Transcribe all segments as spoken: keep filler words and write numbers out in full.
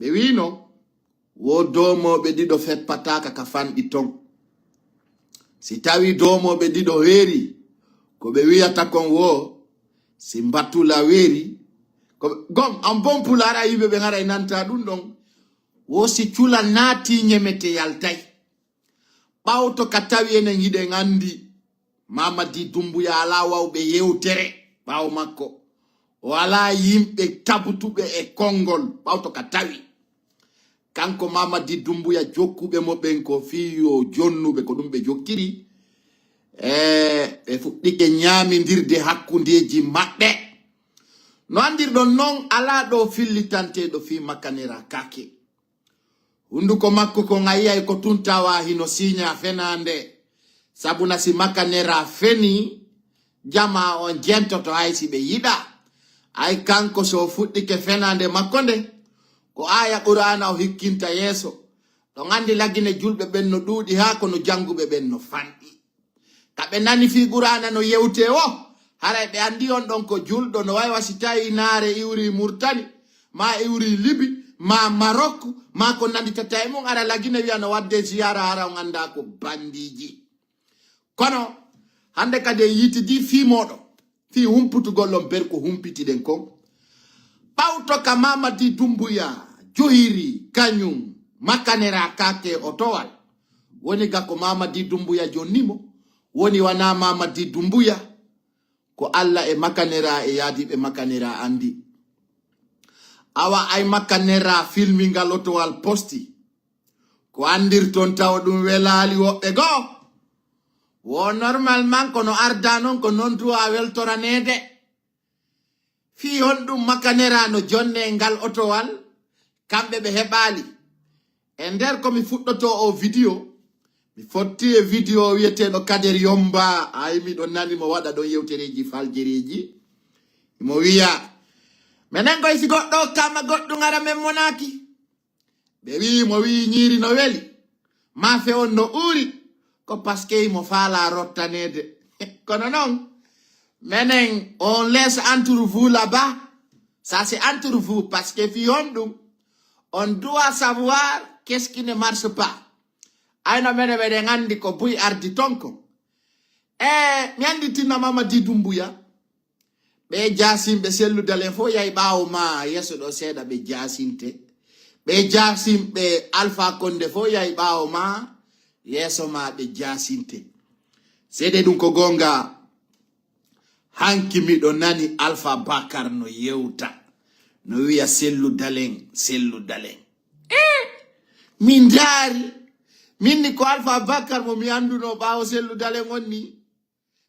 Ɓe wiino, wo doomooɓe ɗiɗo feppataaka ka fanɗi ton. Si tawi doomooɓe ɗiɗo weeri, ko ɓe wiyata kon wo, si mbatula weeri, ko ɓe, gom, an bon pulaar a yimɓe ɓe ŋara e nanta ɗum ɗon. Wo si cula naati ñemete yaltay. Ɓawto ka tawi enen hiɗen anndi Mamadi Dumbuya alaa wawɓe yewtere ɓaawo makko. O alaa yimɓe tabutuɓe e konngol ɓawto ka tawi. Kanko Mamadi Dumbuya jokkuɓe mo ɓen ko fii yo jonnuɓe ko ɗum ɓe jokkiri. E ɓe fuɗɗike ñaamindirde hakkundeeji maɓɓe. No anndirɗon non alaa ɗo fillitanteeɗo fii Makanera Kake. Hunduko makko kon a yi'ay ko tun tawa hino siiña fenaande. Sabu na si Makanera feni, jama on jentoto hay si ɓe yiɗa. Ay kanko so fuɗɗike fenaande makko nde, ko aaya Qur'aana o hikkinta yeeso. Ɗon anndi lagine julɓe ɓen no ɗuuɗi haa kono jannguɓe ɓen no fanɗi. Ka ɓe nani fii Qur'aana no yewtee wo, haray ɓe anndi on ɗon ko julɗo no waywa si tawi naare iwri Murtani, maa iwri Libi, maa Marok, maa ko nanditata e mum ara lagine wi'a no wadde ziyaara hara on anndaa ko bandiiji. Kono hannde kadi en yiitidii fii mooɗon, fii humputugol on ber ko humpitiɗen kon. Ɓawto ka Mamadi Dumbuya johiri kañum Makanera Kake otowal. Woni ga ko Mamadi Dumbuya jonni mo, woni wanaa Mamadi Dumbuya, ko Alla e Makanera e yaadiiɓe Makanera anndi. Awa ay Makanera filmingal otowal posti. Ko anndirton tawa ɗum welaali woɓɓe goo. Wo normalement kono arda non ko non duwa weltoraneede. Fii honɗum Makanera no jonne ngal otowal, kamɓe ɓe heɓaali. E nder ko mi fuɗɗoto o video, mi fotti e video wiyeteeɗo Kader Yomba, ay miɗo nani mo waɗa ɗon yewtereeji faljereeji. Mo wiya, menen koy si goɗɗo kama goɗɗum ara men monaaki. Ɓe wi'i mo wi'i ñiiri no weli, maafe on no uuri, ko parce que mo faala rottaneede. Kono non, menen, on laisse entre vous là-bas. Ça, c'est entre vous, parce que fii honɗum, on doit savoir qu'est-ce qui ne marche pas. Ayno menen meɗen anndi ko buy ardi ton kon. E, mi anndi tinna Mamadi Dumbuya. Ɓe jaasimɓe Sellu Dalen fof yahi ɓaawo ma, yeeso ɗo seeɗa ɓe jaasinte. Ɓe jaasimɓe Alpha Konde fof yahi ɓaawo ma, yeeso ma ɓe jaasinte. Seede ɗum ko goonga, hanki miɗo nani Alpha Bakar no yewta, no wiya Sellu Dalen, Sellu Dalen. Eh, min ndaari, min ni ko Alpha Bakar mo mi annduno ɓaawo Sellu Dalen on ni.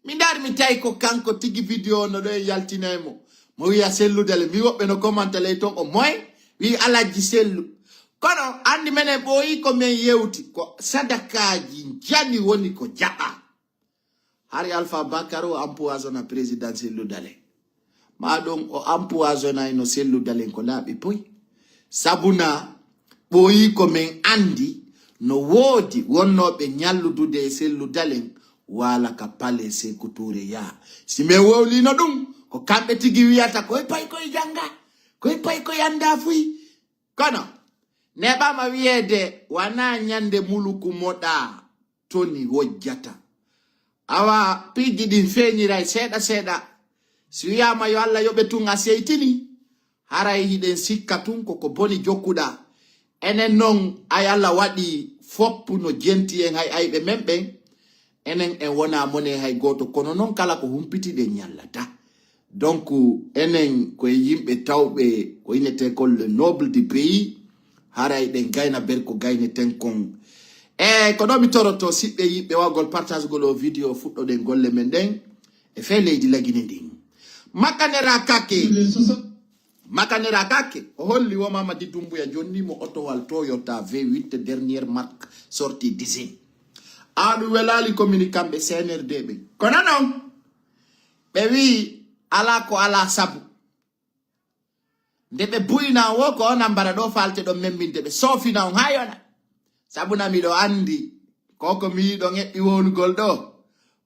Mi ndaari mi tawi ko kanko tigi video no ɗo e yaltinay mo. Mo wiya Sellu Dalen, mi woɓɓe no komanta ley ton o moy, wi Alhaji Sellu. Kono anndi menen ɓooyi ko men yewti, ko sadakaaji njani woni ko jaɓa. Hari Alpha Bakar o empoisonna président Sellu Dalen. Ma ɗum o empoisonnayno Sellu Dalen ko laaɓi poy. Sabuna ɓooyi ko men anndi no woodi wonnooɓe ñalludude e Sellu Dalen waala ka palais Seku Touré yaa. Si men wowlino ɗum, ko kamɓe tigi wiyata koye pay koye jannga, koye pay koye annda fuy. Kono neeɓaama wiyeede wanaa ñande muluku moɗa toni wojjata. Awa piiji ɗin feeñiray seeɗa seeɗa. Si wiyaama yo Alla yoɓe tun a seytini, haray hiɗen sikka tun ko ko boni jokkuɗaa. Enen non ay Alla waɗi foppu no jenti en hay ayɓe men ɓen. Enen en wonaa mone hay gooto, kono non kala ko humpitiɗen ñallata. Donc, enen ko e yimɓe tawɓe ko inetee kon le noble du pays, haray ɗen gayna ber ko gayneten kon. E ko ɗo mi toroto siɓɓe yiɓɓe wawgol partagegol o video fuɗɗoɗen golle men ɗen e fee leydi Lagine ndin. Makanera Kake. Makanera Kake, o holli wo Mamadi Dumbuya jonni mo otowal Toyota V huit dernière marque sortie d'usine. Aɗum welaali ko mini kamɓe C N R D ɓen. Kono non, ɓe wi'i alaa ko alaa sabu. Nde ɓe buyna wo ko on ambara ɗo faalte ɗon membinde ɓe soofina on haa yona. Sabu na miɗo anndi ko ko mi yiɗo eɓɓi wowlugol ɗo.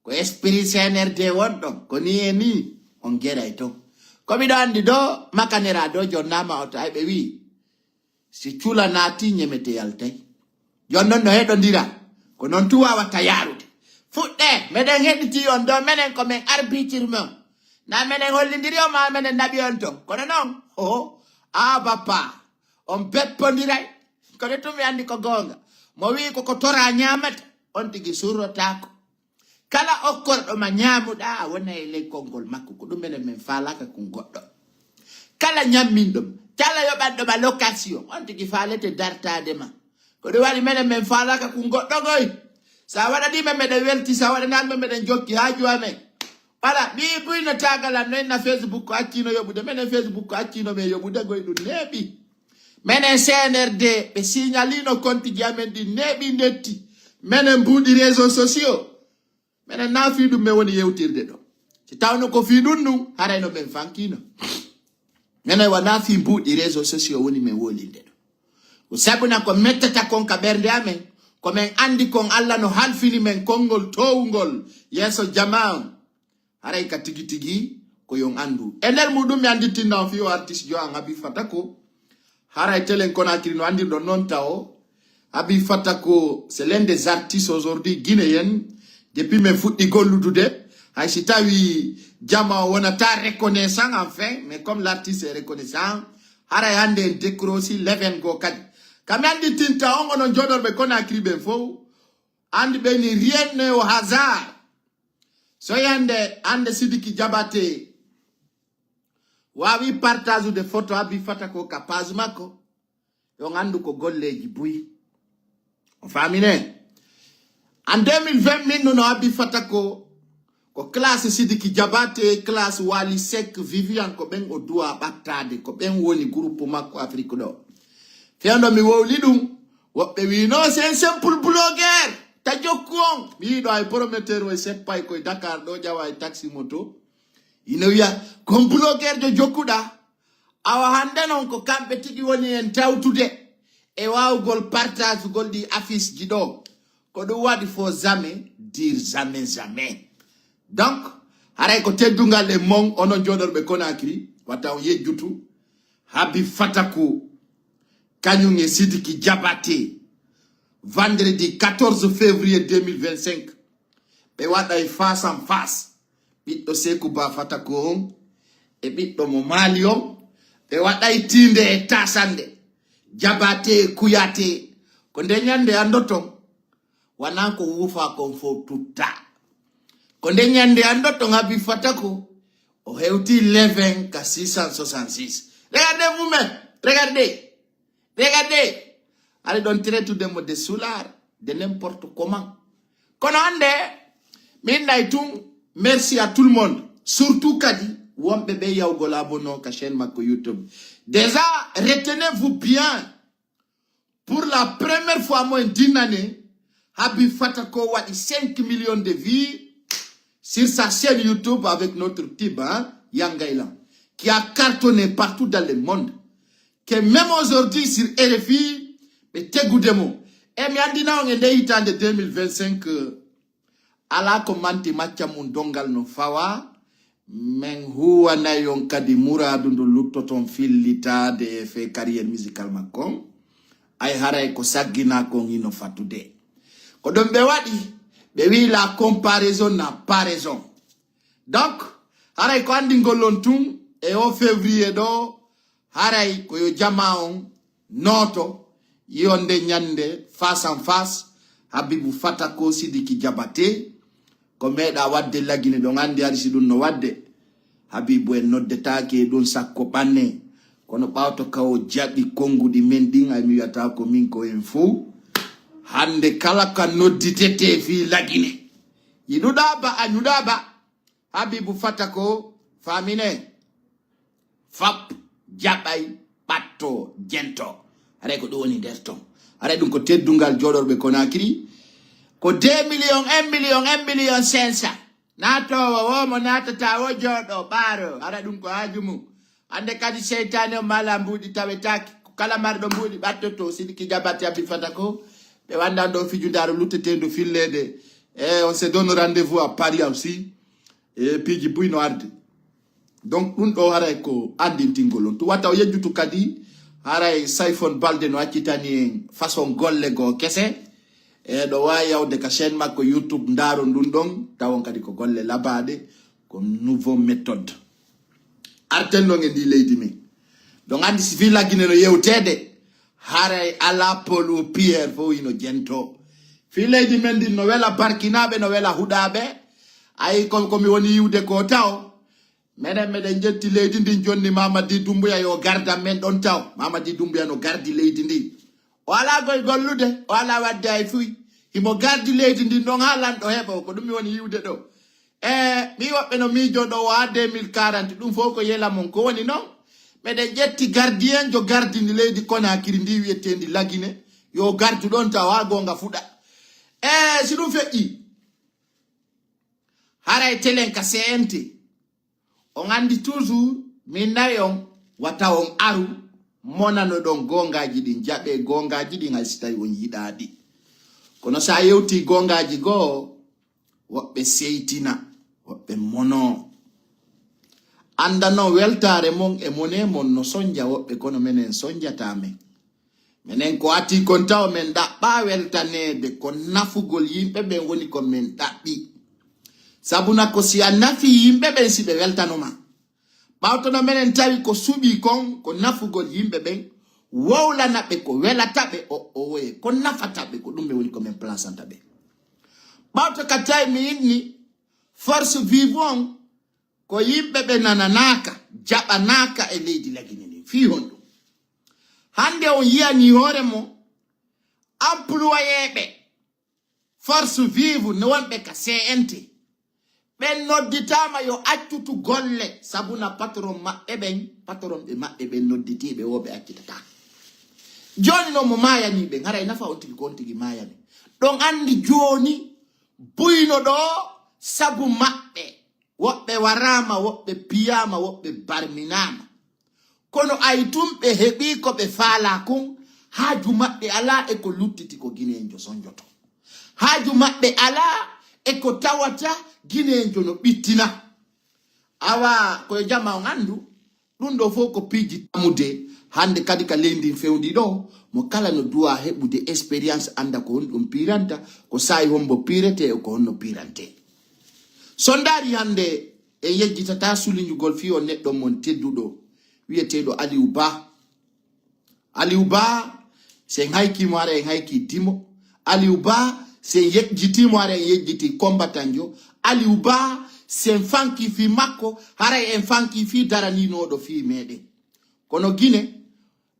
Ko esprit C N R D won ɗon, ko ni e ni on geray ton. Ko miɗo anndi ɗo Makanera ɗo jonnaama oto ay ɓe wi'i. Si cula naati, ñemete yaltay. Yon non no heɗondira. Ko non tu wawata yarude. Fuɗɗe, meɗen heɗiti on ɗo, menen ko men arbitre mon. Na menen hollindiri on ma menen naɓi on ton. Kono non, oho, a bappa, on beppondiray. Kono tun mi andi ko goonga. Mo wi'i ko ko tora ñamata, on tigi surrotako. Kala okkorɗo ma ñaamuɗa, a wona e lekkol ngol makko. Ko ɗum menen men faalaka kun goɗɗo. Kala ñamminɗo ma, kala yoɓanɗo ma location, on tigi faalete dartaade ma. Ko ɗum waɗi menen men faalaka kun goɗɗo goy. Sa waɗani men meɗen welti, sa waɗanaali men meɗen jokki haaju amen. Wala, mi buy no tagalan no inna Facebook ko accino yoɓude. Menen Facebook ko accino men yoɓude goy ɗum neeɓi. Menen C N R D, ɓe signalino konti ji amen ɗi neeɓi ndetti. Menen mbuuɗi réseaux sociaux. Menen na fii ɗum men woni yewtirde ɗo. Si tawno ko fii ɗum ɗum, haray no men fankino. Menen wa na fii mbuuɗi réseaux sociaux woni men wolinde ɗo. Ko sabuna ko mettata kon ka ɓernde amen, ko men andi kon Alla no halfini men konngol towngol yeeso jamaa on. Haray ka tigi tigi ko yon andu. E nder muɗum mi anditinna on fii o artiste jo an Abi Fatako. Haray telen Conakry no andirɗon non tawo. Abi Fatako, c'est l'un des artistes aujourd'hui guinéen. Depuis men fuɗɗi golludude, hay si tawi jama o wonata reconnaissant enfin, mais comme l'artiste est reconnaissant, haray hande en décrochi leven go kadi. Kam mi anditinta on onon joɗorɓe Conakry ɓen fow, andi ɓe ni rien n'est au hasard. So yande hande Sidiki Diabaté wawi partage de photo Abi Fatako ka page makko, yo ngandu ko golleji buy. On famine? En deux mille vingt min no Abi Fatako ko classe Sidiki Diabaté, classe Wali Seck, Vivian, ko ɓen o duwa ɓattade, ko ɓen woni groupe makko Afrique ɗo. Fewndo mi wowli ɗum, woɓɓe wi non c'est un simple blogueur, ta jokku on. Mi yiɗo ay prometteur o e seppay koye Dakar ɗo ƴawa e taxi moto. Ina wiya kon blogueur jo jokkuɗa. Awa hande non ko kamɓe tigi woni en tawtude e wawugol partage gol ɗi affiche ji ɗo. Ko ɗum waɗi faut jamais dire jamais jamais. Donc, haray ko teddungal e mon onon joɗorɓe Conakry, wata on yejjutu. Habi Fatako, kañum e Sidiki Diabaté, vendredi quatorze février deux mille vingt-cinq, ɓe waɗay face en face. Ɓiɗɗo Seku Ba Fatako on e ɓiɗɗo mo Mali on, ɓe waɗay tiinde e tasande. Diabaté e Kouyaté, ko nde ñande andoton, wona ko wuufa kon fof tutta. Ko nde ñande andoton Habi Fatako, o hewti leven ka six cent soixante-six. Regardez vous-même, regardez, regardez. Ari ɗon traitude mo de soulard, de n'importe comment. Kono hande, min nay tun, merci à tout le monde. Surtout kadi, wonɓe ɓe yawgol abonné ka chaîne makko YouTube. Déjà, retenez-vous bien. Pour la première fois moins d'une année, Habi Fatako waɗi cinq millions de vues sur sa chaîne YouTube avec notre tube, hein, Yangailan, qui a cartonné partout dans le monde. Que même aujourd'hui sur R F I, ɓe tegude mo. E mi andina on e nde hitande deux mille vingt-cinq, euh, ala ko manti macca mum dongal no fawa. Men huwanay on kadi muraadu ndu luttoton fillitaade e fee carrière musical makko on. Ay haray ko saggina kon hino fatude. Ko ɗum ɓe waɗi, ɓe wi'i la comparaison n'a pas raison. Donc, haray ko andingol on tun e o février ɗo, haray ko yo jama on nooto, yiyonde ñande face en face, Habibu Fatako Sidiki Diabaté, ko meeɗa waɗde Lagine ɗon anndi hari si ɗum no waɗde. Habibu en noddetaake e ɗum sakko ɓanne, kono ɓawto ka o jaɓi konnguɗi men ɗin, ay mi wiyata ko min ko en fow. Hannde kala ka nodditete fii Lagine, yiɗuɗa ba a ñuɗa ba, Habibu Fatako, famine, fap, jaɓay, ɓatto, jento. Haray ko ɗum woni nder ton. Haray ɗum ko teddungal jooɗorɓe Conakry. Ko deux millions, un million, un million cinq cents. Naatoowo wo mo naatata wo jooɗo ɓaaro. Haray ɗum ko haaju mum. Hannde kadi seytaane o mala mbuuɗi tawetaake. Ko kala marɗo mbuuɗi ɓattoto. Sidiki Diabaté Habi Fatako. Ɓe wanndan ɗon fijundaaru lutteteendu filleede. E on se donne rendez-vous à Paris aussi. E piiji buy no arde. Donc ɗum ɗo haray ko anndintingol on. Tu wata o yejjutu kadi Haray Sayfon Balde no accitani en façon golle goo kese. E ɗo waawi yawde ka chaîne makko YouTube, ndaaron ɗum ɗon, tawon kadi ko golle labaaɗe, ko nouveau méthode. Arten ɗon e ndi leydi min. Ɗon anndi si fii Lagine no yewteede, haray alaa Paul ou Pierre fof hino jentoo. Fii leydi men ndin no wela Barkinaaɓe, no wela Huɗaaɓe. Ayi, ko, ko mi woni yiwde ko taw. Meɗen, meɗen ƴetti leydi ndin jonni Mamadi Doumbouya yo gardan men ɗon taw. Mamadi Doumbouya no gardi leydi ndin. O alaa goy gollude, o alaa wadde hay fuy. Himo gardi leydi ndin ɗon haa lanɗo heɓo, ko ɗum mi woni yiwde ɗo. E, mi woɓɓe no miijo ɗo o haa deux mille quarante, ɗum fof ko yela mon. Ko woni non? Meɗen ƴetti gardiyenjo gardindi leydi Konakiri ndi wi'eteendi Lagine. Yo gardu ɗon taw haa goonga fuɗa. E, si ɗum feƴƴi, haray telen ka C N T. On anndi toujours, min nayi on, wata on aru, monano ɗon goongaaji ɗin, jaɓee goongaaji ɗin, hay si tawi on yiɗaa ɗi. Kono so a yewtii goongaaji goo, woɓɓe seytina, woɓɓe monoo. Annda non weltaare mon e monee mon no sonja woɓɓe, kono menen sonjataa men. Menen ko ati kon taw men ɗaɓɓaa weltaneede, ko nafugol yimɓe ɓen woni ko men ɗaɓɓi. Sabuna ko si a nafi yimɓe ɓen si ɓe weltano ma. Ɓawtono menen tawi ko suɓi kon, ko nafugol yimɓe ɓen, wowlana ɓe ko welata ɓe, o, o woye ko nafata ɓe, ko ɗum ɓe woni ko men plasanta ɓe. Ɓawto ka tawi mi inni force vive on, ko yimɓe ɓe nananaaka, jaɓanaaka e leydi Lagine ndin. Fii honɗum? Hannde on yiyanii hoore mo, employéeɓe force vive no wonɓe ka C N T, ɓen nodditaama yo accutu golle, sabuna patron maɓɓe ɓen, patron ɓe maɓɓe ɓen nodditiiɓe woo ɓe accitataa. Jooni non mo maayanii ɓen, haray nafa on tigi ko on tigi maayani. Ɗon anndi jooni buyno ɗo sabu maɓɓe. Woɓɓe waraama, woɓɓe piyaama, woɓɓe barminaama. Kono ay tun ɓe heɓii ko ɓe faalaa kon, haaju maɓɓe alaa e ko luttiti ko Gineenjo sonjoto. Haaju maɓɓe alaa e ko tawata Gineenjo no ɓittina. Awa, ko e jama on anndu, ɗum ɗo fof ko piiji tamude. Hannde kadi ka leydi fewndi ɗo, mo kala no duwa heɓude expérience, annda ko honɗum piiranta, ko saa'i hombo piiretee e ko honno piirantee. So ndaari hannde en yejjitataa sulinjugol fii on neɗɗo mon tedduɗo wi'eteeɗo Aliou Ba. Aliou Ba, si en haykii mo, hara en haykii dimo. Aliou Ba, si en yejjitii mo, hara en yejjitii kombatanjo. Aliou Ba, si en fankii fii makko, haray en fankii fii daraninooɗo fii meɗen. Kono Gine,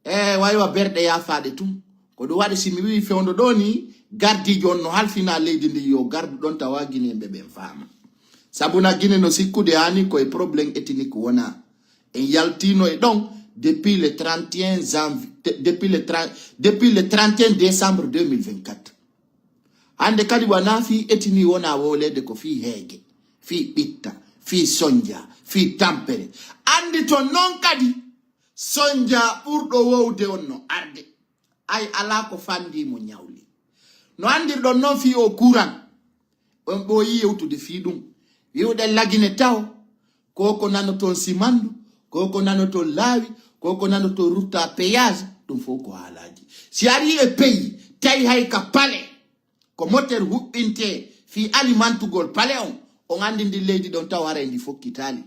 e waywa berɗe yaafaade tun. Ko ɗum waɗi si mi wi'i fewndo ɗo ni, gardiijo on no halfina leydi ndi yo gardu ɗon tawa Gineeɓe ɓen faama. Sabuna Gine no sikkude hani ko e problème ethnique wona. En yaltino e ɗon depuis le trente et un janvier, de- depuis le trente, depuis le trente et un décembre deux mille vingt-quatre. Hannde kadi wona fii ethnie wona wowleede ko fii heege, fii ɓitta, fii sonja, fii tampere. Anndi ton non kadi sonja ɓurɗo wowde on no arde. Ay alaa ko fandi mo ñawli. No anndirɗon non fii o kuran. On ɓooyi yewtude fii ɗum. Wi'uɗen Lagine taw, ko ko nanoton simandu, ko ko nanoton laawi, ko ko nanoton rutta péage, ɗum fof ko haalaaji. Si arii e pays, tawi hay ka pale, ko moteur huɓɓintee fii alimantugol pale on, on anndi ndin leydi ɗon taw haray ndi fokkitaali.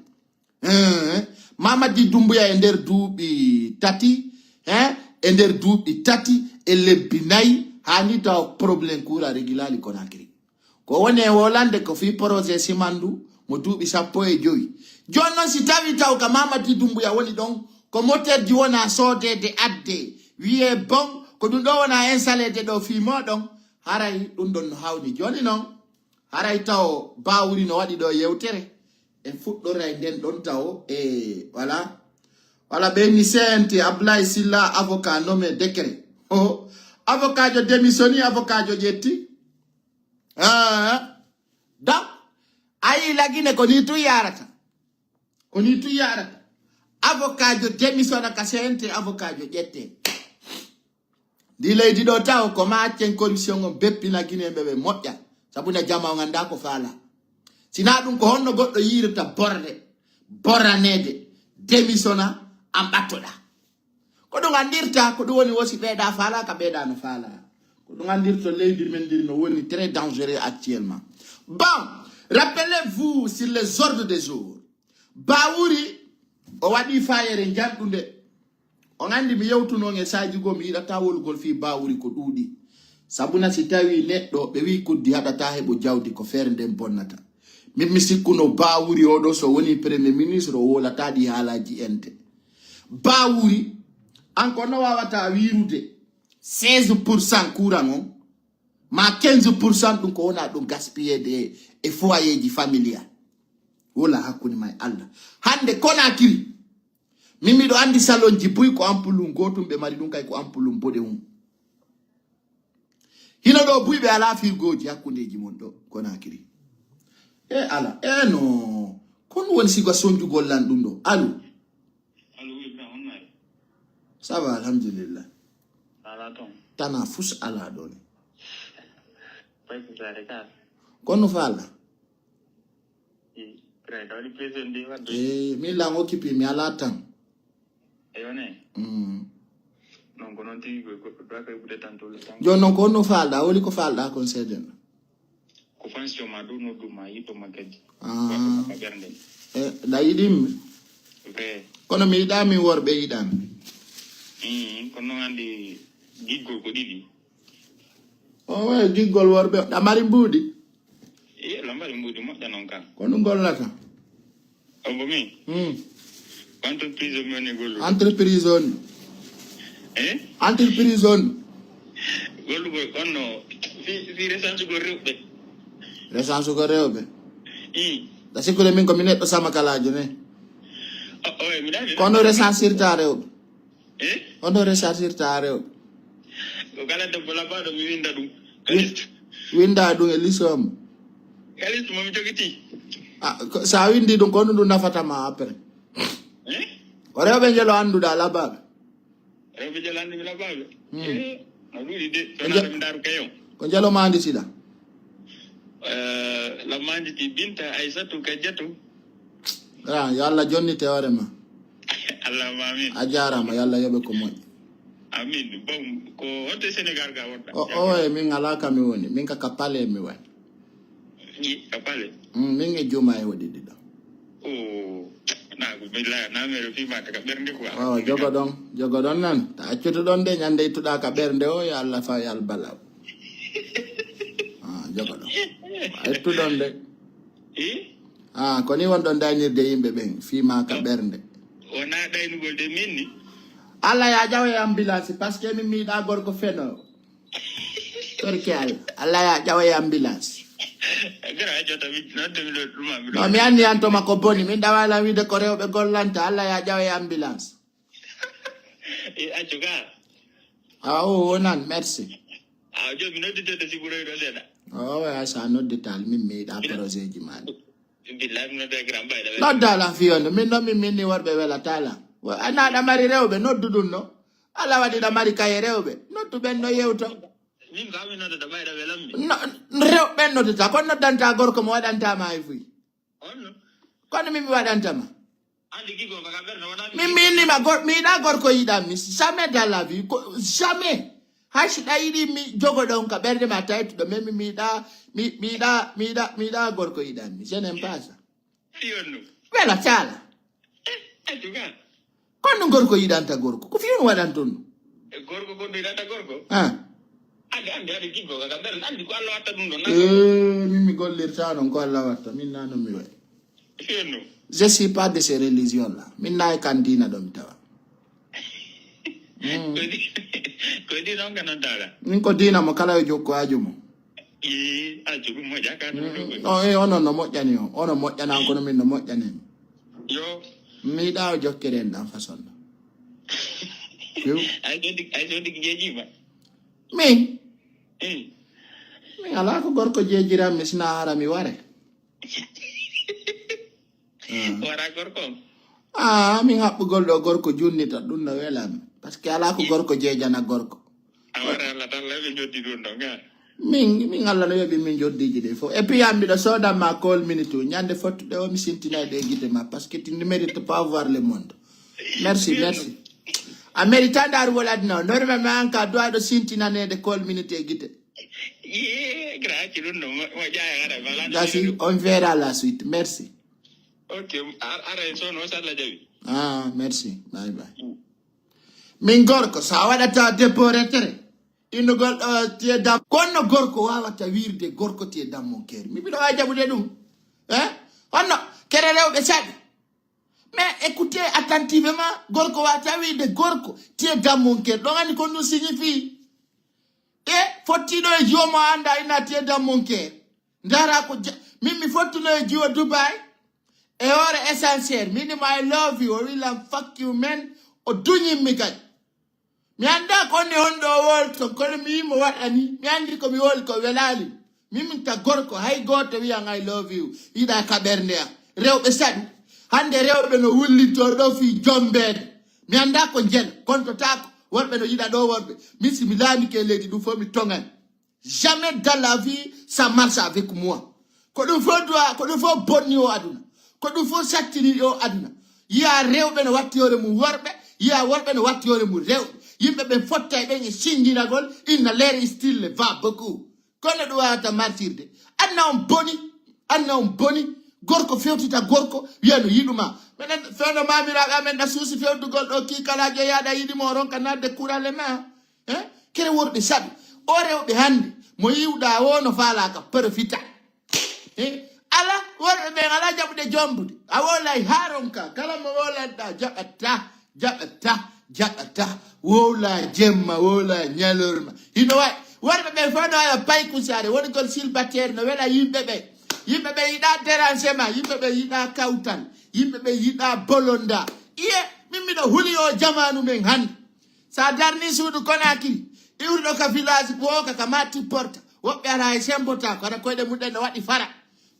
Hein? Mamadi Doumbouya e nder duuɓi tati, hein? E nder duuɓi tati e lebbi nayi, haani taw problème courant regilaali Conakry. Ko woni e wolande ko fii projet simandu mo duuɓi sappo e jowi. Jooni non si tawi taw ka Mamadi Doumbouya woni ɗon, ko moteur ji wona soodeede adde, wiyee bon, ko ɗum ɗo wona installé de ɗo fii mooɗon, haray ɗum ɗon no hawni. Jooni non, haray taw Bawuri no waɗi ɗo yewtere. En fuɗɗoray nden ɗon taw e, voilà. Wala ɓe ni C N T, Ablaye Sylla, avocat nommé décret. Oh, avocat jo démissionné, avocat jo ƴetti. Ah, donc, ayi Lagine ko ni tun yarata. Ko ni tun yarata. Avocat jo démissionna ka C N T, avocat jo ƴette. Ndi leydi ɗo taw ko ma accen corruption on beppina Gineeɓe ɓe moƴƴa. Sabu na jama on annda ko faala. Sina ɗum ko honno goɗɗo yiirta borde, boraneede, démissionna, an ɓattoɗa. Ko ɗum anndirta, ko ɗum woni wosi ɓeyda faala ka ɓeyda no faala. Ko ɗum anndirto leydi men ndiri no woni très dangereux actuellement. Bon, rappelez-vous sur les ordres des jours. Bawuri, o waɗi fayere njanɗunde. On anndi mi yewtuno e saaji goo mi yiɗata wolugol fii bawuri ko ɗuuɗi. Sabuna si tawi neɗɗo ɓe wi kuddi haɗata heɓo jawdi ko feere nden bonnata. Min mi sikkuno bawuri oɗo so woni premier ministre o wolata ɗi haalaaji ente. Bawuri, an ko no wawata wirude seize pour cent courant on, ma quinze pour cent ɗum ko wona ɗum gaspillé de e foyer ji familial. Wola hakkunde ma e Allah. Hannde Conakry, min miɗo anndi salon ji buy ko ampoule um gootum ɓe mari ɗum kay ko ampoule um boɗe um. Hino ɗo buy ɓe alaa firgooji hakkundeji mon ɗo Conakry. E ala, e no. Kon woni siga sonjugol lan ɗum ɗo. Alu. Allo, oui, grand, on mari. Ça va, alhamdulillah. Ala ton. Tana fus ala ɗo ni. Bay ko sare ka. Kon no fala? I, grand, ka woni present de wadde. Eh, mi lan occupé, mi ala tan. Eyo ne. Mm. Non ko non tigi ko ko ba kay bude tan to le tan. Jon non ko no falda, woli ko falda kon seden. Ko fansiyo ma ɗum nodduma yiɗɗoma kadi. Ah. Waɗɗuma ka ɓernde. E, ɗa yiɗimmi? Vrai. Kono mi yiɗa min worɓe yiɗammi. Mm, kono noon anndi giggol ko ɗiɗi. O we giggol worɓe ɗa mari mbuuɗi? E, la mari mbuuɗi moƴƴa noon kan. Ko ɗum gollata? Obo min? Hmm. Entreprise o mi woni gollude. Entreprise on? Eh? Entreprise on? Gollugol on no fi fi resansugol rewɓe. Resansugol rewɓe? I. Da sikkude min ko mi neɗɗo sama kalaajo ne. O o mi dani. Kono resansirta rewɓe? Eh? Hono resartirta rewɓe? Ko kala debbo labbaɗo mi winda ɗum ka liste. Winda ɗum e liste on? Ka liste mo mi jogiti. Ah, sa windi ɗum ko honɗum ɗum nafata ma après? Eh? Ko rewɓe njelo annduɗa labbaɓe? Rewɓe njelo anndi mi labbaɓe? Hmm. Eh, no ɗuɗi de. Ko jelo mi daru kayon. Ko njelo ma anditiɗa? Eh, lamma anditi binta aysatu kajjatu. Ah, yo Allah jonnite hoore ma. Allahumma amin. A jaaraama, yo Allah yoɓe ko moƴƴi. Amin. Bon, ko honto Sénégal ga wonɗa? O o e min alaa ka mi woni, min ka ka pale mi woni. Ka pale? Mm, min e juma e hoɗi ɗiɗo. O na ko billa na mere fi ma ka ɓernde quoi. O jogo ɗon, jogo ɗon nan. Ta accutu ɗon de ñande ittuɗa ka ɓernde o yo Allah fa yal balaw. Ah, jogo ɗon. Ittu ɗon de. I? Ah, ko ni wonɗon daynirde yimɓe ɓen fii maa ka ɓernde. Wonaa ɗaynugol de min ni. Allah ya ƴawe ambulance parce que min miiɗa gorko feno. Torki Allah. Allah ya ƴawe ambulance. Gara jota mi nodde mi ɗo ɗuma mi. No mi anni an to makko boni min ɗawala wiide ko rewɓe gollanta Allah ya ƴawe ambulance. E accu ka. Awo wonan merci. Aw joomi nodditede si ɓuroy ɗo seeɗa. Owa sa noddital min mi yiɗa projet ji maɗa. Billahi mi nodda grand bayɗa. Nodda lan fiyonde min noon min minni worɓe welata lan. Ana aɗa mari rewɓe noddu ɗum no. Ala waɗi ɗa mari kaye rewɓe noddu ɓen no yewto. Min ka mi noddata bayɗa welammi. No rewɓe ɓen noddata kon noddanta gorko mo waɗantama hay fuy. Kono min mi waɗantama. Min mi innima gor mi yiɗa gorko yiɗammi jamais dans la vie ko jamais. Hay si ɗa yiɗi mi jogoɗon ka ɓernde ma tawtuɗo mais mi mi yiɗa mi mi yiɗa mi yiɗa mi yiɗa gorko yiɗammi je n'aime pas ça. Wela cala. Kon no gorko yiɗanta gorko ko fiyun waɗan ton. Gorko kon yiɗanta gorko. Ah. Ande ande ande giggo ka ɓernde andi ko Allah watta ɗum ɗon. Eh, min mi gollirta non ko Allah watta min na non mi waɗi. Je suis pas de ces religions là min nayi kan diina ɗo mi tawa. Ko di ko di non ka non tawa. Min ko diina mo kala yo jokko haaju mo. I accu ɗum moƴƴa ka ɗum ɗo. O e onon no moƴƴani o ono moƴƴana kono min no moƴƴani mi. Yo. Mi yiɗa o jokkere en ɗan façon ɗo. Ay jodi ay jodi jeejima. Min. Min ala ko gorko jeejiran mi sina hara mi ware. Wara gorko. Ah, min haɓɓugol ɗo gorko junnita ɗum no welam parce que ala ko gorko jeejana gorko. A wara Allah tan lawi ɓe joddi ɗum ɗo ga. Min min Allah no yoɓi min joddiji ɗe fof et puis an mbiɗa sodanma call mini to ñande fottuɗe o mi sintinay ɗe gite ma parce que tu ne mérite pas voir le monde. Merci merci. A mérita ndaar wol aduna o. Normalement an ka duwa ɗo sintinanede kol minute e gite. Ye, grati ɗum ɗo mo ƴaaya ara bala. Gasi, on verra la suite. Merci. Ok, ara e sono salla jawi. Ah, merci. Bye bye. Min gorko, sa waɗata dépôt retrait. Innugol ɗo tie dam. Konno gorko wawata wirde gorko tie dam mon keri. Mi mbiɗo wawi jaɓude ɗum. Eh? Honno, kere rewɓe saɗi. Mais écoutez attentivement, gorko wata wiide gorko, tie dam mon keri. Ɗon andi ko ɗum signifie. E fottiɗo e jiwo mo anda ina tie dam mon keri. Ndara ko ja-, min mi fottuno e jiwo Dubai. E hoore essentiel. Min mo I love you. O wi lan fuck you man. O duñimmi kadi. Mi anda ko onni honɗo o woli ton, kono mi yimo waɗani. Mi andi ko mi woli ko welali. Min min ta gorko, hay goto wiyan I love you. Yiɗa ka ɓernde am. Rewɓe saɗu. Hande rewɓe no wullito ɗo fi jombeede. Mi anda ko njel, kontotako. Worɓe no yiɗa ɗo worɓe. Min si mi laami ke leydi ɗum fof mi tongan. Jamais dans la vie, ça marche avec moi. Ko ɗum fof duwa, ko ɗum fof bonni o aduna. Ko ɗum fof sattini o aduna. Yiya rewɓe no watti hoore mum worɓe, yiya worɓe no watti hoore mum rewɓe. Yimɓe ɓen fotta e ɓen e sinjinagol, inna leere style va beaucoup. Kono ɗum wawata martirde. Anna on boni, anna on boni. Gorko fewtita gorko, wiya no yiɗuma. Minen fewno mamiraɓe amen na suusi fewdugol ɗo ki kala jeeyaɗa yiɗimo o ronka nadde kurale ma. Eh? Kere worɓe saɗu. O rewɓe hande, mo yiwɗa o no faalaka profita. Eh? Ala, worɓe ɓen ala jaɓude jombude. A wolay ha ronka, kala mo wolanɗa jaɓatta, jaɓatta, jaɓatta. Wowla jemma, wowla ñalorma. Hino wawi. Worɓe ɓen fof no wawi pay kusare, wonugol célibataire no wela yimɓe ɓen. Yimɓe ɓen yiɗa dérangement, yimɓe ɓen yiɗa kawtal, yimɓe ɓen yiɗa bolonda. Iye, min miɗo huli o jamanu men hande. Sa darni suudu Konakiri, iwruɗo ka village ɓooka ka matti porta, woɓɓe ara e sembota, kono koyɗe muɗen no waɗi fara.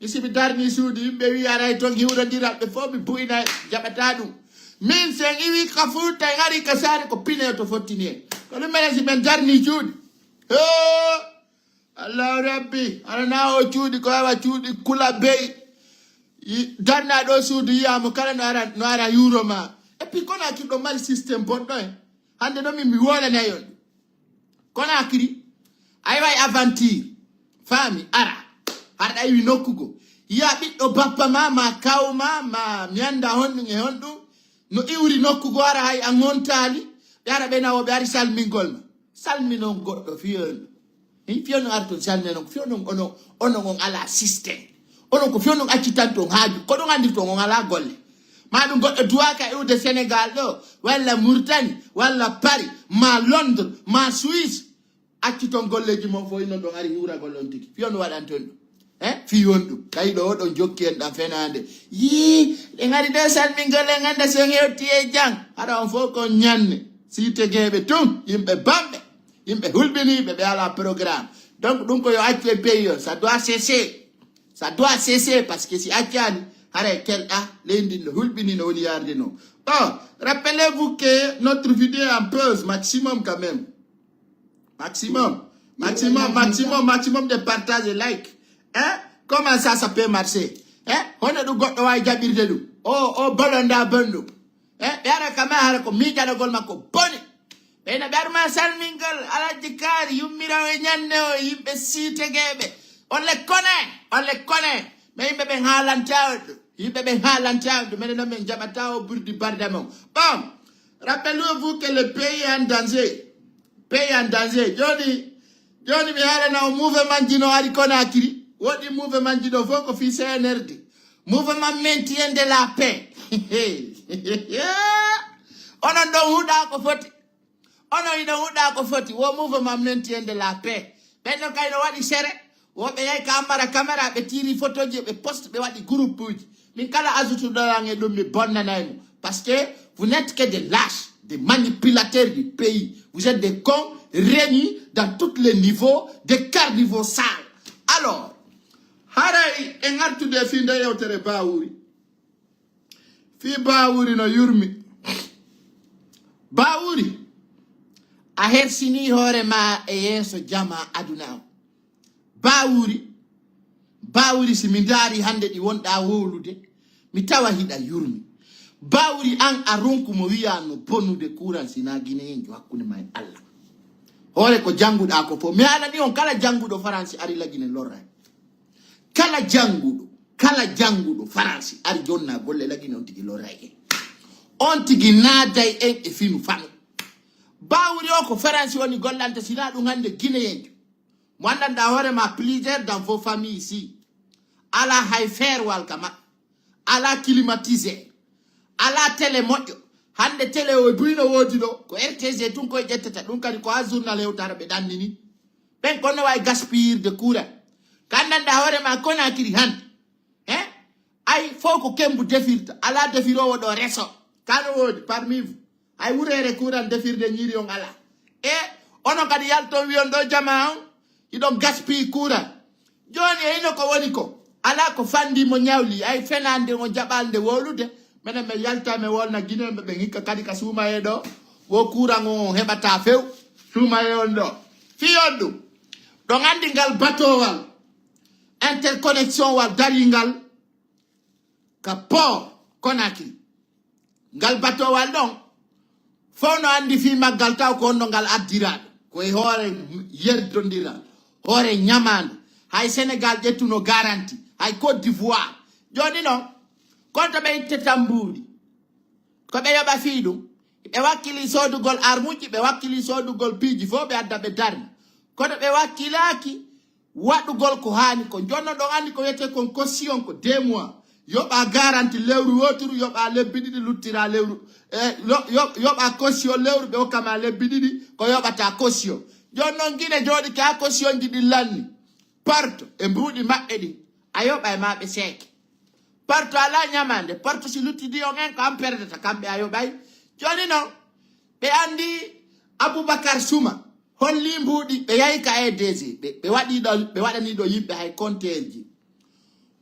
Mi sibi darni suudu, yimɓe wi aray ton hiwrondiral, ɓe fof mi bu'ina jaɓata ɗum. Min sen iwi ka fuuta, en ari ka saare ko pine to fottini en. Ko ɗum menen si men darni cuuɗi. Hoo! Allahu Rabbi, aɗa na o cuuɗi ko awa cuuɗi kula bey. Darna ɗo suudu yiyamo kala no ara, no ara yuro ma. Et puis Konakiri ɗo mari système bonɗo en. Hande ɗo min mi wolana yon. Konakiri, ay way aventure. Faami, ara. Harɗa iwi nokkugo. Yiya ɓiɗɗo bappa ma, ma kaw ma, ma mi anda honɗum e honɗum. No iwri nokkugo ara hay a gontaali. Ɓe ara ɓe nawo ɓe ari salmingol ma. Salminon goɗɗo fiyon. Hin fiyon no arton salminon ko fiyon on ono, ono on ala système. Onon ko fiyon on accitanton haaju. Ko ɗon andirton on ala golle. Ma ɗum goɗɗo duwaka iwde Sénégal ɗo, walla Mauritanie, walla Paris, ma Londres, ma Suisse. Acciton golleji mon fof inon ɗon ari hiwragol on tigi. Fiyon waɗanton ɗum. Eh? Fiyon ɗum. Tawi ɗo oɗon jokki en ɗan fenande. Yii, ɗen ari ɗo salmingol en anda so en hewti e jang. Haɗa on fof kon ñanne. Si tegeɓe tun, yimɓe bamɓe. Yimɓe hulɓiniiɓe, ɓe ala programme. Donc ɗum ko yo accu e pays o, ça doit cesser. Ça doit cesser parce que si accani, haray kelɗa, leydi no hulɓini no woni yarde no. Oh, rappelez-vous que notre vidéo en pause maximum quand même. Maximum, maximum, maximum, maximum de partage et like. Hein? Comment ça, ça peut marcher? Hein? Hono ɗum goɗɗo wawi jaɓirde ɗum. O, o bolonda bonɗum. Eh, ɓe ara kama hara ko miijanagol makko boni. Ɓeyna ɓe arma salmingol Alhaji Kaari, yummiran e ñande o, yimɓe siitegeeɓe. On le connaît, on le connaît. Mais yimɓe ɓen haalanta on ɗum. Yimɓe ɓen haalanta on ɗum. Menen noon min jaɓata o burdi barda mon. Bon, rappelez-vous que le pays est en danger. Pays en danger. Joni, joni mi haalana o mouvement ji no ari Conakry. Woɗi mouvement ji ɗo fof ko fii C N R D. Mouvement maintien de la paix. Onon ɗon huɗa ko foti. Onon iɗon huɗa ko foti. Wo mouvement maintien de la paix. Ɓen ɗon kay no waɗi sere. Wo ɓe yahi ka Amara Camara, ɓe tiri photo ji, ɓe poste, ɓe waɗi groupe uji. Min kala azutu ɗoran e ɗum mi bonnanay mo. Parce que vous n'êtes que des lâches, des manipulateurs du pays. Vous êtes des cons réunis dans tous les niveaux, des carnivores sales. Alors, haray en artude e fii nde yewtere Bawuri. Fii Bawuri no yurmi. Bawuri, a hersini hoore ma e yeeso jama aduna o. Bawuri, Bawuri, si mi ndaari hannde ɗi wonɗa wowlude, mi tawa hiɗa yurmi. Bawri an a ronku mo wiya no bonude kuran sina gineyenjo hakkunde ma e Allah. Hoore ko jannguɗa ko fof. Mi haalani on kala jannguɗo Faransi ari Lagine lorray. Kala jannguɗo, kala jannguɗo Faransi ari jonna golle Lagine on tigi lorray en. On tigi naaday en e finu fanu. Bawri o ko Faransi woni gollante sina ɗum hannde gineyenjo. Mo anndanɗa hoore ma plusieurs dans vos familles ici. Ala hay feerwal ka maɓɓe. Ala climatiseur. Ala télé moƴƴo. Hannde télé o e buyno woodi ɗo. Ko R T G tun koye ƴettata. Ɗum kadi ko ha journal hewtara ɓe ɗannini. Ɓen konno wawi gaspillirde courant. Ka anndanɗa hoore ma Conakry hannde. He? Ay, fof ko kembu defirta. Ala defirowo ɗo reso. Kano woodi parmi vous. Hay wureere kuran defirde ñiiri on ala. E onon kadi yalton wiyon ɗo jama on, hiɗon gaspille kuran. Jooni e hino ko woni ko. Ala ko fandi mo ñawli, ay fenande on jaɓal nde wowlude. Menen men yalta men wolna Guinéen ɓe ɓen hikka kadi ka suumaye ɗo. Wo kuran on on heɓata few. Suumaye on ɗo. Fiyon ɗum. Ɗon andi ngal batowal. Interconnexion wal daringal. Ka port Conakry. Ngal batowal ɗon, fof no anndi fii maggal taw ko honno ngal addiraa ɗum. Ko e hoore yerdondiral, hoore ñamaande. Hay Senegal ƴettuno garanti, hay Côte d'Ivoire. Jooni noon, kono to ɓe ittata mbuuɗi, ko ɓe yoɓa fii ɗum. Ɓe wakkili soodugol armuuji, ɓe wakkili soodugol piiji fof, ɓe adda ɓe darni. Kono ɓe wakkilaaki waɗugol ko haani ko. Jonno ɗon anndi ko wiyetee kon caution ko deux mois. Yoɓa garanti lewru wooturu, yoɓa lebbi ɗiɗi, luttira lewru. E, yo-, yo-, yoɓa caution lewru, ɓe hokka ma lebbi ɗiɗi, ko yoɓata caution. Jooni noon Gine jooɗi ka caution ji ɗin lanni. Porto e mbuuɗi maɓɓe ɗin, a yoɓa e ma ɓe seeke. Porto alaa ñamaande, porto si luttidi on en ko an perdata, kamɓe a yoɓay. Jooni noon, ɓe anndi Aboubacar Souma, holli mbuuɗi, ɓe yahi ka A D G, ɓe, ɓe waɗi ɗo, ɓe waɗani ɗo yimɓe hay compteur ji.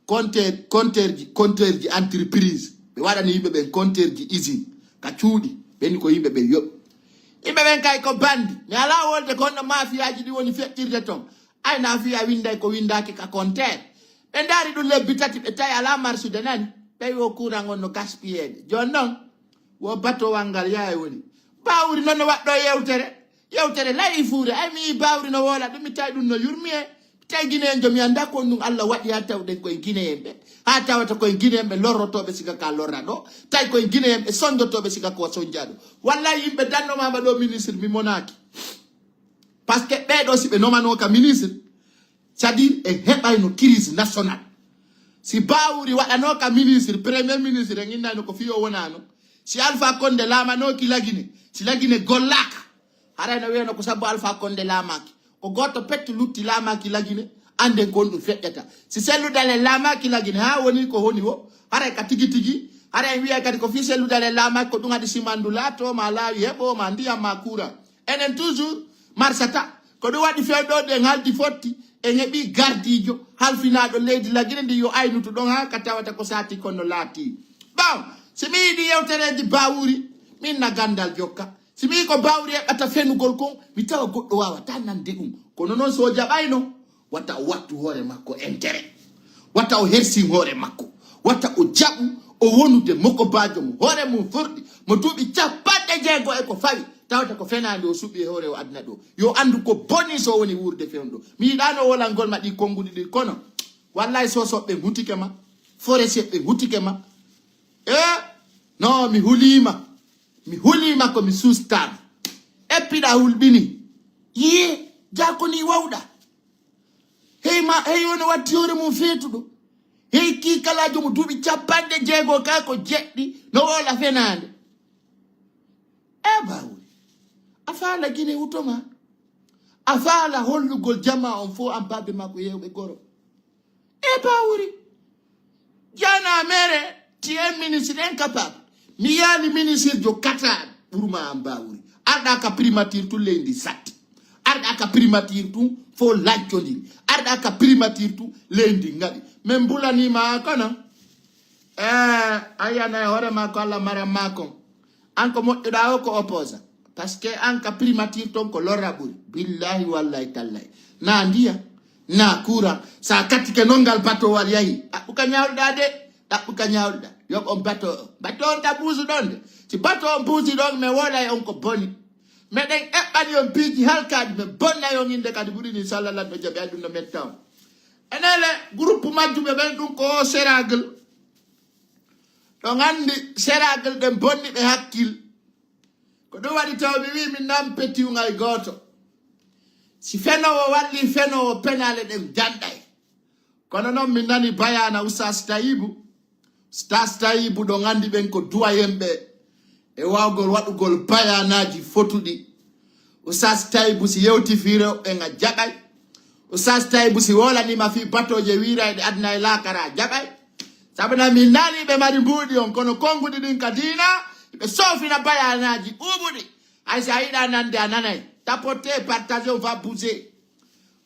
Compteur, compteur ji, compteur ji entreprise. Ɓe waɗani yimɓe ɓen compteur ji usine, ka cuuɗi, ɓen ko yimɓe ɓen yoɓi. Yimɓe ɓen kay ko bandi. Mi alaa wolde ko honno mafiyaaji ɗi woni feƴƴirde ton. Ay, na fiya winday ko windaaki ka compteur. Ɓe ndaari ɗum lebbi tati, ɓe tawi alaa marsude nani. Ɓe wo courant on no gaspiyeede. Jooni noon, wo batowal ngal yahay woni. Bawri noon no waɗɗo yewtere. Yewtere layi fuure. Ay, mi yii Bawri no woola ɗum, mi tawi ɗum no yurmi e. Mi tawi Gine en jo, mi anndaa ko ɗum Allah waɗi haa tawɗen koye Gine en ɓe. Haa tawata koye Gine en ɓe lorrotooɓe siga ka lorra ɗo. Tawi koye Gine en ɓe sonjotooɓe siga ko sonja ɗo. Wallahi yimɓe dannomaama ɗo ministre, mi monaaki. Parce que ɓee ɗo si ɓe nomanoo ka ministre, c'est-à-dire en heɓayno crise nationale. Si Bawri waɗanoo ka ministre, premier ministre, en innayno ko fii o wonaano. Si Alpha Condé laamanooki Lagine, si Lagine gollaaka, haray no wiyano ko sabu Alpha Condé laamaaki. Ko gooto petto lutti laamaaki Lagine, annden ko honɗum feƴƴata. Si Cellou Dalein laamaaki Lagine, haa woni ko woni wo, haray ka tigi tigi, haray en wiyay kadi ko fii Cellou Dalein laamaaki, ko ɗum haɗi simandu laatoo, ma laawi heɓoo, ma ndiyam, ma courant. Enen toujours marsata. Ko ɗum waɗi fewndo ɗen haldi fotti, en heɓi gardiijo halfinaaɗo leydi Lagine ndi yo aynutu ɗon haa ka tawata ko saati kono laati. Bon, si mi yiɗi yewtereeji Bawuri, min na ganndal jokka. Si mi yii ko Bawuri eɓɓata fenugol kon, mi tawa goɗɗo waawataa nande ɗum. Kono noon so o jaɓayno, wata o wattu hoore makko intérêt. Wata o hersin hoore makko. Wata o jaɓu o wonude mokobaajo mo hoore mum furɗi, mo duuɓi capanɗe jeego e ko fawi, tawata ko fenaande o suɓi e hoore o aduna ɗo. Yo anndu ko boni so woni wuurde fewndo. Mi yiɗaano wolangol ma ɗi konnguɗi ɗi, kono wallahi Sosoɓe hutike ma, Forestier ɓe hutike ma. E no mi huliima, mi huliima ko mi sustaama. Eppiɗa hulɓini. Yiye, jaako ni wawɗa. Hey ma, hey ono watti hoore mum feetuɗo. Hey kiikalaajo mo duuɓi capanɗe jeego ka ko jeɗɗi, no woola fenaande. E Bawuri, a faala Gine wuto ma. A faala hollugol jama on fof an baabbe makko yewɓe goro. E Bawuri, jana mere, ti en ministre incapable. Mi yaali ministre jo kata ɓurma an Bawuri. Arɗa ka primature tun leydi satti. Arɗa ka primature tun fo lancodiri. Arɗa ka primature tun leydi ngaɗi. Min mbulanima kono. Eh, a yiyana e hoore ma ko Allah maran ma kon. An ko moƴƴuɗa o ko opposant. Parce que an ka primature ton ko lorra ɓuri. Billahi wallahi tallahi. Na ndiya, na courant. Sa kattike non ngal batowal yahi. Ɗaɓɓu ka ñawɗa de, ɗaɓɓu ka ñawɗa. Yoɓ on bato o. Bato on ta buusu ɗon de. Si bato on buusi ɗon, mi woola e on ko boni. Meɗen eɓɓani on piiji halkaaɗi, mi bonna e on innde kadi ɓuri ni salla lanɗo jaɓi ay ɗum no metta on. Enele, groupe majjuɓe ɓen ɗum ko o Seragle. Ɗon anndi Seragle ɗen bonni ɓe hakkil. Ko ɗum waɗi taw mi wii mi nampetiw ngay gooto. Si fenoowo wallii fenoowo, penaale ɗen janɗay. Kono noon mi nani bayaana Oustaz Tayibu. Oustaz Tayibu ɗon anndi ɓen ko duwayenɓe e waawgol waɗugol bayaanaaji fotuɗi. Oustaz Tayibu si yewti fii rewɓe nga jaɓay. Oustaz Tayibu si woolaniima fii batooje wiirayɗe aduna e laakara jaɓay. Sabu na mi naali ɓe mari mbuuɗi on, kono konnguɗi ɗin ka diina, ɓe soofina bayaanaaji ɓuuɓuɗi. Hay si a yiɗaa nande a nanay. Tapoter, partager, on va bouger.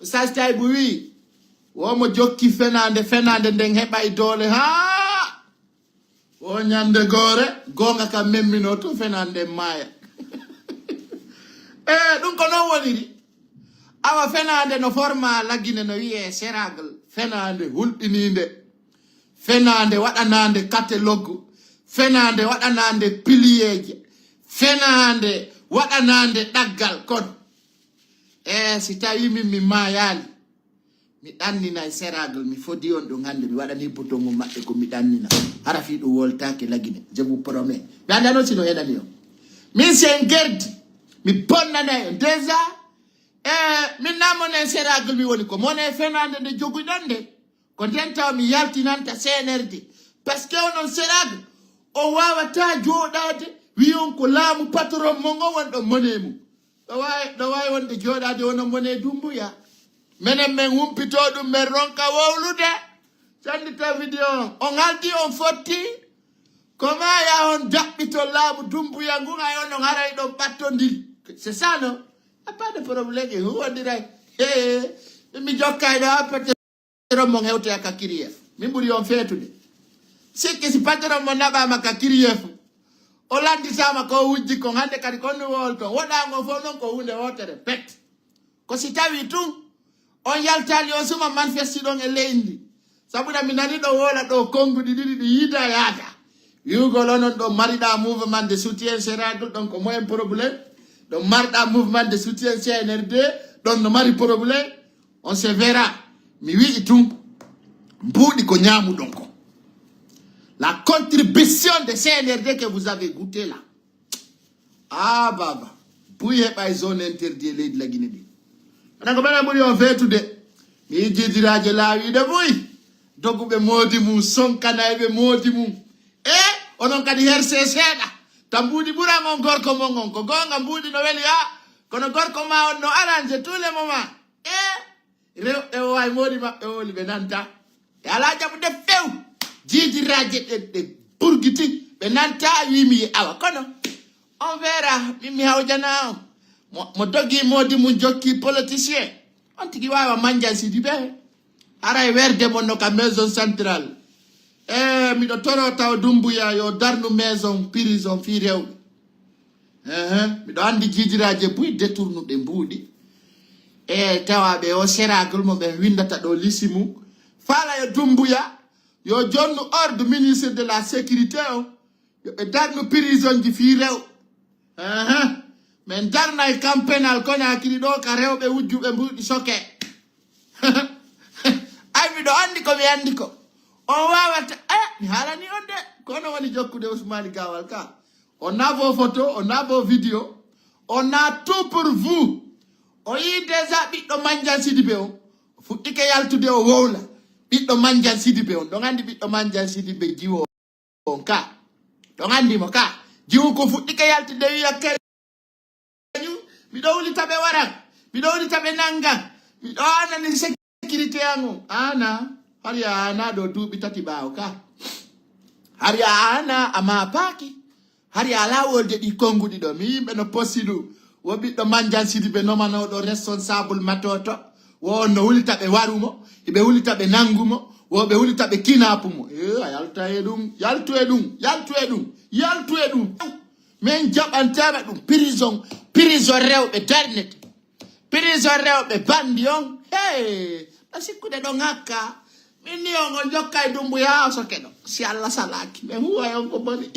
Oustaz Tayibu wii, wo mo jokki fenaande, fenaande nden heɓay doole haa o ñande goore, goonga ka memminoo tun fenaande nden maaya. E, ɗum ko non woniri. Awa fenaande no forma Lagine no wiyee Seragle, fenaande hulɓiniinde, fenaande waɗanaande catalogue, fenaande waɗanaande piliyeeje, fenaande waɗanaande ɗaggal. Kono, e, si tawii min mi maayaali, mi ɗanninay Seragle, mi fodi on ɗum hannde, mi waɗanii bouton mum maɓɓe ko mi ɗannina. Hara fii ɗum woltaake Lagine, je vous promets. Mi anndaa noon si no henani on. Min si en gerdi, mi bonnanay on. Déjà, e, min naa mone Seragle mi woni ko mone fenaande nde joguɗon nde. Ko nden taw mi yaltinanta C N R D. Parce que onon Seragle, o waawataa jooɗaade, wi on ko laamu patron mo ngo wonɗon mone mum. Ɗo waawi, ɗo waawi wonde jooɗaade wonɗon mone Dumbuya. Menen men humpitoo ɗum, men ronka wowlude. Sandita vidéo on. On haldi, on fotti. Comment ya on jaɓɓito laamu Dumbuya ngun, ay onon haray ɗon ɓattondiri. C'est ça, non? Y a pas de problème, e huwondiray. He, mi jokkay ɗo ha patron mon hewtoya ka kiriyeef. Min ɓuri on feetude. Sikki si patron mo naɓaama ka kiriyeef, o lannditaama ko o wujji kon, hannde kadi ko on wowlton. Woɗaango fof noon ko huunde wootere, pet. Ko si tawii tun, on yaltaali, on suma manifesti ɗon e leydi ndi. Sabu na mi nani ɗo woola ɗo konnguɗi ɗiɗi ɗi yiida yaada. Wi'ugol onon ɗon mariɗaa mouvement de soutien Seragle, ɗon ko moyen problème. Ɗon marɗaa mouvement de soutien C N R D, ɗon no mari problème. On se verra. Mi wi'i tun, mbuuɗi ko ñaamuɗon ko. La contribution de C N R D que vous avez goûté là. Ah, baba. Buy heɓa e zone interdit e leydi Lagine ɗi. Ana ko ɓeɗa ɓuri on feetude. Mi yiɗi jiidiraaje laawiiɗe buy. Doguɓe moodi mum, sonkanayɓe moodi mum. E onon kadi herse seeɗa. Ta mbuuɗi ɓuran on gorko mon on. Ko goonga mbuuɗi no weli ha. Kono gorko ma on no arrange tous les moments. E rewɓe o wawi moodi maɓɓe oli ɓe nanta. E ala jaɓude few. Jiidiraaje ɗe, ɗe burgiti. Ɓe nanta, wimi ye awa. Kono on vera, min mi hawjana on. Mo, mo dogi moodi mum jokki politicien. On tigi wawa manjan sidi ɓe. Haray werde mon no ka maison centrale. E miɗo toro taw Dumbuya yo darnu maison prison fii rewɓe. Ehe, miɗo anndi jiidiraaje buy détournuɗe mbuuɗi. E tawaaɓe o Seragle mo ɓen winndata ɗo lisi mum. Faala yo Dumbuya, yo jonnu ordre ministre de la sécurité o, yo ɓe darnu prison ji fii rew. Ehe, min darnay camp pénal Conakry ɗo ka rewɓe wujjuɓe mbuuɗi soke. Ay, miɗo anndi ko mi anndi ko. On waawata, eh, mi haalani on de, kono woni jokkude Ousmane Gawal ka. On a vos photos, on a vos vidéos, on a tout pour vous. O yii déjà ɓiɗɗo Mandiang Sidibé on. O fuɗɗike yaltude o wowla. Ɓiɗɗo Mandiang Sidibé on. Ɗon anndi ɓiɗɗo Mandiang Sidibé jiwo on ka. Ɗon anndi mo ka. Jiwu ko fuɗɗike yaltude wiya kere. Miɗo wuli taɓe waran. Miɗo wuli taɓe nangan. Miɗo anani sécurité an on. Ana. Hari a ana ɗo duuɓi tati ɓaawo ka. Hari a ana a maapaaki. Hari alaa wolde ɗi konnguɗi ɗo. Mi yimɓe no posti ɗum. Wo ɓiɗɗo Mandiang Sidibé nomanooɗo responsable Matoto. Wo on no wuli taɓe waru mo. Hiɓe wuli taɓe nangu mo. Wo ɓe wuli taɓe kinapu mo. Eh, a yalta e ɗum. Yaltu e ɗum. Yaltu e ɗum. Yaltu e ɗum. Min jaɓanteema ɗum. Prison. Prison rewɓe darnete. Prison rewɓe bandi on. Hey. Ɗo sikkude ɗo ŋakka. Min ni on, on jokka e Dumbuya o soke ɗo. Si Allah salaaki, ɓe huwa on ko boni.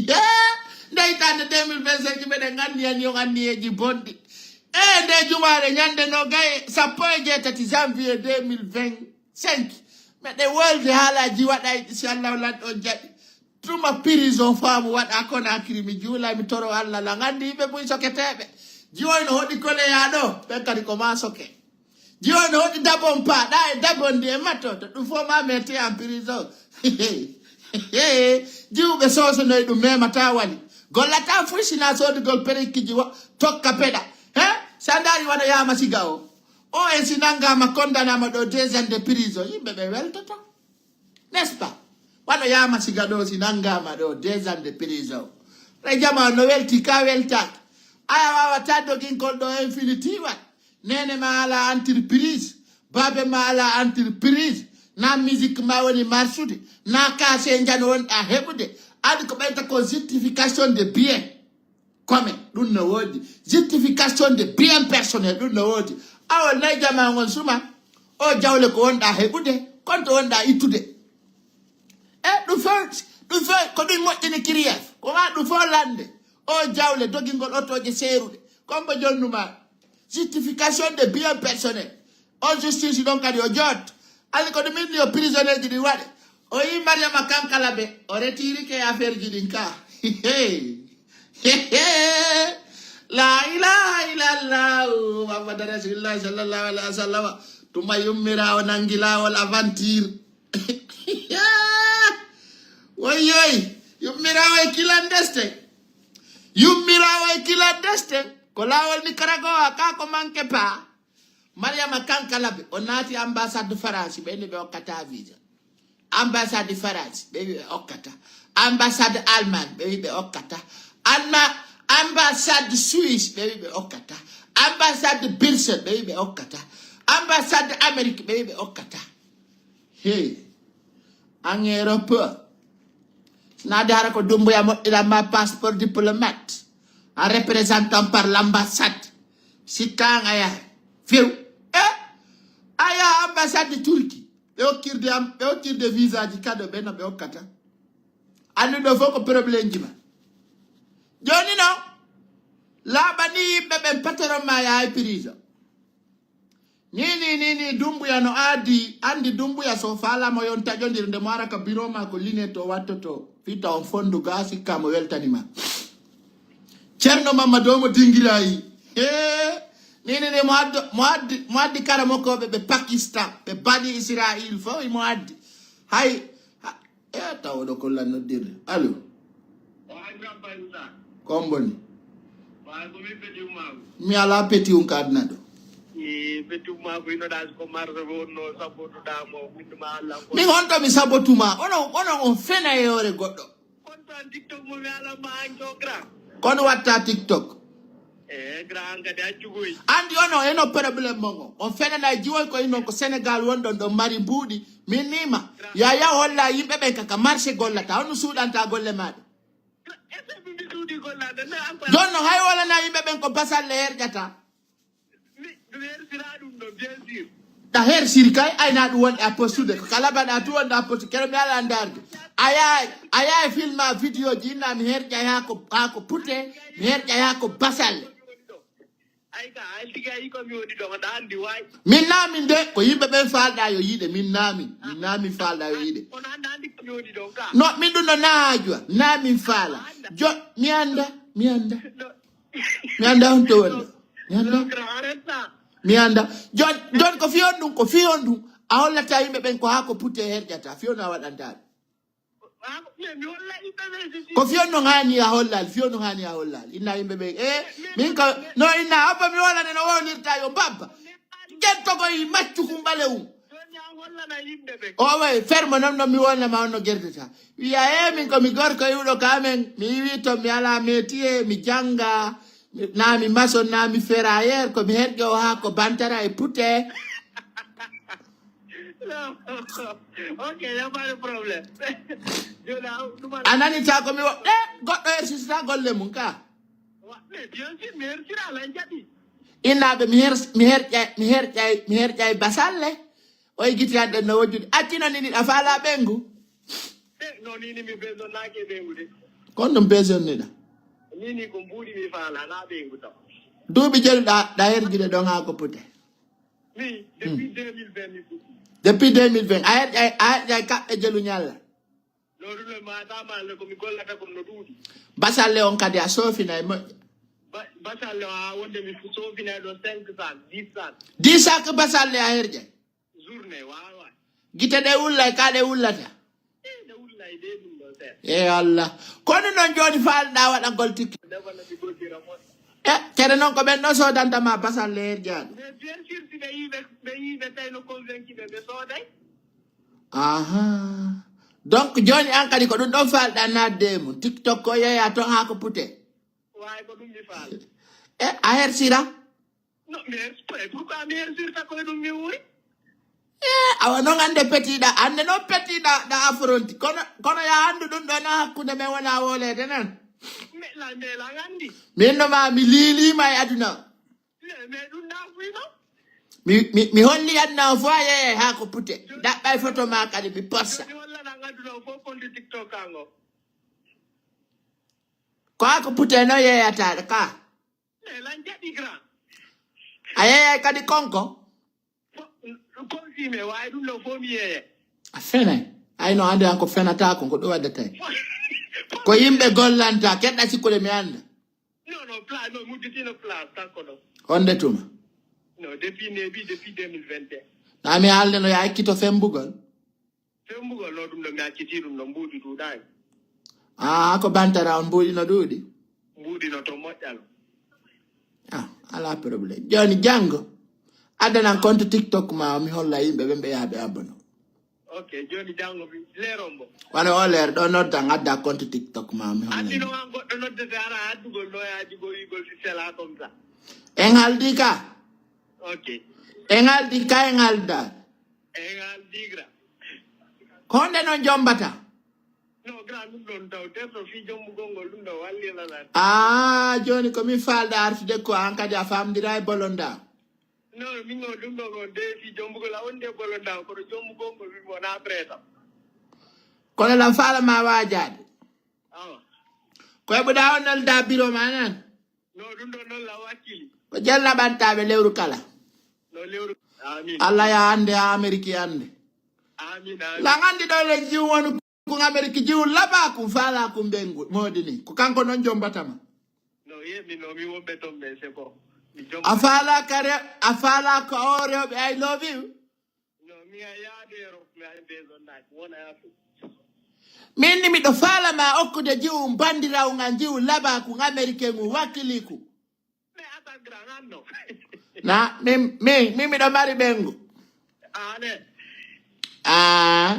Nde hitaande deux mille vingt-cinq, mbeɗen anndi en yo anniyeeji bonɗi. E nde jumaare ñande nogay, sappo e jeetati janvier deux mille vingt-cinq, meɗen wolde haalaaji waɗayɗi, si Allah lanɗo on jaɓi. Tuma prison faamu waɗa Conakry, mi juula, mi toro Allah, lan anndi yimɓe buy soketeeɓe. Jiwoy no hoɗi koleya ɗo, ɓen kadi ko ma soke. Jiwoy no hoɗi dabon pa, ɗa e dabon ndi e matto, to ɗum fof ma mette en prison. Jiwɓe sosonoy ɗum memata wali. Gollata fuy sina sodugol perikiji wo tokka peɗa. He? Sa ndaari wano yama siga o. O en si nangama kondanama ɗo deux ans de prison, yimɓe ɓe weltoto. N'est-ce pas? Wano yama siga ɗo si nangama ɗo deux ans de prison. Re jama no welti ka weltaki. Aya wawata dogingol ɗo infinity wat. Nene ma ala entreprise. Babe ma ala entreprise. Na musique ma woni marsude. Na kase njan wonɗa heɓude. Adi ko ɓeyta ko justification de bien. Comme ɗum no woodi. Justification de bien personnel, ɗum no woodi. Awo nayi jama ngon suma. O jawle ko wonɗa heɓude, kon to wonɗa ittude. E ɗum fof, ɗum fof ko ɗum moƴƴini kiriyef. Ko ma ɗum fof lande. O jawle dogingol otoje seeruɗe. Kombo jonnuma. Justification de bien personnel. On justice ɗon kadi o jot. Ani ko ɗum inni o prisonnier ji ɗi waɗe. O yi Mariama Kankala ɓe. O retiri ke affaire ji ɗin ka. La ilaha illallah. Muhammad Rasulullah sallallahu alaihi wasallam. Tuma yummira o nangi lawol aventure. Woy yoy. Yummira o e kilandeste. Yummira o e kilandeste. Ko lawol Nicaragua ka ko manque pas. Mariama Kankalabe, o naati ambassade France, ɓe ni ɓe okkata visa. Ambassade France, ɓe wi ɓe okkata. Ambassade Allemagne, ɓe wi ɓe okkata. Alma, ambassade Suisse, ɓe wi ɓe okkata. Ambassade Bruxelles, ɓe wi ɓe okkata. Ambassade Amérique, ɓe wi ɓe okkata. Hey, en Europe, naade hara ko Dumbuya moƴƴiran ma passeport diplomate, en représentant par l'ambassade. Sikka an a yaha. Few. Eh? A yaha ambassade Turquie. Ɓe okkirde am, ɓe okkirde visa ji kado ɓe no ɓe okkata. Andu ɗo fof ko problème ji ma. Joni no, laaɓani yimɓe ɓen patron ma yahay prison. Ni, ni, ni, ni, Dumbuya no aadi, andi Dumbuya so faalama yon taƴondir nde mo ara ka biro ma ko linet o wattoto, fita on fondu ga sikka mo weltani ma. Ceerno Mamadu o mo dingirayi. Eh, ni, ni, ni, mo addo, mo addi, mo addi karamokooɓe ɓe Pakistan, ɓe Bani Israil fof mo addi. Hay, ha, e taw oɗo kollan noddirde. Allo. Ko an kam Baye Moussa. Ko on boni? Baye ko min Petit Oumar. Mi ala Petit un ka aduna ɗo. E Petit Oumar ko ino ɗa ko marsa ko wonno sabotuɗa mo winduma Allah ko. Min honto mi sabotuma? Ono, ono on fena e hoore goɗɗo. Kon to an TikTok mo mi ala ma an jo grand. Kono watta TikTok. E grand kadi accu koy. Andi ono eno problème mo ngo. On fenana e jiwoy ko inon ko Sénégal wonɗon ɗon mari mbuuɗi. Min nima. Ya ya holla yimɓe ɓen kaka marché gollata. On suuɗanta golle maɗa. Est-ce que mi suuɗi gollade? Na an ko. Jonno hay wolana yimɓe ɓen ko basalle herƴata. Mi, mi hersira ɗum ɗo, bien sûr. Ɗa hersiri kay, ayna ɗum wonde a postude. Ko kala mbaɗa tu wonde a postude. Kero mi ala ndarde. A yaay, a yaay filma vidéo ji, inna mi herƴa haa ko, haa ko pute, mi herƴa haa ko basalle. Ay ka, ay tigi ayi ko mi woni ɗo, ɗa andi waay. Min naamin de, ko yimɓe ɓen faalɗa yo yiɗe, min naamin. Min naamin faalɗa yo yiɗe. Kono anda andi ko mi woni ɗo ka. No, min ɗum no naajua, naamin faala. Jo, mi anda, mi anda. No. Mi anda on to wonde. Mi anda. No, grand, arrête ça. Mi anda. Jon, jon ko fiyon ɗum, ko fiyon ɗum. A hollata yimɓe ɓen ko haa ko putte herƴata. Fiyon a waɗanta ɗum. Ah, mais mi holla yimɓe ɓe si, si. Ko fiyon non hani a hollal, fiyon non hani a hollal. Inna yimɓe ɓe, eh, min ka, no inna abba mi wala ne no wonirta yo babba. Jettogo yi maccu kumbale um. Joni a hollana yimɓe ɓe. O way, fermo non no mi wona ma on no gerdata. Wiya, eh, min ko mi gorko iwɗo ka men, mi iwi to mi ala métier, mi janga, mi, na mi maçon, na mi ferrailleur, ko mi herƴo o haa ko bantara e pute. Non. Ok, y a pas de problème. Joni a ɗum a nani ta ko mi wo-, eh, goɗɗo hersisita golle mum ka. Wa-, mais bien sûr, mi hersira ala jaɓi. Innaaɓe mi her-, mi herƴay, mi herƴay, mi herƴay basalle. Oy giti an ɗen no wojjude. Accino nini ɗa faala ɓengu. Eh, no nini mi bezo nake ɓengude. Kon ɗum besonniɗa. Nini ko mbuuɗi mi faala na ɓengu taw. Duuɓi jelu ɗa ɗa herjide ɗon haa ko pute. Mi depuis deux mille vingt mi fuɗɗi. Depuis deux mille vingt a herƴay a herƴay kaɓɓe jelu ñalla. No ɗum no mata malle ko mi gollata kon no ɗuuɗi. Basalle on kadi a soofinay moƴƴa. Ba- Basalle o ha wonde mi fu- soofinay ɗo cinq sac dix sac. Dix sac basalle a herƴay. Journée wawa. Gite ɗe wullay ka ɗe wullata. Eh, nde wullay de ɗum ɗo seeɗa. E Allah. Kono noon jooni faalɗa waɗagol tikki. Ndefana mi goddira moƴƴa. E kere noon ko ɓen ɗo sodanta ma basalle herjaaɗo. Mais bien sûr si ɓe yiiɓe ɓe yiiɓe tawi no convaincu ɓe ɓe sooday. Aha. Donc jooni an kadi ko ɗum ɗon faalɗa naatde e mum tiktok ko yeeya toon haa ko pute. Wawi ko ɗum mi faala. E a hersira. No mi hersi pourquoi mi hersirta koye ɗum mi wuuri. E awa noon annde petiɗa annde noon petiɗa ɗa affronti kono kono ya anndu ɗum ɗo na hakkunde men wona wolede nan. Meɗla meɗla gandi. Min no ma mi liilima e aduna. Mais ɗum na fuyno. Mi mi mi holli aduna o fof a yeeyay haa ko pute daɓɓay photo ma kadi mi porsa. Mi hollana aduna o fof konde tiktok ango. Ko haa ko pute no yeeyataɗo ka. Mais lan jaɓi grand. A yeeyay kadi konko. Confirmé wawi ɗum ɗo fof mi yeeya. A fenay. Ayno ande an ko fenata ko ko ɗum waɗata en. Ko yimɓe gollanta keɗɗa sikkude mi anda. Non non place non mudditino place kanko ɗo. Honde tuma. Non depuis nebi depuis deux mille vingt et un. Na mi haalde no ya ekkito fembugol. Fembugol no ɗum ɗo mi acciti ɗum ɗo mbuuɗi ɗuuɗani. Ah ko bantara on mbuuɗi no ɗuuɗi. Mbuuɗi no to moƴƴal. Ah ala problème joni janngo. Addanan compte tiktok ma o mi holla yimɓe ɓen ɓe yaha ɓe abbono. Ok joni janngo mi leeron mo. Wano o leer ɗo noddan adda compte tiktok ma o mi holla Anndi yimɓe. Noon an goɗɗo noddete ara addugol noyaaji goo wiigol si selaa comme ça. En haaldi ka. Ok. En haaldi ka en haalda. En haaldi gra. Ko honde noon jombata? No grand ɗum ɗoon taw terto fii jombugol ngol ɗum ɗo wallirana. Ah joni ko min faalda artude ko an kadi a famdira e bolonda. No min o ɗum ɗo ko de fii jombugol a wonde bolonda kono jombugol ngol min wona preta. Kono lan faala ma waajaade. Awa. Ko heɓuɗa on nalda biro ma nan. No ɗum ɗo noon la wakkili. Ko jellaɓantaɓe lewru kala. No lewru. Amin. Allah ya ande ha ameriki ande. Amin amin. Lan andi ɗo le jiw wonu kun ameriki jiw laba kun fala kun ɓengu modini ko kanko noon jombatama. No yemi no mi wonɓe toon ɓe c'est bon. Mi jom. A fala kare a fala ko o rewɓe I love you. No mi a yaade Europe mi ay besoin naji wona yaatu. Min ni miɗo faalama okkude jiwu bandirawu ngan jiwu labaku americain ngu wakkiliku. Mais attaque grand an no. Na min min min miɗo mari ɓengu. Ane. Ah.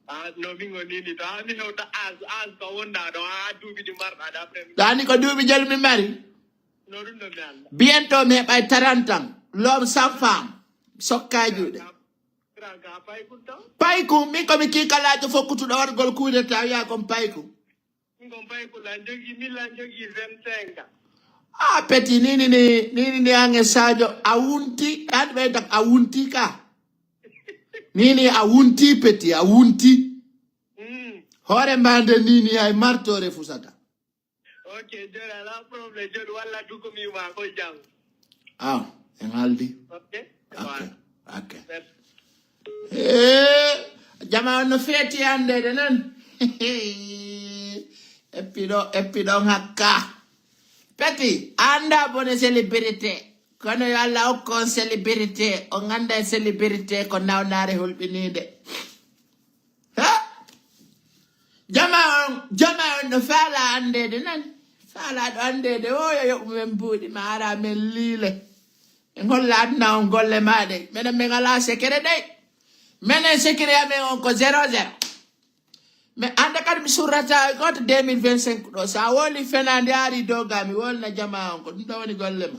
Ah no min o nini to ami hewta as as ka wonda ɗo ha duuɓi ɗi marɗa d'après mi. Ɗani ko duuɓi jelu mi mari. No ɗum ɗo mi anda. Bientôt mi heɓay trente ans. L'homme sans femme. Sokka e juuɗe. Grand ka pay kun taw. Payku min komi kikalaajo fokkutuɗo waɗugol coup d'état wiya kon payku. Min kon pay kun la jogi min la jogi vingt cinq ans. Ah petit nini ni nini ni ange sadio a wunti an ɓeydak a wunti ka. Nini a wunti petit a wunti. Hmm. Hoore mbande nini hay martore fusata. Ok joni ala problème joni walla du ko mi ma ko jam. Aw en haaldi. Ok. Ok. Ok. Merci. Eh, jama on no feeti andede noon. Eppi ɗo eppi ɗon hakka. Peti anda bone célébrité. Kono yo allah hokku on célébrité on anda e célébrité ko nawnare hulɓinide. Ha. Jama on jama on no faala andede noon. Faalaɗo andede o yo yoɓu men mbuuɗi ma ara men liile. En holla aduna on golle ma ɗey menen min ala sekere ɗey. Menen sekere amen on ko zéro zéro. Mais ande kadi mi surrata e goto deux mille vingt cinq ɗo sa woli fenade ari doga mi wolna jama on ko ɗum ɗo woni golle ma.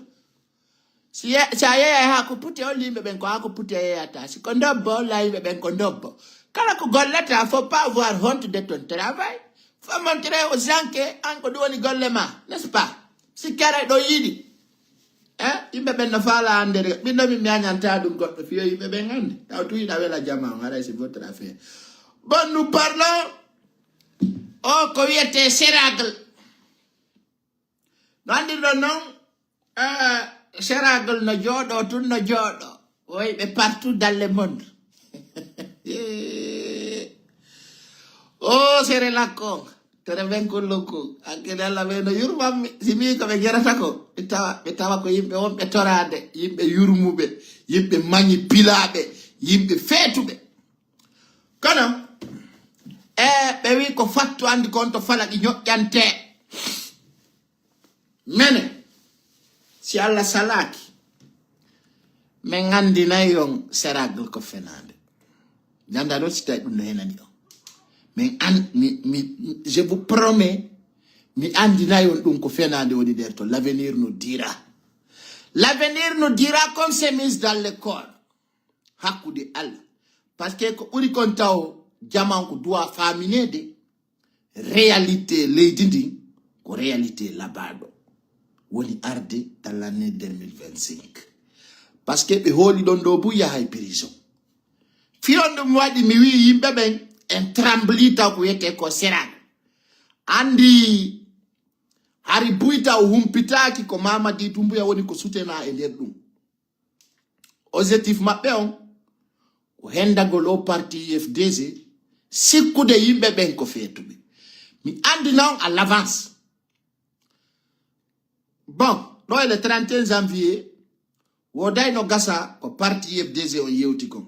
Si ye- sa yeeyay ha ko puti on yimɓe ɓen ko ha ko puti a yeeyata si ko dobbo holla yimɓe ɓen ko dobbo. Kala ko gollata faut pas avoir honte de ton travail. Faut montrer aux gens que an ko ɗum woni golle ma n'est-ce pas? Si kere ɗo yiɗi. Eh, yimɓe ɓen no faala annde de. Min ɗo min mi añanta ɗum goɗɗo fiyo yimɓe ɓen anndi. Taw tu yiɗa wela jama on, haray c'est votre affaire. Bon, nous parlons. O ko wiyetee Seragle. No anndirɗon non, eh, Seragle no jooɗoo tun, no jooɗoo. Woy ɓe partout dans le monde. O sere lakko, tere ɓen kullukku. Hakkille Allah ɓe no yurmammi. Si mi ko ɓe gerata ko, ɓe tawa, ɓe tawa ko yimɓe wonɓe toraade, yimɓe yurmuɓe, yimɓe mañi pilaaɓe, yimɓe feetuɓe. Kono, e ɓe wi ko fattu anndi kon to fala ɗi ñoƴƴante. Mene, si Allah salaaki, min anndinay on Seragle ko fenaande. Ganda ɗo si tawi ɗum no henani on. Min an, mi, mi, je vous promets, mi anndinay on ɗum ko fenaande woni nder to. L'avenir nous dira. L'avenir nous dira comme c'est mis dans le corps. Hakkunde Allah. Parce que ko ɓuri kon taw jaman ko duwa faamineede. Réalité leydi ndin ko réalité labaaɗo woni arde dans l'année deux mille vingt-cinq. Parce que ɓe hooli ɗon ɗo bu yahay prison. Fiyon ɗum waɗi mi wi yimɓe ɓen en trembli taw ko wiyetee ko Seragle. Anndi hari buy taw humpitaaki ko Mamadi Doumbouya woni ko sutena e nder ɗum. Objectif maɓɓe on ko hendagol o parti U F D G, sikkude yimɓe ɓen ko feetuɓe. Mi anndi non à l'avance. Bon, ɗo e le trente et un janvier, woodayno gasa ko parti U F D G on yewti kon.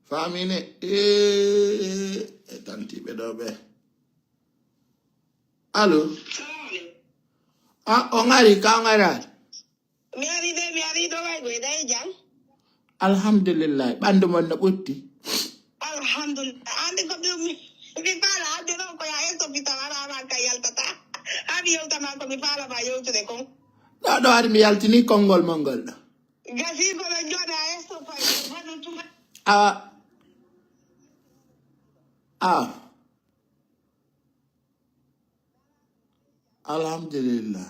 Faamine, eh, e tantiɓe ɗo ɓe. Allo? Ah, on ari, ka on ari? Mi ari de, mi ari ɗo way goy day jam. Alhamdulillah, ɓandu mon no ɓutti. Alhamdulillah. Andi ko mi, mi fala ande ɗo ko ya esto pita wala ma ka yaltata. Ami yewta ma ko mi fala ma yewtude kon. Ɗo, ɗo ari mi yaltini konngol mon ngol ɗo. Gasi ko ɓe jooɗa esto pa, hanu tuma. Awa. Awa. Alhamdulillah.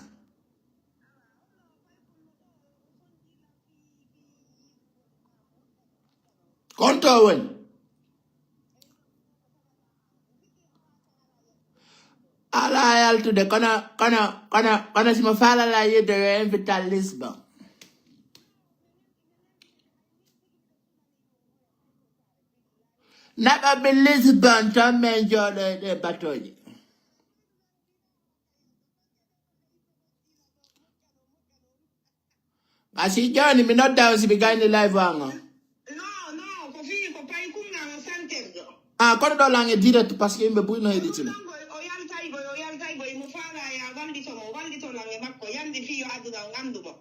Konto woni? Ala yaltude, kono, kono, kono, kono si mo faalala yidde yo invite à Lisbon. Naɓa ɓe Lisbon, ton min jooɗo e ɗe batooje. A si jooni mi nodda on si mi gayni live an on. No, no, ko fii ko pay kun an santerɗo. Ah, kono ɗo lan e direct parce que yimɓe buy no heɗitino. O yaltay boy, o yaltay boy, mo faala ya wallito mo, wallito lan e makko, yandi fii yo aduna on anndu mo.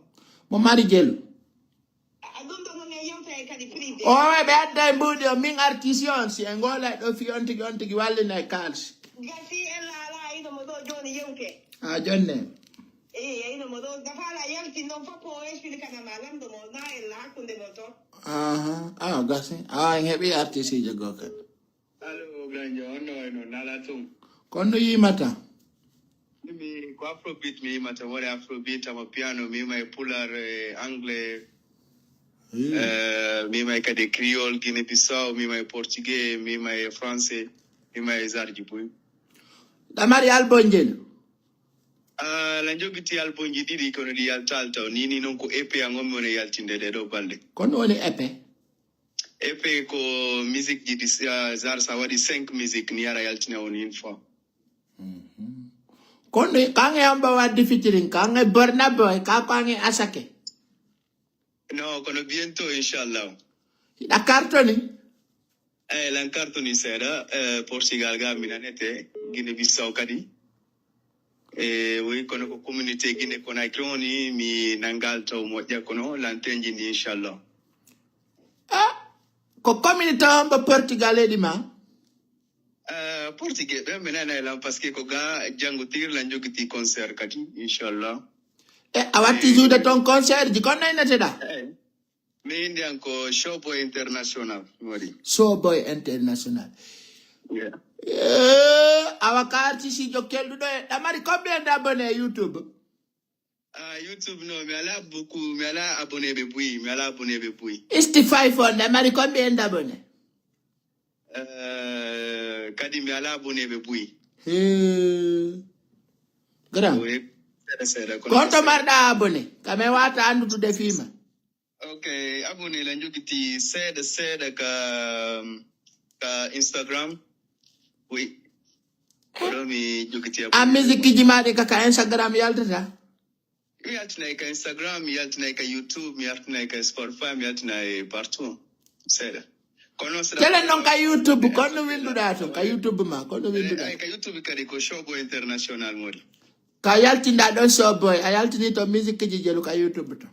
Mo mari jelu. A ɗum ɗo non e yewta e kadi privé. O e ɓe adda e mbuuɗi o min artiste on si e ngola e ɗo fii on tigi on tigi wallina e kaalsi. Gasi en laala ino mo ɗo jooni yewte. Ah, jonne. Eyi, eyno mo ɗo gafaala yalti noon fof ko o explikanama lamɗo mo na en hakkunde mon toon. Aha, awa gasi. Awa en heɓi artiste goo kadi. Allo, Ganjo, on no wayno nala tun. Kono no yimata? Mi ko afrobeat mi yimata, wore afrobeat ama piano mi yima e pular e anglais. Eh, mi yima e kadi e creole Guinée Bissau, mi yima e portugais, mi yima e français, mi yima e zarji buy. Ɗa mari album jel? Ah, la jogiti albumji ɗiɗi kono ɗi yaltaali taw. Ni ni noon ko E P an on mi woni yaltinde ɗee ɗoo balɗe. Kono woni E P? E P ko musique ji ɗi, ah, genre sa waɗi cinq musique ni ara yaltina on une fois. Mhm. Kono kan e amba waddi featuring kan e Burna Boy ka kan e Asake. No, kono bientôt, inchallah. Hiɗa kartoni? Eyi, lan kartoni seeɗa, eh, Portugal ga mi nanete, Guinée Bissau kadi. E wi kono ko communauté Guinée Conakry woni mi nangal taw moƴƴa kono lan tenjini inchallah. Ah, ko communauté on ɓe Portugal eɗi ma? Eh, portugais ɓen ɓe nanay lan parce que ko ga janngo tigi lan jogiti concert kadi inchallah. E a watti joude ton concert ji kon naynateɗa? Eyi. Mi indi an ko Showboy International mi waɗi. Showboy International. Yeah. Eh, awa ka artiste jo kelɗuɗo e ɗa mari combien d'abonnés e YouTube? Ah, YouTube, no, mi alaa beaucoup, mi alaa abonné ɓe buy, mi alaa abonné ɓe buy. Isti five on, nde mari combien d'abonnés? Eh, kadi mi alaa abonné ɓe buy. Hee. Grand. Ko he-, seeɗa seeɗa, kono Ko honto seeɗa. Marɗa abonné? Ka mi wata anndude fima. Ok, abonné la jogiti seeɗa seeɗa ka, ka Instagram. Oui. Ko ɗo mi jogiti A abonné. Musique ji maɗi ka, ka Instagram yaltata? Mi yaltinay ka Instagram, mi yaltinay ka YouTube, mi yaltinay ka Spotify, mi yaltinay partout. Seeɗa. Kono seeɗa Tele non ka YouTube, kono winduɗa ton, ka YouTube ma, kono winduɗa. Ay, ka YouTube kadi ko Showboy International modi. Ka yaltinda ɗon Showboy, a yaltini to musique ji jelu ka YouTube to.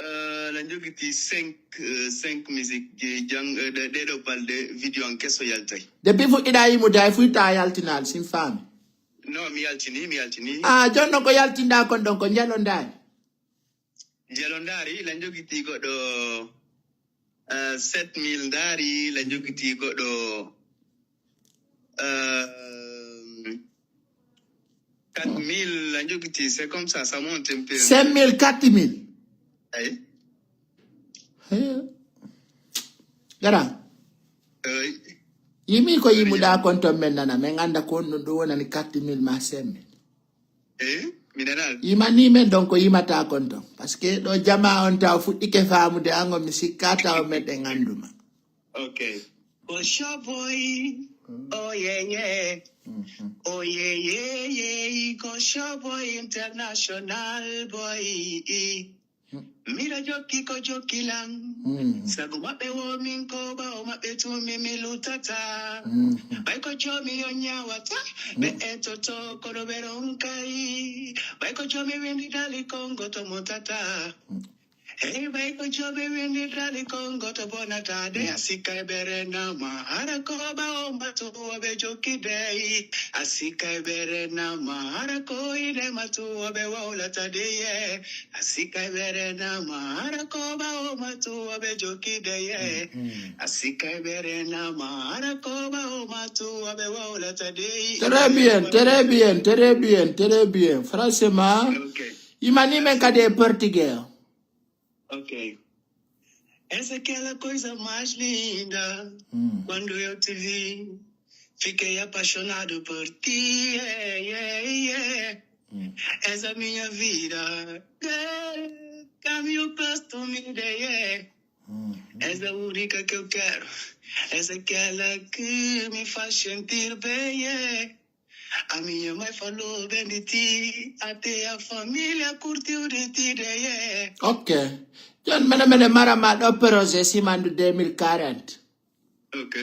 Eh, la jogiti cinq, eh, cinq musique ji jang, eh, ɗe, ɗeɗo balɗe vidéo an keso yaltay. Depuis fuɗɗiɗa yimude, ay fuy ta yaltinal, sin fami. No, mi yaltini, mi yaltini. Ah, jonno ko yaltinda kon ɗon, ko jelondani. Jelondari, la jogiti goɗɗo, eh, sept mille dari, la jogiti goɗɗo, eh, quatre mille, la jogiti, c'est comme ça, ça monte un peu. Cinq mille, quatre mille. Ay. Hee. Gara. Ay. Yimi ko yimuɗa kon ton men nana, men anda ko honɗum ɗum wonani quatre mille ma cinq mille. Eh, mi nanaali. Yimani men donc ko yimata kon ton. Parce que ɗo jama on taw fuɗɗike famude ango mi sikka taw meɗen anduma. Ok. Ko Showboy, oh yeah, yeah. Oh yeah, yeah, yeah. Ko Showboy international boy. Miɗo jokki ko jokki lan. Sago maɓɓe wo min ko ɓawo maɓɓe tumi mi lutata. Ɓay ko joomi yo ñawata. Ɓe etoto kono ɓe ronkay. Ɓay ko joomi windi dali kongo to motata. Hey, ɓay ko joomi windi dali kongo to bonata. De a sikka e ɓe renama. Hara ko ɓawo matu wo ɓe jokki dey. A sikka e ɓe renama. Hara ko ine matu wo ɓe wawlata de ye. A sikka e ɓe renama. Hara ko ɓawo matu wo ɓe jokki de ye. A sikka e ɓe renama. Hara ko ɓawo matu wo ɓe wawlata de ye. Très bien, très bien, très bien, très bien. Franchement, Ok. Yimani men kadi e portugais. Ok. Essa é aquela coisa mais linda. Quando eu te vi, fiquei apaixonado por ti. Yeah, yeah, yeah. És a minha vida. Girl, come you close to me, yeah, yeah. És a única que eu quero. És aquela que me faz sentir bem, yeah. A minha mãe falou bem de ti, até a família curtiu de ti, yeah. Ok. Jon mene mene marama ɗo projet Simandu deux mille quarante. Ok.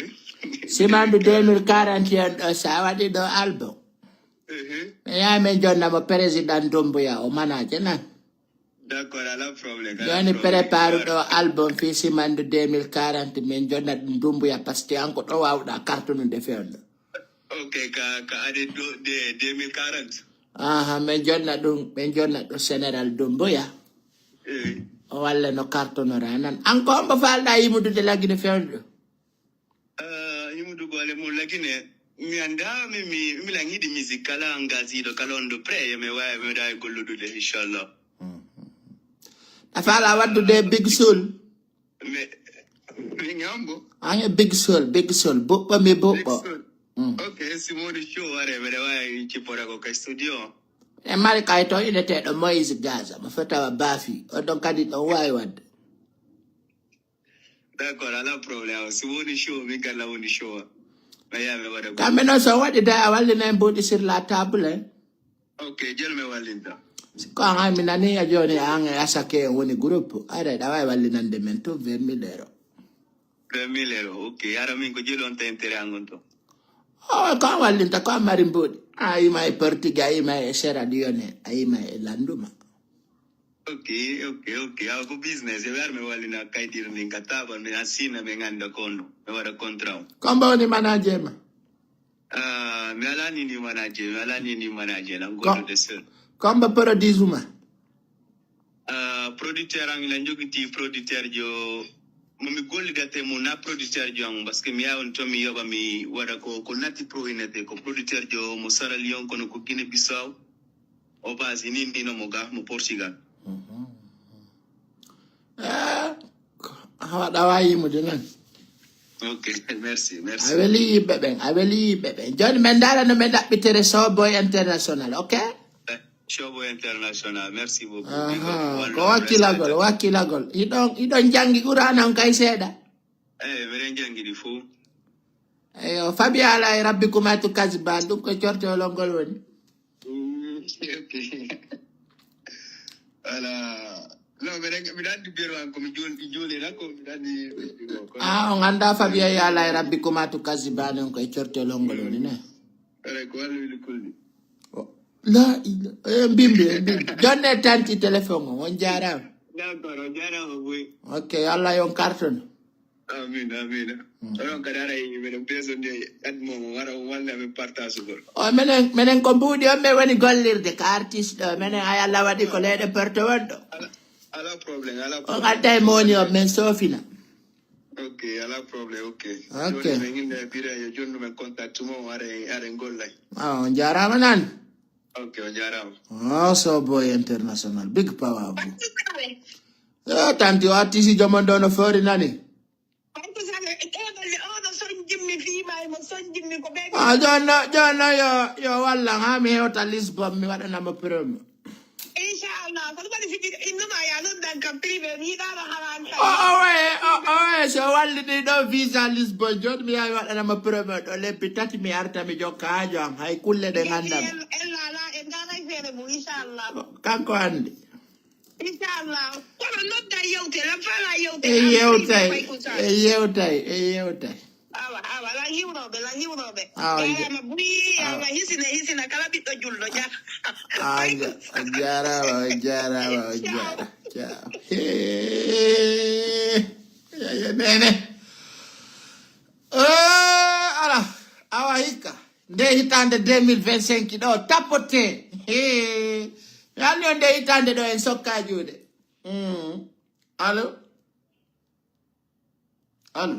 Simandu deux mille quarante yon ɗo sa waɗi ɗo album. Mhm. Mi yaha min jonnamo président Dumbuya o manaje nan. D'accord, ala problème. Joni prépare ɗo album fi Simandu deux mille quarante min jonna ɗum Dumbuya parce que an ko ɗo wawɗa cartonude fewndo. Ok, ka, ka année do, de deux mille quarante. Aha, min jonna ɗum, min jonna ɗum Général Dumbuya. Eh. O walla no cartonora nan. An ko hombo falɗa yimudude lagine fewndo? Ah, yimudu gole mum lagine. Mi anda, mi, mi, mi langi di musique kala engagé ɗo kala on ɗo prêt, mi wawi, mi wawi golludude, inchallah. A fala waddude Big Soul. Mais, mi ñambo. Ange Big Soul, Big Soul. Buɓɓo mi buɓɓo. Ok, si modi show ware, mi wawi ci pora ko ka studio. E mari kay to ine te ɗo Moïse Gaza. Mo fetawa bafi. O ɗon kadi ɗon wawi wadde. D'accord, ala problème. Si woni show, mi galla woni show. Mi yaha mi waɗa. Kamɓe noon so waɗi day a wallinay mbuuɗi sur la table. Ok, jel mi wallinta. Si ko an mi nani a jooni an e Asake woni groupe. Aɗa ɗa wawi wallinande men tout vingt mille euro. Vingt mille euro, ok. Ara min ko jel on ta intérêt an on to. O ko an wallinta ko an mari mbuuɗi. A yima e Portugais, a yima e Sierra Leone, a yima e Landuma. Ok, ok, ok. Awa ko business. E wer mi wallina kaydir min ka tabal min asina min anda kono. Mi waɗa contrat. Kombo woni manager ma? Ah, mi ala ni ni manager, mi ala ni ni manager. Lan goto de seul. Kombo produit ma? Ah, producteur an la jogiti producteur jo mo mi gollidate mo na producteur jo an parce que mi yawon to mi yoɓa mi waɗa ko ko nati pro inete ko producteur jo mo Sierra Leone kono ko Guinée Bissau. O basi ni ni no mo ga mo Portugal. Eh, hawa ɗawa yimude noon. Ok, merci, A merci. Weli yiɓɓe ɓen, a weli yiɓɓe ɓen. Jooni men ndaara no men ɗaɓɓitere Showboy International, ok? Showboy International, merci beaucoup. Big up, Aha, one ko love, wakkilagol, respect. Wakkilagol. Hiɗon, hiɗon janngi Qur'aana on kay seeɗa. Eh, miɗen janngi ɗi fof. Eyo, Fabia ala e Rabbi kumatu kasban, ɗum ko cortolol ngol woni. Mm, ok. Voilà. Non, miɗen, miɗa anndi biro an ko mi juul-, mi juulira ko miɗa anndi. Ah, on annda Fabia e ala e Rabbi kumatu kasban on ko e cortolol ngol woni, ne? Ere ko wallu wili kulli. La ila, e mbimbi, e mbimbi. Jonne tanti téléphone on, on jaaraama. D'accord, on jaaraama boy. Ok, Allah yon carton. Amin, amin. Onon kadi ara e miɗen peso nde admo mo wara on walla men partage gol. O menen, menen ko mbuuɗi on men woni gollirde ka artiste ɗo. Menen ay Allah waɗi ko leyɗe porto wonɗo. Ala, ala problème, ala On problème. adda e moni on men soofina. Ok, ala problème, ok. Ok. Joni men inde bira yo jonnu men contact mo are are gollay. Ah, on jaaraama nan. Ok, on jaaraama. Oh, Showboy International, big power bu. Eh, tanti o artiste jomon ɗo no fori nani. Ay ko saka e ɗeɗalle oɗo soñjimmi fiima emo soñjimmi ko ɓe Ah, jonno, jonno yo, yo wallan ha mi hewta Lisbon mi waɗanamo promo. Inchallah ko ɗum waɗi fiji innuma ya noddan kam privé mi yiɗano hawan O, o waye, o, o waye so wallini ɗo visa Lisbon joni mi yawi waɗanamo promo ɗo lebbi tati mi arta mi jokka hajo am hay kulle ɗe gandam. En lala en danay feere mum inchallah. Kanko andi. Inchallah kono nodda yewte lan fala yewte. E yewtay, e yewtay, e yewtay. Awa awa lan hiwnoɓe lan hiwnoɓe. Awa, Jarama buy Allah hisina hisina kala ɓiɗɗo julɗo ja. A ja-, a jarama, a jarama, a jarama. Ciao. Hey. Ya, ya, nene. Eh, ala, awa hikka. Nde hitande deux mille vingt-cinq ɗo tapote. Hey. Mi anndi on nde hitande ɗo en sokka juuɗe. Mm. Allo? Allo?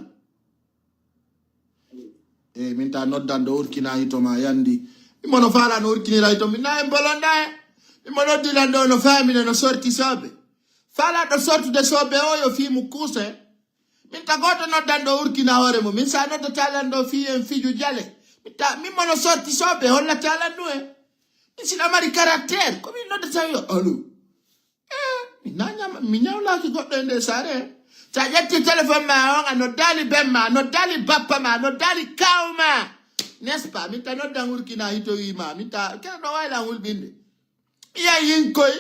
Eh, min ta noddan ɗo urkina hito ma yandi. Min mono fala no urkinira hito min na en bolonda e. Min mono dilan ɗo no famine no sorti sobe. Fala ɗo sortude sobe o yo fi mu kuse. Min ta goto noddan ɗo urkina hoore mo. Min sa noddata lan ɗo fi en fiju jale. Min ta, min mono sorti sobe hollata lan ɗum e. Min siɗa mari caractère. Ko min noddata yo. Allo? Eh, mi na ñama, mi ñawlaki goɗɗo e nde saare. Sa ƴetti téléphone ma on, a noddali ben ma, a noddali bappa ma, a noddali kaw ma. N'est-ce pas? Min ta noddan urkina hito wi ma, min ta, kene ɗo wayla hulɓinde. Iya yin koy,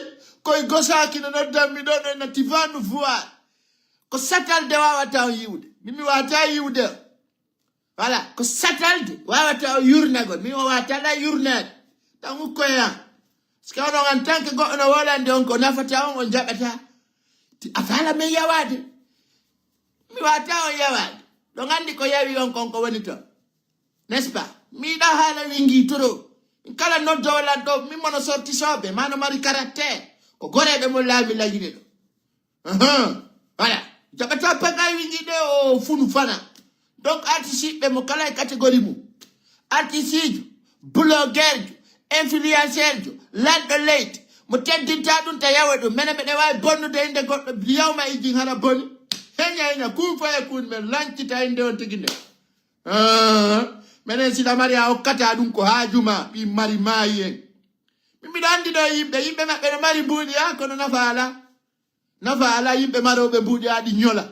koy gosaki no noddan mi ɗo ɗo na tivanu voir. Ko satal de wawata on yiwde. Min mi wata yiwde. Voilà, ko satalde wawata o yurnagol. Min o wawata la yurnade. Tan ukkoya. Parce que onon en tant que goɗɗo no wolande on ko nafata on, on jaɓata. Ti a fala men yawade. Mi wata on yawade. Ɗon andi ko yawi on kon ko woni ton. N'est-ce pas? Mi yiɗa haala wingi toro. Min kala noddowo lan ɗo, min mono sorti soɓe, mano mari caractère. Ko goreɓe mo laami lagine ɗo. Ahan. Voilà. Jaɓata pagay wingi ɗe o funu fana. Donc artiste ɓe mo kala e catégorie mum. Artiste jo, blogueur jo, influenceur jo, lanɗo leydi. Mo teddinta ɗum ta yawa ɗum. Mene meɗe wawi bonnude inde goɗɗo yawma ijin hara boni. Heña heña kun faya kun men lancita inde on tigi nde. Ah, menen siɗa mari a hokkata ɗum ko haajuma ɓi mari maayi en. Min mbiɗa andi ɗo yimɓe, yimɓe maɓɓe no mari mbuuɗi a kono nafa ala. Nafa ala yimɓe marooɓe mbuuɗi aɗi ñola.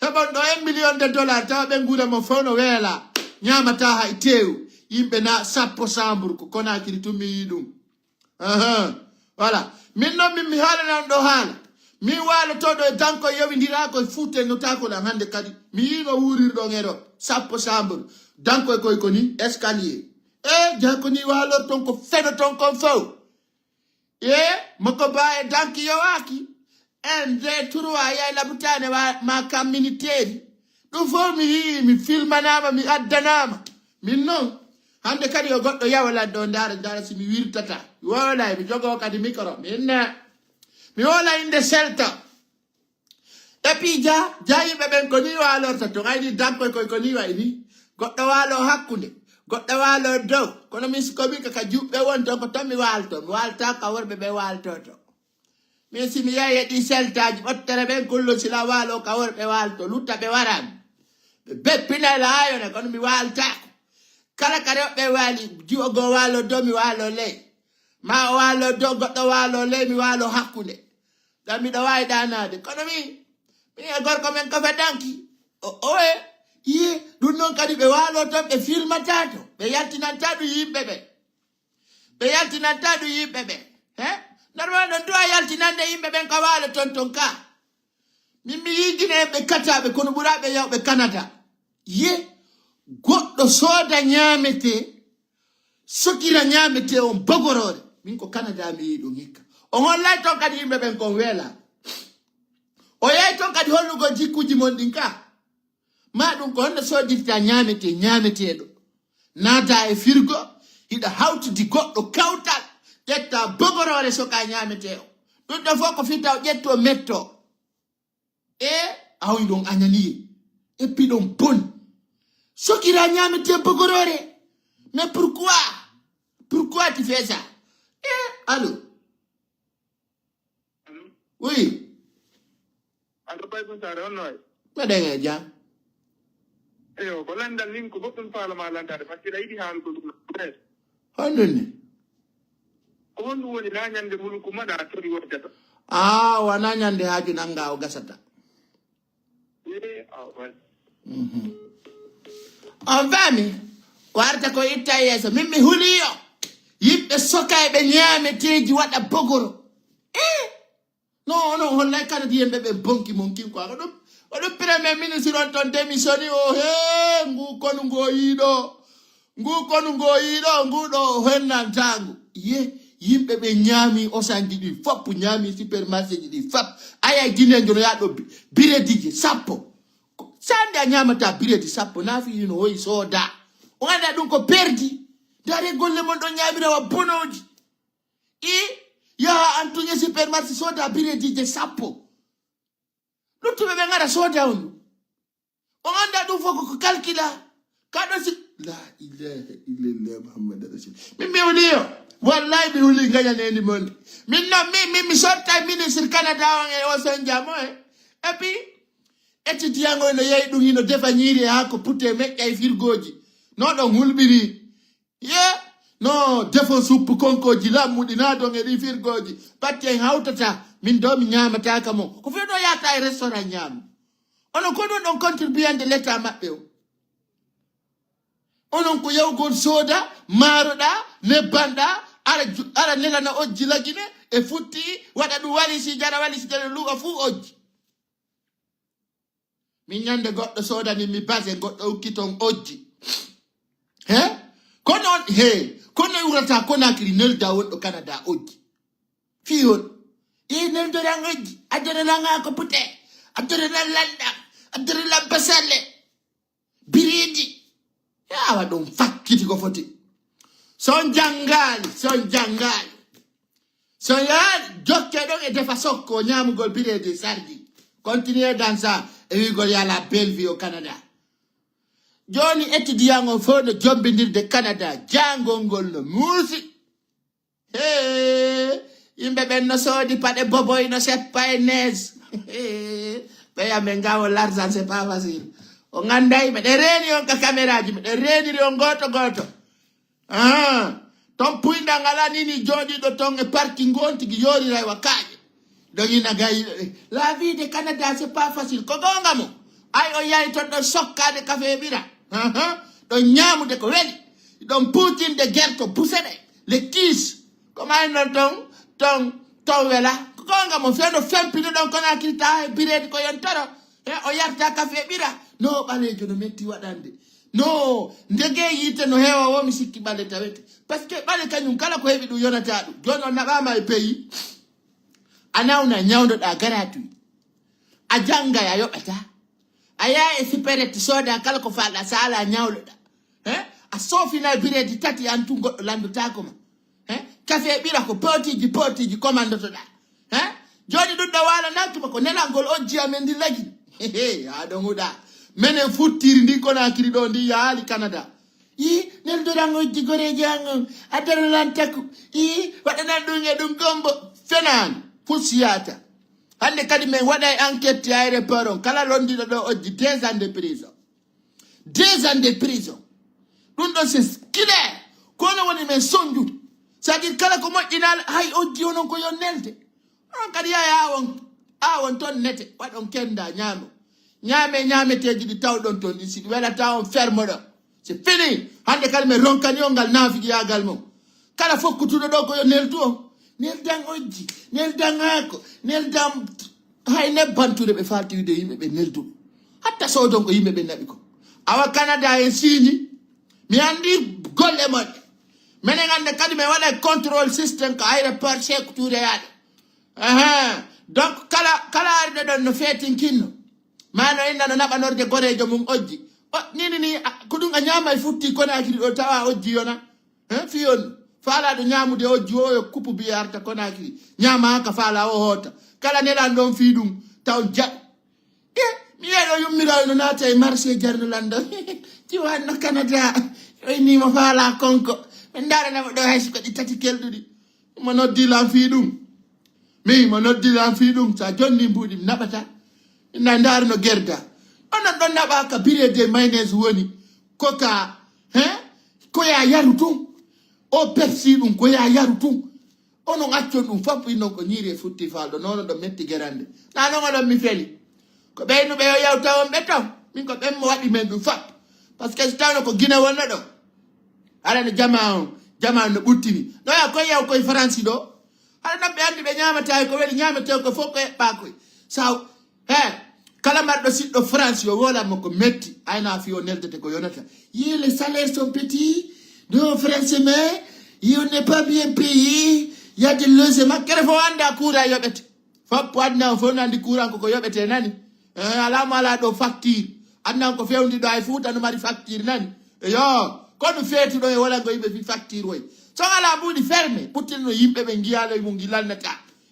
Heɓon ɗo un million de dollars tawa ɓe nguura mo fof no weela. Ñaamata hay teew. Yimɓe na sappo sambur ko Konakiri tun mi yii ɗum. Ahan. Voilà. Min noon min mi haalanan ɗo haala. Min waalotoɗo e danko yowindira ko fuute no takolan hannde kadi. Mi yiino wuurirɗon ero sappo sambur. Danko e koy ko ni escalier. E jaa ko ni waalorton ko fenoton kon fof. E moko ba e danki yowaaki. En de trois yay labutaane wa ma kam miniteeri. Ɗum fof mi yii mi filmanama mi addanama. Min noon hannde kadi yo goɗɗo yawalan ɗo ndaara ndaara si mi wirtata. Mi wowlay mi jogo kadi micro. Min ne mi wola inde selta. Et puis ja ja yimɓe ɓen ko ni waalorta to gayni dankoy koy ko ni wayi ni. Goɗɗo waalo hakkunde. Goɗɗo waalo dow. Kono min, si ko min ka, ka juɓɓe won ton, ko ton mi waalto. Mi waalta ka worɓe ɓe waaltoto. Min si mi yahi e ɗi seltaaji ɓottere ɓen kullo sila waalo ka worɓe waalto. Lutta ɓe waran. Ɓe beppina e laayone, kono mi waaltaako. Kala ka rewɓe waali, jiwo goo waalo dow, mi waalo ley. Ma o waalo dow, goɗɗo waalo ley, mi waalo hakkunde. Dan miɗo waawi ɗaanaade. Kono mi, mi e gorko men ko fedanki. O, owe, yi, ɗum noon kadi ɓe waalo ton, ɓe filmata to. Ɓe yaltinanta ɗum yimɓe ɓe. Ɓe yaltinanta ɗum yimɓe ɓe. He? Normal ɗon duwa yaltinande yimɓe ɓen ka waalo ton ton ka. Min mi yiigine ɓe kataaɓe kono ɓuraaɓe yawɓe Canada. Ye, goɗɗo sooda ñaamete, sokira ñaamete on bogoroore. Min ko Canada mi yiɗum hikka. On hollay ton kadi yimɓe ɓen kon weela. O yahi ton kadi hollugo jikkuji mon ɗin ka. Ma ɗum ko honno soodirta ñaamete, ñaameteeɗo. Naata e firgo, hiɗa hawtidi goɗɗo kawtal, ƴetta bogoroore soka ñaametee o. Ɗum ɗo fof ko fita o ƴetto metto. E awi ɗon añaniye. Et puis ɗon bon. Sokira ñaamete bogoroore. Mais pourquoi? Pourquoi tu fais ça? E, allô? Allo? Oui. Allo, Baye Moussa, on noy? Mbeɗen e jam. Eyo, ko landal nin ko goɗɗum faalama landaade, parce que aɗa yiɗi haalugol ɗum. Honɗum ni? Ko honɗum woni na ñande mulku maɗa tori wojjata? Ah, wona ñande haaju nanga o gasata. Eh, ah, ouais. Mhm. On faami? Ko arta ko itta yeeso. Min mi huliyo. Yimɓe sokayɓe ñaameteeji waɗa bogoro. Eh? Non, non, hollay Canadien ɓe ɓe bonki mon kin quoi. Ko ɗum, ko ɗum premier ministre on ton démissioni o, he, ngu konu ngo yiɗo. Ngu konu ngo yiɗo, ngu ɗo hennantangu. Ye, yimɓe ɓe ñaami osanji ɗi fop, ñaami supermarché ji ɗi fop. Aya Guinéen jono yaɗo bi-, biredi je sappo. Ko sande a ñamata biredi sappo, na fi hino hoyi sooda. O anda ɗum ko perdi. Dare golle mon ɗon ñamira wa bonoji. I yaha an tuñe supermarché sooda biredi je sappo. Luttuɓe ɓe ngara sooda on. O anda ɗum fof ko, ko calcula. Kaɗo si, la ilaha illallah Muhammad Rasul. Min mi wuli yo. Wallahi mi wuli gañanendi mon. Min no, min, min mi sotta ministre Canada on e o sonja mo e. Et puis, étudiant o no yeyi ɗum hino defa ñiiri e haako putte meƴƴa e firgooji. No ɗon hulɓiri. Ye, no defo suppu konkoji lammuɗi na don e ɗi firgooji. Batti en hawtata, min do mi ñaamata ka mo. Ko fe ɗo yata e restaurant ñaami. Onon ko ɗum ɗon contribuant de l'État maɓɓe o. Onon ko yawgol sooda, maaroɗa, nebbanɗa, ara ju-, ara nelana ojji lagine, e futti, waɗa ɗum walisi, jara walisi, jara luga fuu ojji. Min ñande goɗɗo soodani mi base, goɗɗo ukki ton ojji. He? Kono on, he, kono e wurata Conakry nelda wonɗo Canada ojji. Fii hon? E neldoran ojji, addoranan haako pute, addoranan lanɗam, addoranan basalle, biriidi. Yawa ɗum fakkiti ko foti. Son janngaali, son janngaali. Son yaali, jokke ɗon e defa sokko, ñaamugol bireedi sardi. Continuez dans ça, e wi'gol yala belle vie au Canada. Jooni étudiant on fof no jombindirde Canada, jaangol ngol no muusi. Hee, yimɓe ɓen no soodi paɗe boboy, no seppa e neige. Hee, ɓeya men ngawo l'argent, c'est pas facile. O nganday, meɗen reeni on ka caméra ji, meɗen reeniri on gooto gooto. Ah, ton puynda ngala nini jooɗiiɗo ton e parking on tigi yoorira e wa kaaƴe. Ɗon ina gayi, eh, la vie de Canada, c'est pas facile. Ko goonga mo? Ay, o yahi ton ɗon sokkaade kafe e ɓira. Aha, ɗon ñaamude ko weli. Ɗon puutinde gerto buseɗe, le kiis. Ko may non ton, ton, ton wela. Ko goonga mo? Fewndo fempino ɗon Conakry ta e bireedi ko yon toro. He, o yarta kafe e ɓira. No ɓaleejo no metti waɗande. No, ndege yiite no heewa wo, mi sikki ɓale tawete. Parce que ɓale kañum kala ko heɓi ɗum yonata ɗum. Jooni on naɓaama e pays. A nawna ñawdoɗaa gratuit. A janngay a yoɓata. A yaha e siperette sooda kala ko faalɗa saala ñawloɗa. He? A soofina bireedi tati an tun goɗɗo lanndotaako ma. He? Kafe ɓira ko pootiji pootiji komandotoɗaa. He? Jooni ɗum ɗo waala nan tuma ko nelangol ojji amen ndi lagi. He, he, haa ɗo nguɗa. Menen futtiri ndin Conakry ɗo ndi yaali Canada. Yi, Neldoran ojji goreeji an on, a daralan taku. Ii, waɗanan ɗum e ɗum gombo. Fenaani, fusiyaata. Hannde kadi min waɗay enquête ti aéroport on. Kala lonndiɗo ɗo ojji, deux ans de prison. Deux ans de prison. Ɗum ɗon c'est clair. Ko onon woni men sonndude. C'est-à-dire kala ko moƴƴinal, hay ojji onon ko yo nelde. Onon kadi yaha awon, awon ton nete, waɗon kenda, ñaamo. Ñaame ñaameteeji ɗi tawɗon ton ɗi, si ɗi welata on, fermo ɗo. C'est fini. Hannde kadi min ronkani on ngal naafigiyaagal mon. Kala fokkutuɗo ɗo ko yo neldu on. Neldan ojji, neldan haako, neldan hay nebban ture ɓe faalti wiide yimɓe ɓe neldu. Hatta soodon ko yimɓe ɓe naɓi ko. Awa Canada en siiñi. Mi anndi golle moƴƴe. Menen hannde kadi min waɗa contrôle système ko aéroport Sékou Touré yaaɗo. Ahan. Donc kala, kala arɗo ɗon no feetinkinno. Ma no inna no naɓanorde goreejo mum ojji. O, nini ni, a, ko ɗum a ñaama e futti Conakry ɗo tawa ojji yona. Hein, fiyon. Faalaaɗo ñaamude ojji o yo kupu biye arta Conakry. Ñaama ka faala o hoota. Kala nelan ɗon fii ɗum, taw jaɓ. E, mi yeɗo yummiraawo no naata e marché jarno lanndo. Ci wanno Canada. Oy ni mo faala konko. Min ndaarana mo ɗo hay si ko ɗi tati kelɗuɗi. Mo noddi lan fii ɗum. Mi mo noddi lan fii ɗum. Sa jonni mbuuɗi mi naɓata. Inna ndaaru no gerda. Onon ɗon naɓa ka bire de mayonnaise woni. Ko ka, hein? Ko ya yaru tun. O Pepsi ɗum ko ya yaru tun. Onon accon ɗum fop innon ko ñiiri e futti falɗo. Nono ɗo metti gerande. Na non oɗon mi feli. Ko ɓeynuɓe yo yewta on ɓe ton. Min ko ɓen mo waɗi men ɗum fop. Parce que si tawno ko Gine wonno ɗo. Aɗa no jama on, jama on no ɓuttini. No ya koye yaw koye Faransi ɗo. Aɗa non ɓe anndi ɓe ñaamata ko weli ñaametee ko fof ko eɓɓaa koye. Saw, he, kala marɗo siɗɗo France yo woolan mo ko metti. Ayna fi o neldete ko yonata. Yi les salaires sont petits. Non, franchement, on n'est pas bien payé. Il y a des logements. Kere fof annda kuura yoɓete. Foppo aduna o fof nandi kuuran koko yoɓete nani. Eh, alaa mo alaa ɗo facture. Aduna on ko fewndiɗo hay Fuuta no mari facture nani. Eyo, kono feetuɗo e wala ngo yimɓe fi facture woy. So alaa mbuuɗi ferme, ɓuttinno yimɓe ɓe ngiyalo e mum ngi lannata.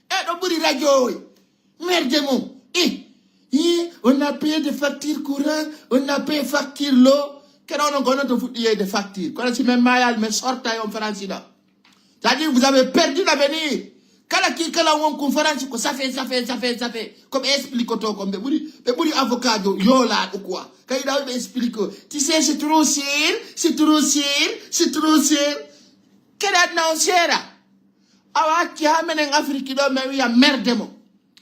E ɗo ɓuri radio oy. Merde mum. Eh, eh, on a payé de facture courant, on a payé facture l'eau. Kene onon ko onon to fuɗɗi yeyde facture. Kono si men maayal men sorta e on Faransi ɗo. C'est-à-dire, vous avez perdu l'avenir. Kala ki kala won conférence ko safe, safe, safe, safe. Ko ɓe explique to ko ɓe ɓuri, ɓe ɓuri avocat jo yola ko quoi. Kay daw ɓe explique. Tu sais, c'est trop cher, c'est trop cher, c'est trop cher. Kede aduna on seera. Awa acci ha menen Afrique ɗo men wiya merde mo.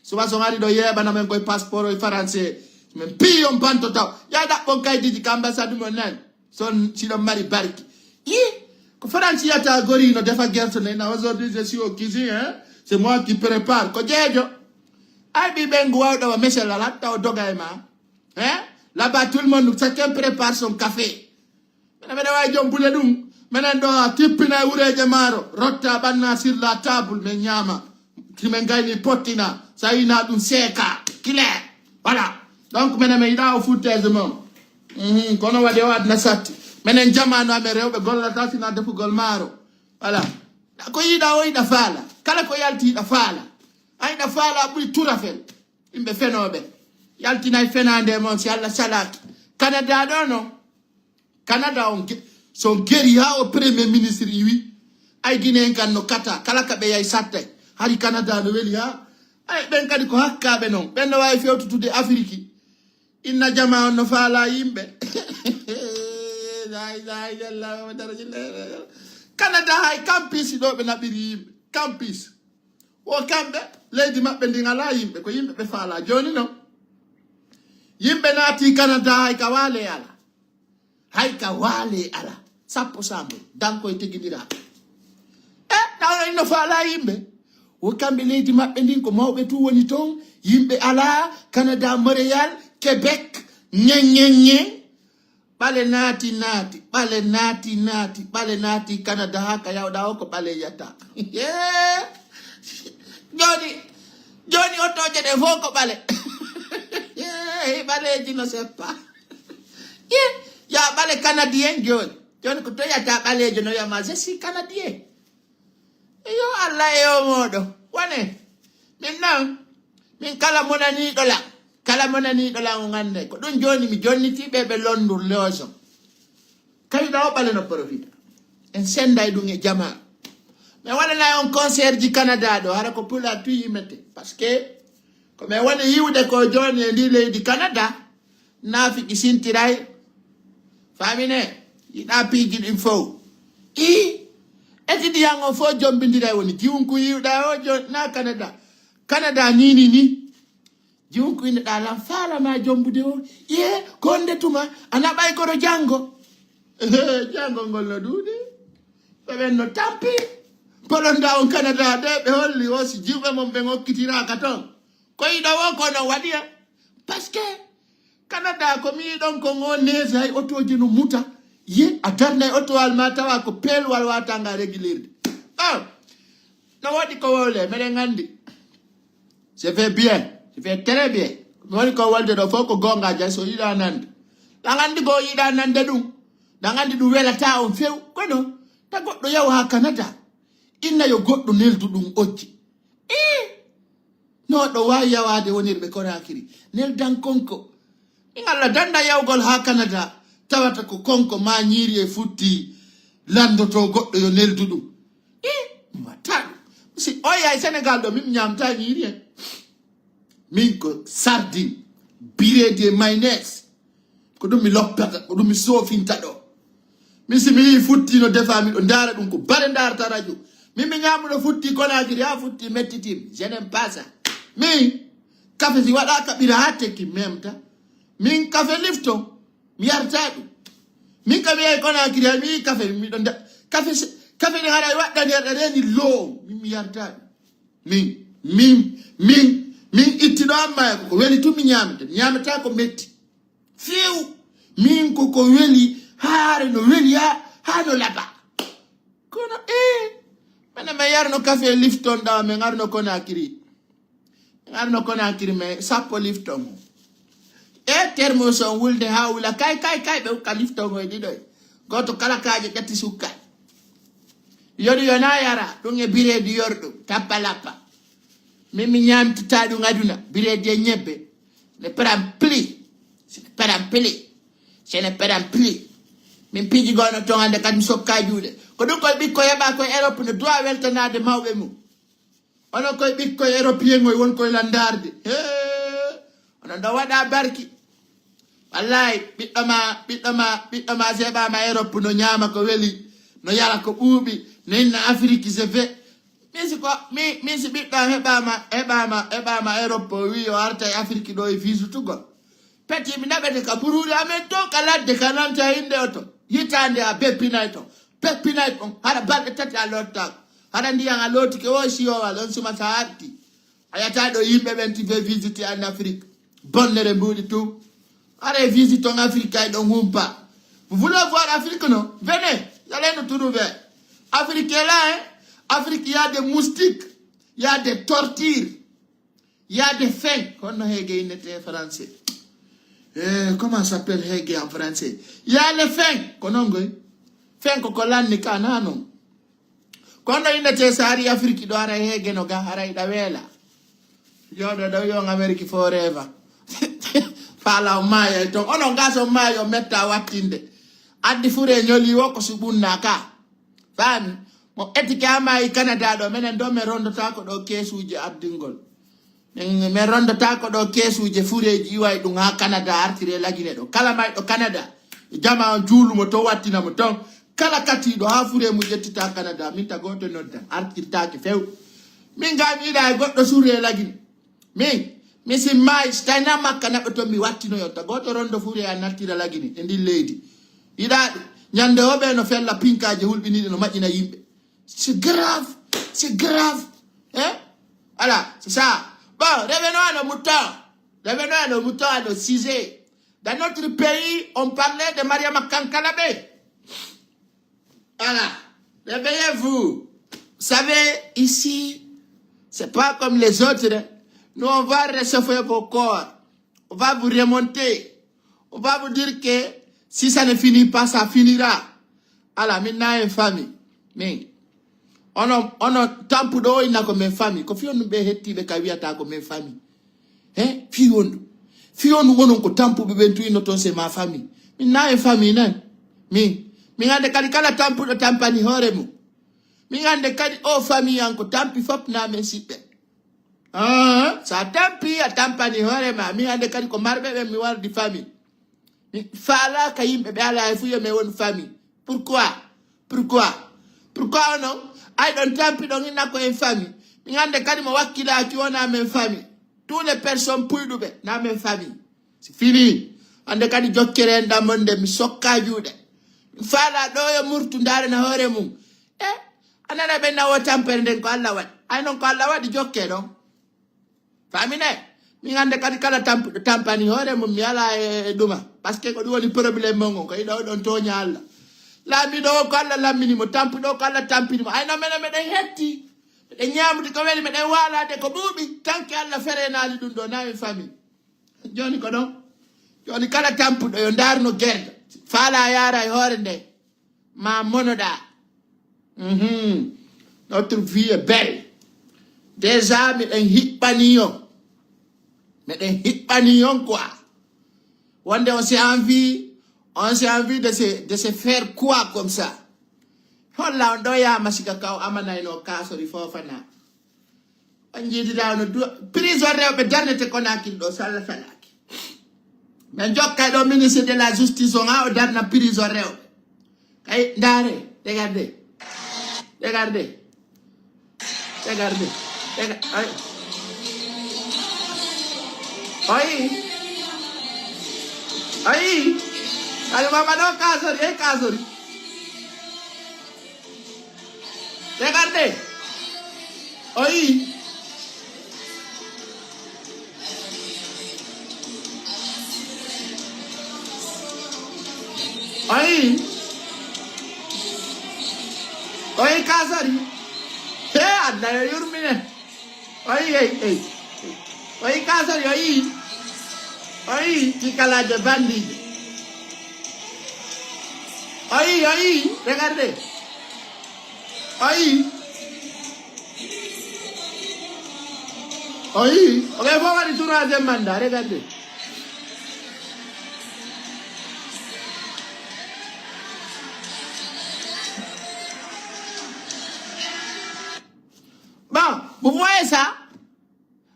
Suba so ngari ɗo yeɓana men koye passeport e français. Men piyon banto taw. Ya ɗaɓɓon kaydiji ka ambassade mon nan. Son siɗon mari barki. Yi, ko Faransi yata gori no defa gerte ne. Na aujourd'hui je suis au cuisine, hein. C'est moi qui prépare. Ko jeejo. Ay ɓi ɓen ngu wawɗo wa Michel ala taw doga e ma. Hein? Là-bas tout le monde, chacun prépare son café. Mena mena wawi joom buɗe ɗum. Menen ɗo a tippina e wureeje maaro. Rotta ɓanna sur la table men ñaama. Ki men gayni pottina. So a yina ɗum seeka. Clair. Voilà. Donc menen men yiɗa o foutaise mon. Mhm, kono waɗi o adna satti. Menen jamanu amen rewɓe gollata sina defugol maaro. Voilà. Ko yiɗa o yiɗa faala. Kala ko yalti yiɗa faala. A yiɗa faala ɓuri turafel. Yimɓe fenooɓe. Yaltinay fenaande mon si Allah salaaki. Canada ɗo no. Canada on ge-, so geri ha o premier ministre iwi. Ay Guinée en kan no kata. Kala ka ɓe yay sattay. Hari Canada no weli ha. Ay ɓen kadi ko hakkaaɓe non. Ɓen no wawi fewtutude Afrique. Inna jama on no faala yimɓe. La ilaha illallah, Muhammadu Rasulullah. Canada hay campus ɗo ɓe naɓiri yimɓe. Campus. Wo kamɓe, leydi maɓɓe ndin alaa yimɓe, ko yimɓe ɓe faalaa. Jooni non, yimɓe naati Canada, hay ka waale alaa. Hay ka waale alaa. Sappo sambo, danko e tegindiraa. E, ɗawno inno faalaa yimɓe. Wo kamɓe leydi maɓɓe ndin, ko mawɓe tun woni ton. Yimɓe alaa, Canada, Montréal, Québec, ñen, ñen, ñen. Ɓale naati, naati, ɓale naati, naati, ɓale naati Canada haa ka yawɗa o ko ɓale yiyata. Jooni, jooni otoje ɗe fof ko ɓale. Ɓaleeji no seppa. Ya ɓale Canadien jooni. Jooni ko to yiyata ɓaleejo no wiyama, "Je suis Canadien." Yo Allah e o mooɗo. Wane, min nan, min kala monaniiɗo lan, kala monaniiɗo lan o ngannday. Ko ɗum jooni mi jonniti ɓe ɓe London leoso. Kayɗa o ɓale no profita. En senda e ɗum e jama. Mi waɗana on concert ji Canada ɗo, hara ko pula tu yimete. Parce que ko mi woni yiwde ko jooni e ndi leydi Canada, naafiki sintiray. Famine, yiɗa piiji ɗin fow. I, étudiant on fow jombindiray woni jiwun ku yiwɗa o jooni na Canada. Canada ni, ni, ni. Jiwun ku inneɗa lan faala ma jombude o. Ye, konde tuma, ana ɓay koto jango. Jango ngol no ɗuuɗi. Ɓe ɓen no tampi. Polonda on Canada de, ɓe holli o si jiwɓe mon ɓen okkitiraka ton. Ko yiɗo o ko no waɗi en. Parce que Canada ko mi yiɗon ko ngo neesi hay otoji no muta. Ye, a darnay oto al ma tawa ko peelwal watanga régulirde. Oh, no woɗi ko wowle, meɗen andi. Je fais bien, je fais très bien. Mi woni ko wolde ɗo fof ko gonga jay so yiɗa nande. Ɗan andi ko yiɗa nande ɗum. Ɗan andi ɗum welata on few. Kono, ta goɗɗo yaw ha Canada. Inna yo goɗɗo neldu ɗum ojji. Ii! No ɗo waawi yawaade wonirɓe Konaakiri. Neldan konko. Min Allah dannda yawgol haa Canada, tawata ko konko maa ñiiri e futti lanndotoo goɗɗo yo neldu ɗum. Ii, mi watta ɗum. Si o yahay Senegal ɗo, min mi ñaamta ñiiri en. Min ko sardine, bireedi e mayonnaise. Ko ɗum mi loppata, ko ɗum mi soofinta ɗo. Min si mi yii futti no defa, miɗo ndaara ɗum ko bare ndaarata radio. Min mi ñaamuno futti Konaakiri, haa futti mettitim. Je n'aime pas ça. Min, kafe si waɗaaka ɓira haa tekki memta. Min kafe lifton, mi yarata ɗum. Min kam yehi Konaakiri, hay mi yii kafe, miɗo nda-, kafe se-, kafe ni haray waɗɗani aɗa reeni loo, min mi yarata ɗum. Min, min, min, min itti ɗo amma ko weli tun mi ñaamata, mi ñaamata ko metti. Few, min ko ko weli, haare no weli ha, ha no laba. Kono, eh, mene mi yarno kafe lifton ɗa, min arno Konaakiri. Min arno Konaakiri, mi sappo lifton. E termos on wulde ha wula, kay, kay, kay, ɓe ukka lifton e ɗiɗo. Gooto kala kaaje ƴetti sukkay. Yoɗi yona yara, ɗum e bireedi yorɗum, tappa lappa. Min mi ñaamtita ɗum aduna, bireedi e ñebbe. Ne peɗam pli. Se ne peɗam pli. Se ne peɗam pli. Min piiji gono ton hannde kadi mi sokka juuɗe. Ko ɗum koye ɓikkoy heɓa koye Europe no duwa weltanaade mawɓe mum. Onon koye ɓikkoy européen oy won koye landarde. Hee! Onon ɗo waɗa barki. Wallahi, ɓiɗɗo ma, ɓiɗɗo ma, ɓiɗɗo ma seɓama Europe no ñaama ko weli, no yara ko ɓuuɓi, no inna Afrique se fe. Min si ko, mi, min si ɓiɗɗo am heɓama, heɓama, heɓama Europe o wi o arta e Afrique ɗo e visitugol. Peti mi naɓete ka buruuri amen to ka ladde ka nanta innde oto. Hitaande a beppinay ton. Beppinay ton. Hara balɗe tati a lottaako. Hara ndiyan a lootike o siyowal on suma sa arti. A yata ɗo yimɓe ɓen ti ve visite en Afrique. Bonnere mbuuɗi tout. Hara e visite on Afrique ay ɗon humpa. Vous voulez voir Afrique non? Venez. Allez nous trouver. Afrique est là, hein? Afrique, il y a des moustiques. Il y a des tortures. Il y a des feng, kono heege innete français. Eh, comment s'appelle heege en français? Il y a les feng, kono ngoy. Feng ko ko lanni ka na non. Kono innete saari Afrique ɗo ara heege no ga ara iɗa weela. Yoɗo ɗo yon Amerique forever. Fala o maayo ton. Ono gaso maayo metta wattinde. Addi fure ñoli wo ko suɓunna ka. Faami? Mo etike a maayi Canada ɗo, menen ɗo men rondotako ɗo keesuuji addingol. Min, min rondotako ɗo keesuuje fureeji iway ɗum haa Canada artire lagine ɗo. Kala mayɗo Canada, jama on juulumo to wattina mo ton. Kala katiiɗo haa fure mu ƴettita Canada, min ta gooto nodda, artirtaake few. Min ga mi yiɗa e goɗɗo surre lagine. Min, mi si maayi, si tawi na makka naɓe ton mi wattinoyo. Ta gooto rondo fure a nattira lagine e ndin leydi. Yiɗa ɗum. Ñande o ɓe no fella pinkaaji hulɓiniiɗe no maƴina yimɓe. C'est grave, c'est grave. Hein? Voilà, c'est ça. Bon, revenons à nos moutons. Revenons à nos moutons, à nos sujets. Dans notre pays, on parlait de Mariama Kankalabé. Voilà. Réveillez-vous. Vous savez, ici, c'est pas comme les autres, hein. Nous, on va réchauffer vos corps. On va vous remonter. On va vous dire que si ça ne finit pas, ça finira. Ala, min na en famille. Min. Ono, ono tampuɗo o inna ko min famille. Ko fiyon ɗum ɓe hettiɓe ka wiyata ko min famille. He? Fiyon ɗum. Fiyon ɗum onon ko tampuɓe ɓen tu inno ton c'est ma famille. Min na en famille nan. Min. Min hannde kadi kala tampuɗo tampani hoore mum. Min hannde kadi o famille an ko tampi fof na men siɓɓe. Ah, so a tampi a tampani hoore ma. Min hannde kadi ko marɓe ɓen mi wardi famille. Mi faalaaka yimɓe ɓe alaa e fuyo men woni famille. Pourquoi? Pourquoi? Pourquoi onon? Ay ɗon tampi ɗon inna ko en famille. Min hannde kadi mo wakkilaaki wona men famille. Tous les personnes puyɗuɓe na men famille. C'est fini. Hannde kadi jokkere en ɗammon nde mi sokka juuɗe. Mi faala ɗo yo murtu ndaarana hoore mum. E a nana ɓe nawo tampere nden ko Allah waɗi. Ay non ko Allah waɗi jokke ɗon. Famine, min hannde kadi kala tampuɗo tampani hoore mum mi ala e ɗuma. Parce que ko ɗum woni problème mon on ko iɗo oɗon tooña Allah. Laamiɗo o ko Allah lammini mo, tampuɗo o ko Allah tampini mo. Ay non menen meɗen hetti. Meɗen ñaamude ko weli, meɗen waalade ko ɓuuɓi. Tanke Allah ferenaali ɗum ɗo na en famille. Jooni ko ɗon. Jooni kala tampuɗo yo ndaarno gerde. Faala yaara e hoore nde. Ma monoɗa. Mhm. Notre vie est belle. Déjà miɗen hiɓɓani on. Miɗen hiɓɓani on quoi. Wonde on si envie, on si envie de se, de se faire quoi comme ça? Holla on ɗo yama sika kaw amanayno kasori fofana. On jiidira no du prison rewɓe darnete Conakry ɗo salla salaki. Min jokkay ɗo ministre de la justice on ha o darna prison rewɓe. Kay ndaare, regardez. Regardez. Regardez. Rega- ay. Oyi. Oyi. Kadi mama ɗo kasori, e kasori. Regardez. Oyi. Oyi. Oyi kasori. He adda yo yurmine. Oyi, oyi, oyi. Oyi kasori, oyi. Oyi, ti kala de bandit. Oyi, oyi, regardez. Oyi. Oyi, oke fof waɗi troisième mandat, regardez. Bon, vous voyez ça?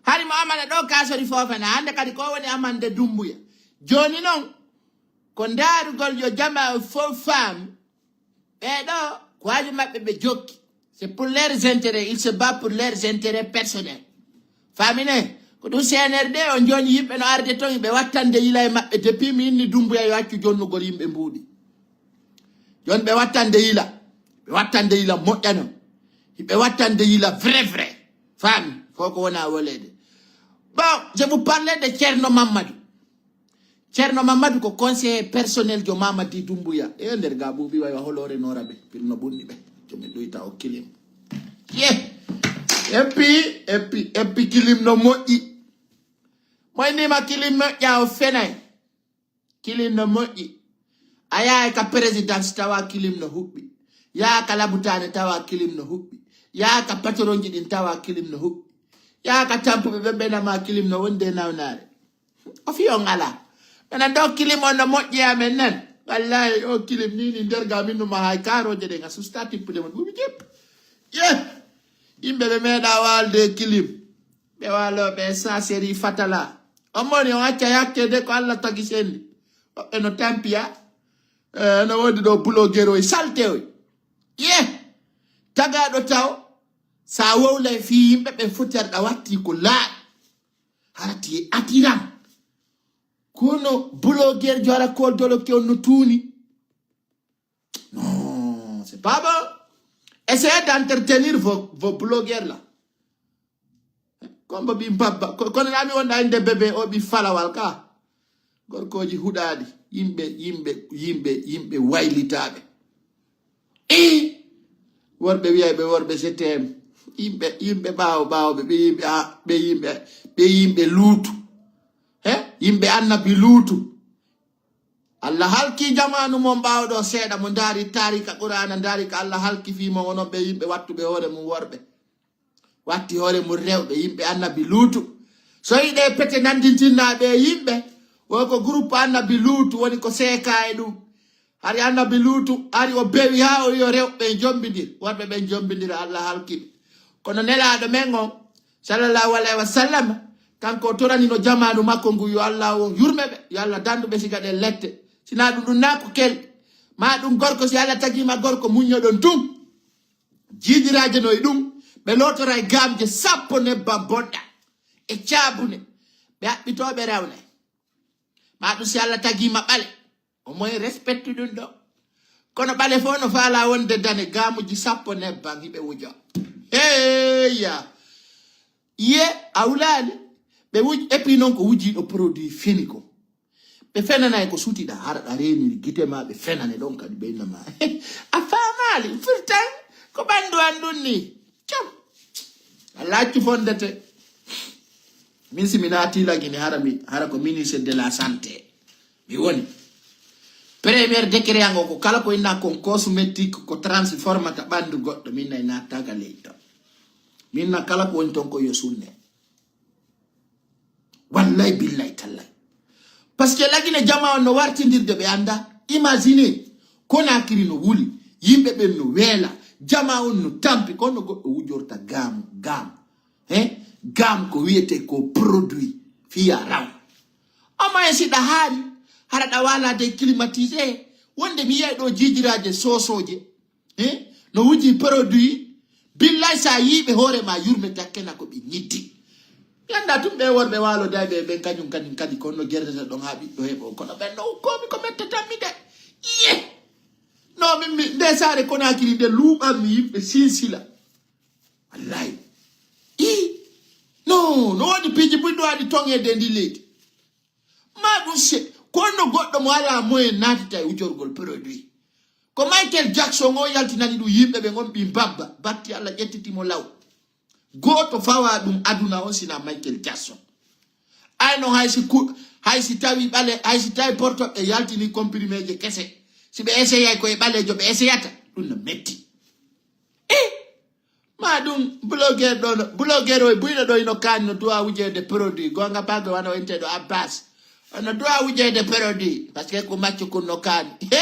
Hari mo amana ɗo kasori fofana hannde kadi ko woni amande Dumbuya. Jooni noon ko ndaarugol yo jama fof faam ɓeeɗo ko haaju maɓɓe ɓe jokki. C'est pour leurs intérêts, ils se battent pour leurs intérêts personnels. Famine ko ɗum C N R D on jooni yimɓe no arde toon ɓe wattande yila e maɓɓe depuis mi inni Dumbuya yo accu jonnugol yimɓe mbuuɗi. Jooni ɓe wattande yila, ɓe wattande yila moƴƴano, ɓe wattande yila vrai vrai. Faami fof ko wona woleede. Bon, je vous parlais de Ceerno Mamadou. Ceerno Mamadou ko conseiller personnel jo Mamadi Dumbuya. E nder ga buubi wayo holore noraɓe pirno bunni ɓe. Jomi ɗuyta o kilim. Ye. Eppi, eppi, eppi kilim no moƴƴi. Moy nima kilim moƴƴa o fenay. Kilim no moƴƴi. A yahay ka présidence tawa kilim no huɓɓi. Yaha ka labutaane tawa kilim no huɓɓi. Yaha ka patronji ɗin tawa kilim no huɓɓi. Yaha ka tampuɓe ɓe ɓenama kilim no wonde nawnaare. O fi on ala. Menen ɗo kilim on no moƴƴi amen nen. Wallahi o kilim ni ni nder ga min numa hay karoje ɗen a susta tippude mon ɓuɓi jep. Ye. Yimɓe ɓe meeɗa walde kilim. Ɓe walo ɓe sa seri fatala. On moni on acca yakke de ko Allah tagi sendi. Woɓɓe no tampiya. Eh, no wodi ɗo blogueur oy salte oy. Ye. Tagaɗo taw. Sa wowlay fi yimɓe ɓe foterɗa watti ko laaɓi. Harati e atiran. Kono blogueur jo ara kol dolo ke on no tuuni. Non, c'est pas bon. Essayez d'entretenir vos, vos blogueurs là. Kombo ɓi babba ko- kono nami wonɗa inde bébé o ɓi falawal ka. Gorkoji huɗaɗi yimɓe yimɓe yimɓe yimɓe waylitaɓe. I worɓe wiyayɓe worɓe je t'aime. Yimɓe yimɓe ɓawo ɓawoɓe ɓe yimɓe a- ɓe yimɓe ɓe yimɓe luutu. He yimɓe annabi luutu. Allah halki jamanu mon ɓawo ɗo seeɗa mo ndaari taarika qur'ana ndaari ka Allah halki fii mon onon ɓe yimɓe wattuɓe hoore mum worɓe. Watti hoore mum rewɓe yimɓe annabi luutu. So yiɗe pete nandintinnaɓe e yimɓe wo ko groupe annabi luutu woni ko seeka e ɗum. Hari annabi Luutu, hari o bewi haa o wiyo rewɓe ɓen jommbindir. Worɓe ɓen jommbindira, Allah halki ɓe. Kono Nelaaɗo men on, sallallahu alayhi wa sallam, kanko o toranino jamaanu makko ngu, yo Allah on yurme ɓe, yo Allah dandu ɓe siga ɗen lette. Sinaa ɗum, ɗum naa ko kelɗe. Maa ɗum gorko, si Allah tagii ma gorko, muññoɗon tun. Jiidiraaje no e ɗum, ɓe lootora e gaamje sappo nebban bonɗan e caabune, ɓe haɓɓitoo ɓe rewnay. Maa ɗum si Allah tagii ma ɓale, au moins respecte ɗum ɗo. Kono ɓale fof no faalaa wonde dane, gaamuji sappo nebban hiɓe wujoo. Eeya. Ye, a wulaali. Ɓe wuj-, et puis noon ko wujiiɗo produit fini ko. Ɓe fenanay ko sutiɗa, hara ɗa reeniri gite ma, ɓe fenane ɗon kadi ɓe innama. A faamaali, pourtant ko ɓanndu an ɗum ni. Cam. A laaccu fondete. Min si mi naati lagine, hara mi, hara ko ministre de la santé mi woni. Premier décret an o ko kala ko inna kon cosmétique ko transformata ɓanndu goɗɗo, min nay nattaaka leydi ton. Min na kala ko woni ton ko yo sunne. Wallay, billay, tallay. Parce que lagine jama on no wartindirde ɓe annda. Imagine, Konakiri no wuli, yimɓe ɓen no weela, jama on no tampi, kono goɗɗo wujorta gaamu, gaamu. Hein? Gaamu ko wiyete ko produit, fiya raw. Amma e si ɗa haari, hara ɗa wala de climatisé, wonde mi yiyay ɗo jiijiraaje soosooje. Eh? No wuji produit, billay sa yii ɓe hoore ma yurme takkena ko ɓe ñiddi. Mi annda tun ɓe worɓe waalo dayɓe ɓen kañum kañum kadi kono no gerdata ɗon haa ɓiɗɗo heɓo. Kono ɓen no ukkoomi ko mettetanmi de. Iye! No min mi, nde saare Konakiri nde luuɓanmi yimɓe sinsila. Wallahi. I! No, no woodi piiji ɓurɗo waɗi toŋeede e ndi leydi. Ma ɗum se, ko honno goɗɗo mo alaa moyen naatata e wujorgol produit? Ko Michael Jackson o yaltinani ɗum yimɓe ɓen, on ɓii mbabba, batti Allah ƴettiti mo law. Gooto fawa ɗum aduna on sina Michael Jackson. Ay non hay si ku-, hay si tawi ɓale, hay si tawi porto ɓe yaltini comprimé je kese. Si ɓe essayay ko e ɓaleejo ɓe essayata, ɗum no metti. Eh! Ma ɗum blogueur ɗo no, blogueur o e buyɗo ɗo ino kaani no duwa wujeede produit. Gonga bago wano enteɗo Abbas. Ono duwa wujeede produit. Parce que ko macco kun no kaani. He!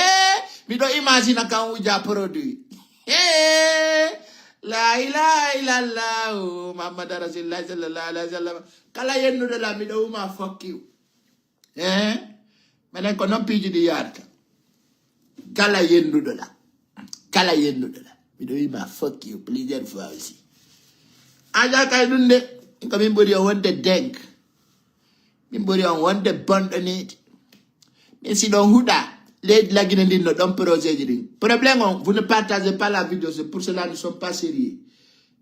Miɗo imagine kan wuja produit. He! La ilaha illallah. Muhammad Rasulullah sallallahu alaihi wasallam. Kala yennuɗo la miɗo uma fuck you. Eh? Menen ko non piiji ɗi yarta. Kala yenduɗo la. Kala yenduɗo la. Miɗo wima fuck you plusieurs fois aussi. Aja kay ɗum de. Ko min ɓuri on wonde denk. Min ɓuri on wonde bonɗo neti. Min si ɗon huɗa. Leydi lagine ndin no ɗon projet ji ɗin. Problème on, vous ne partagez pas la vidéo, c'est pour cela nous sommes pas sérieux.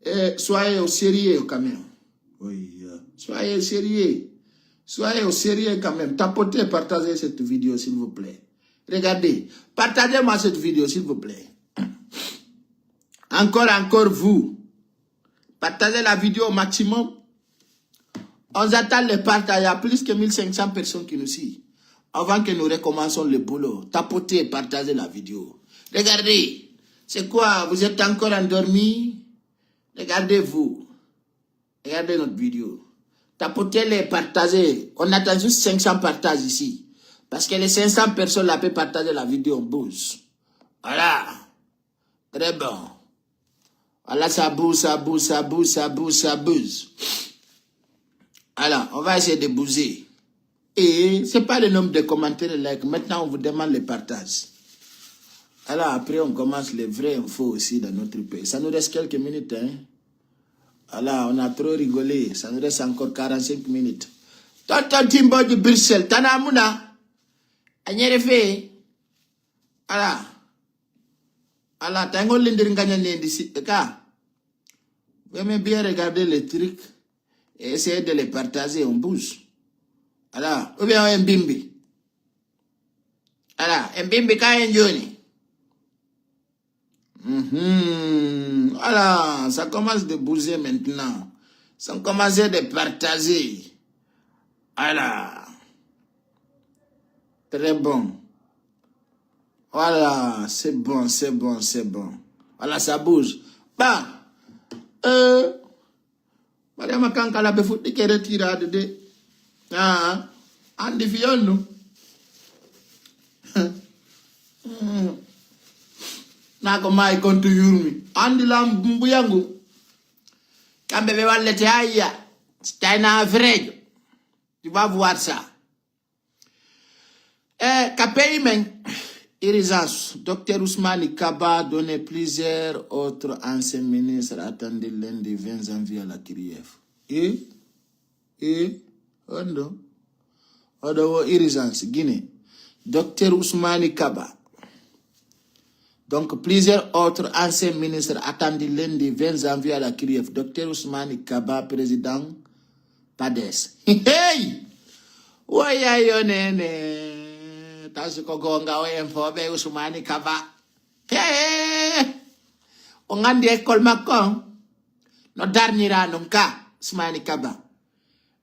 Eh, soyez au sérieux quand même. Oui, euh, soyez sérieux. Soyez au sérieux quand même. Tapotez, partagez cette vidéo, s'il vous plaît. Regardez, partagez-moi cette vidéo, s'il vous plaît. Encore, encore vous. Partagez la vidéo au maximum. On attend les partages. Il y a plus que mille cinq cents personnes qui nous suivent. Avant que nous recommencions le boulot, tapotez, partagez la vidéo. Regardez. C'est quoi? Vous êtes encore endormis? Regardez-vous. Regardez notre vidéo. Tapotez les, partagez. On attend juste cinq cents partages ici. Parce que les cinq cents personnes là peuvent partager la vidéo, on bouge. Voilà. Très bon. Voilà, ça bouge, ça bouge, ça bouge, ça bouge, ça bouge. Alors, on va essayer de bouger. Et c'est pas le nombre de commentaires et likes. Maintenant, on vous demande les partages. Alors, après, on commence les vraies infos aussi dans notre pays. Ça nous reste quelques minutes, hein. Voilà, on a trop rigolé. Ça nous reste encore quarante-cinq minutes. Tonton Timbo de Bruxelles, Tanamuna. Anyere fe. Voilà. Voilà, tangol lindir nganya nendi si ka. Vous aimez bien regarder les trucs et essayer de les partager, on bouge. Voilà. Ou bien on bimbi. Voilà, en bimbi ka en joni. Mhm. Voilà, ça commence de bouger maintenant. Ça commence de partager. Voilà. Très bon. Voilà, c'est bon, c'est bon, c'est bon. Voilà, ça bouge. Bah, euh, Mariama Kankala ɓe fuɗɗike retiraade de. Ah, andi fiyon ɗum. Ko maayi kontu yurmi. Andi lam mbuyangu. Kamɓe ɓe wallete ayya. China frejo. Tu vas voir ça. Eh, ka pays men. Urgence. Docteur Ousmane Kaba donné plusieurs autres anciens ministres attendus lundi vingt janvier à la CRIEF. Et, et, ondo. Odo wo urgence. Guinée. Docteur Ousmane Kaba. Donc, plusieurs autres anciens ministres attendus lundi vingt janvier à la CRIEF. Docteur Ousmane Kaba, président PADES. Hey! Woya yo nene. Tasu ko gonga o en foɓe Ousmane Kaba. Hey! O gandi école makko on. No darnira non ka Ousmane Kaba.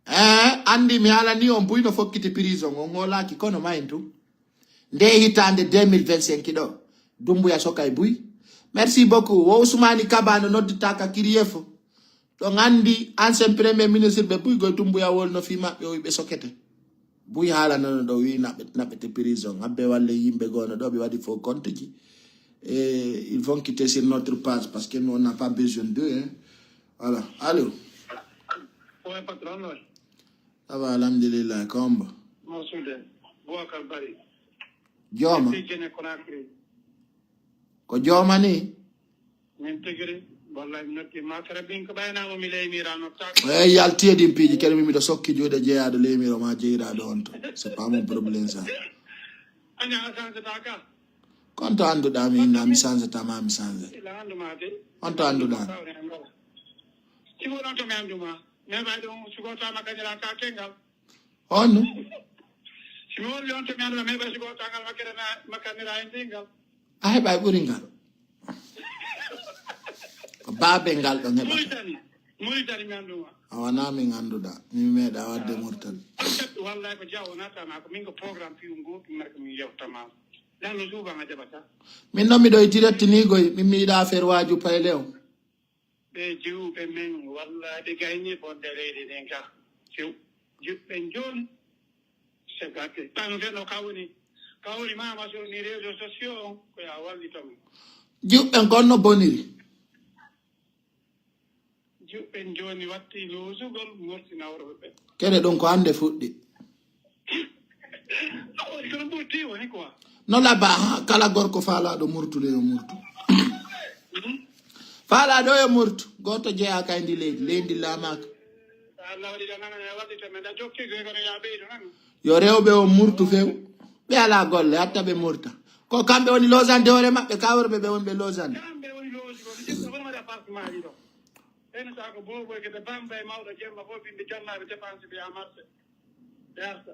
Eh, andi mi haalani on buy no fokkiti prison, on hoolaaki kono ma en tun. Nde hitaande deux mille vingt-cinq ɗo, Dumbuya sokay buy. Merci beaucoup. Wo Ousmane Kaba no noddita ka kiriye fo. Ɗon andi ancien premier ministre ɓe buy goy Dumbuya wol no fi maɓɓe o ɓe sokete. Buy haala nono ɗo wi naɓe, naɓete prison. Abbe walle yimɓe gono ɗo ɓe waɗi fo compte ji. Et ils vont quitter sur notre page parce que nous on n'a pas besoin d'eux, hein. Voilà. Allô? Ouais, patron, ouais. Ça va, alhamdulillah, kombo. Mawsude, Boubacar Bari. Jooma. Depuis Guinée Conakry. Ko jooma ni? Min tigiri, wallahi mi noddi ma kara bin ko ɓaynamo mi leymira nottaka. Eyyi, yalti e ɗin piiji, kadi min miɗo sokki juuɗe jeeyaɗo leymiro ma jeyiraɗo on to. C'est pas mon problème ça. Anya a changé ta ka? Kon to annduɗa mi inna mi changé ta ma mi changé. Ila andu ma de. On to annduɗa. Simo ɗon to mi andu ma. Mais ɓay ɗum sugotama kañira ka kengal. On? Si mi woni on to mi andu ma, mais ɓay sugotangal makkere na makkanira e ndingal. A heɓa e ɓuri ngal. Ko baabe ngal ɗon heɓata. Muritani. Muritani mi andu ma. A wona min annduɗa. Min mi meeɗa wadde Murtani. Wallahi ko jawo natama ko min ko programme piyu ngu ɗum marko min yewtama. Dan no suuba nga jaɓata. Min noon miɗo e direct ni goy. Min mi yiɗa affaire waaju payle on. Ɓe jiwɓe men, wallahi ɓe gayni bonde leydi ndin ka. Jiw-, jiwɓe jooni, c'est gâté. Tan fe no kawni, kawni mama so ni réseaux sociaux on, ko ya wallito men. Jiwɓen kon no boniri. Jiwɓen jooni watti luusugol murtina worɓe ɓe. Kede ɗum ko hannde fuɗɗi. Kono ɓurti woni quoi. No laba ha kala gorko faalaɗo murtude yo murtu. Faalaɗo yo murtu. Goto jeeyaka e ndi leydi, leydi laamaka. Allah waɗi ɗo nana, waɗi to men da jokki goy kono ya ɓeydo nana. Yo rewɓe o murtu few. Ɓe ala golle, hatta ɓe murta. Ko kamɓe woni losande hoore maɓɓe, ka worɓe ɓe wonɓe losande. Kamɓe woni losi ko, mi ƴetta kono waɗi appartement ɗi ɗo. Ene sa ko bobo e kete Bambay mawɗo jemma fof binde jonnaaɓe dépense ɓe à marché. Ɓe arta.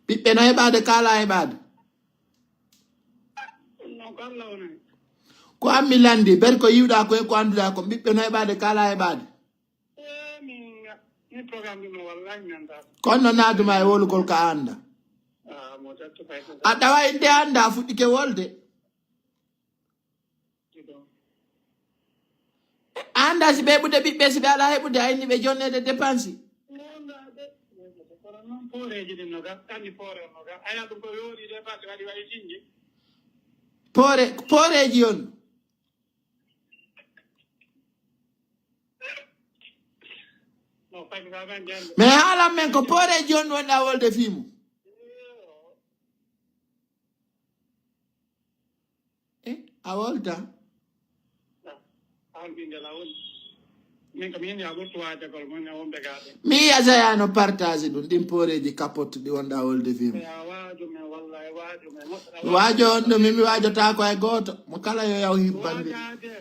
Ɓiɓɓe no heɓaade, kala heɓaade. Ɗum noon ko Allah woni. Ko an mi lanndi, ber ko yiwɗa ko e ko annduɗa ko, ɓiɓɓe no heɓaade, kala heɓaade. Eh, min, min programme ɗum no wallahi mi anndaa. Kono no naaduma e wolugol ka annda. Ah, mo tatto kay ko. A ɗawa inde annda, a fuɗɗike wolde. Anda si ɓe ɓude ɓiɓɓe, si ɓe ala heɓude, ayni ɓe jonnede dépense. Kono noon pooreeji ɗin no ga, anndi poore on no ga. Aya ɗum ko yoori dépense waɗi waɗi jinji. Poore, pooreeji on. No fay ko ga men jannde. Mais haalan men ko pooreeji on wonɗa wolde fii mum. Eh, a wolta. An ɓinngel a woni. Min kam yini a ɓurtu waajagol mon e wonɓe gaa ɓe. Mi yiya Zaya no partage ɗum, ɗin pooreeji capote ɗi wonɗa wolde fii mum. Ya waaju men, wallahi waaju men. Moƴƴa mi waajo on ɗo, min mi waajotaako e gooto. Mo kala yo yaw hibbande. Waajaade,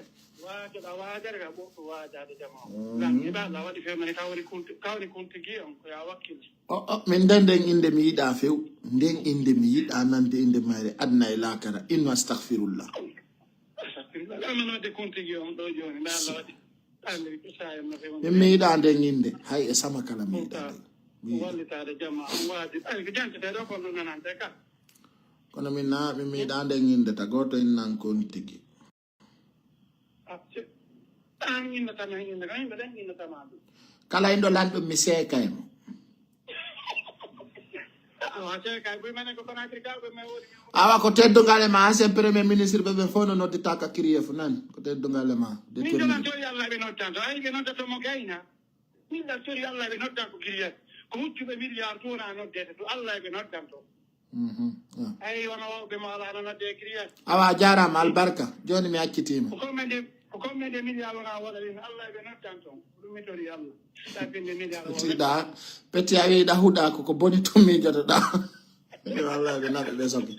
waajoɗa waajere ka ɓurtu waajaade jama o. Mhm. Lan iɓe Allah waɗi fewnani kawri kulti, kawri kulti gi on ko ya wakkil. O, o, min nden, nden innde mi yiɗaa few. Nden innde mi yiɗaa nande innde mayre aduna e laakara. Inno astahfirullah. Astahfirullah. Amanode kuntigi on ɗo jooni, nda Allah waɗi. Ande ko sa en no few. Min mi yiɗaa nden innde. Hay e sama kala mi yiɗaa nden. Mi yiɗaa. Wallitaade jama, on waadi. Ay, ko jantete ɗo, kono nanante ka. Kono min na, min mi yiɗaa nden innde, ta gooto innan kuntigi. An innata ma, innata ma, yimɓe ɓen innata ma ɗum. Kala inɗo lanɗum mi seekay mo. Awa ko teddungal e ma, ancien premier ministre ɓe ɓen fof no noddita ka kiriyefu nani. Ko teddungal e ma. Min jonan to yalla ɓe noddanto. Ay ɓe noddato mo gayna. Min ɗan sori Allah ɓe noddan ko kiriyefu. Ko huccuɓe milliard to wona noddede to Allah ɓe noddanto. Mhm. Ah. Ay wona wawɓe mo ala no nodde kiriyefu. Awa a jarama albarka. Joni mi accitima. Ko combien de ko combien de milliard wona waɗa ɗin Allah ɓe noddanto. Ɗum mi tori Allah. Petit da, petit a wiɗa huɗa ko ko boni to miijotoɗa. Yo Allah ɓe naɓe ɓe soɓe.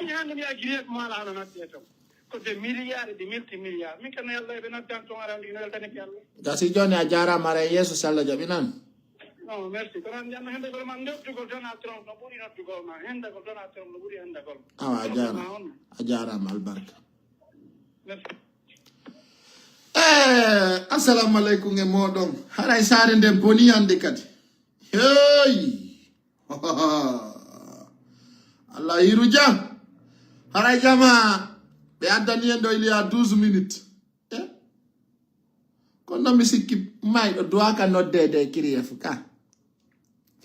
Ñande mi a grief mala hano natte ton. Ko de milliard de multi milliard. Min kan Allah ɓe noddan ton ara ndi no weltani ki Allah. Gasi joni a jarama ara yeeso si Allah jaɓi nan. Non, merci. Kono an janna hende ko man ndottugol Donald Trump no ɓuri noddugol ma. Henda ko Donald Trump no ɓuri henda gol. Awa a jarama. A jarama albarka. Merci. Eh, assalamu aleykum e moɗon. Haray saare nden boni hande kadi. Hey! Allah hiru jam. Haray jama ɓe addani en ɗo il y a douze minutes. Eh? Kono mi sikki mayɗo duwaka noddede e kiriyefu ka.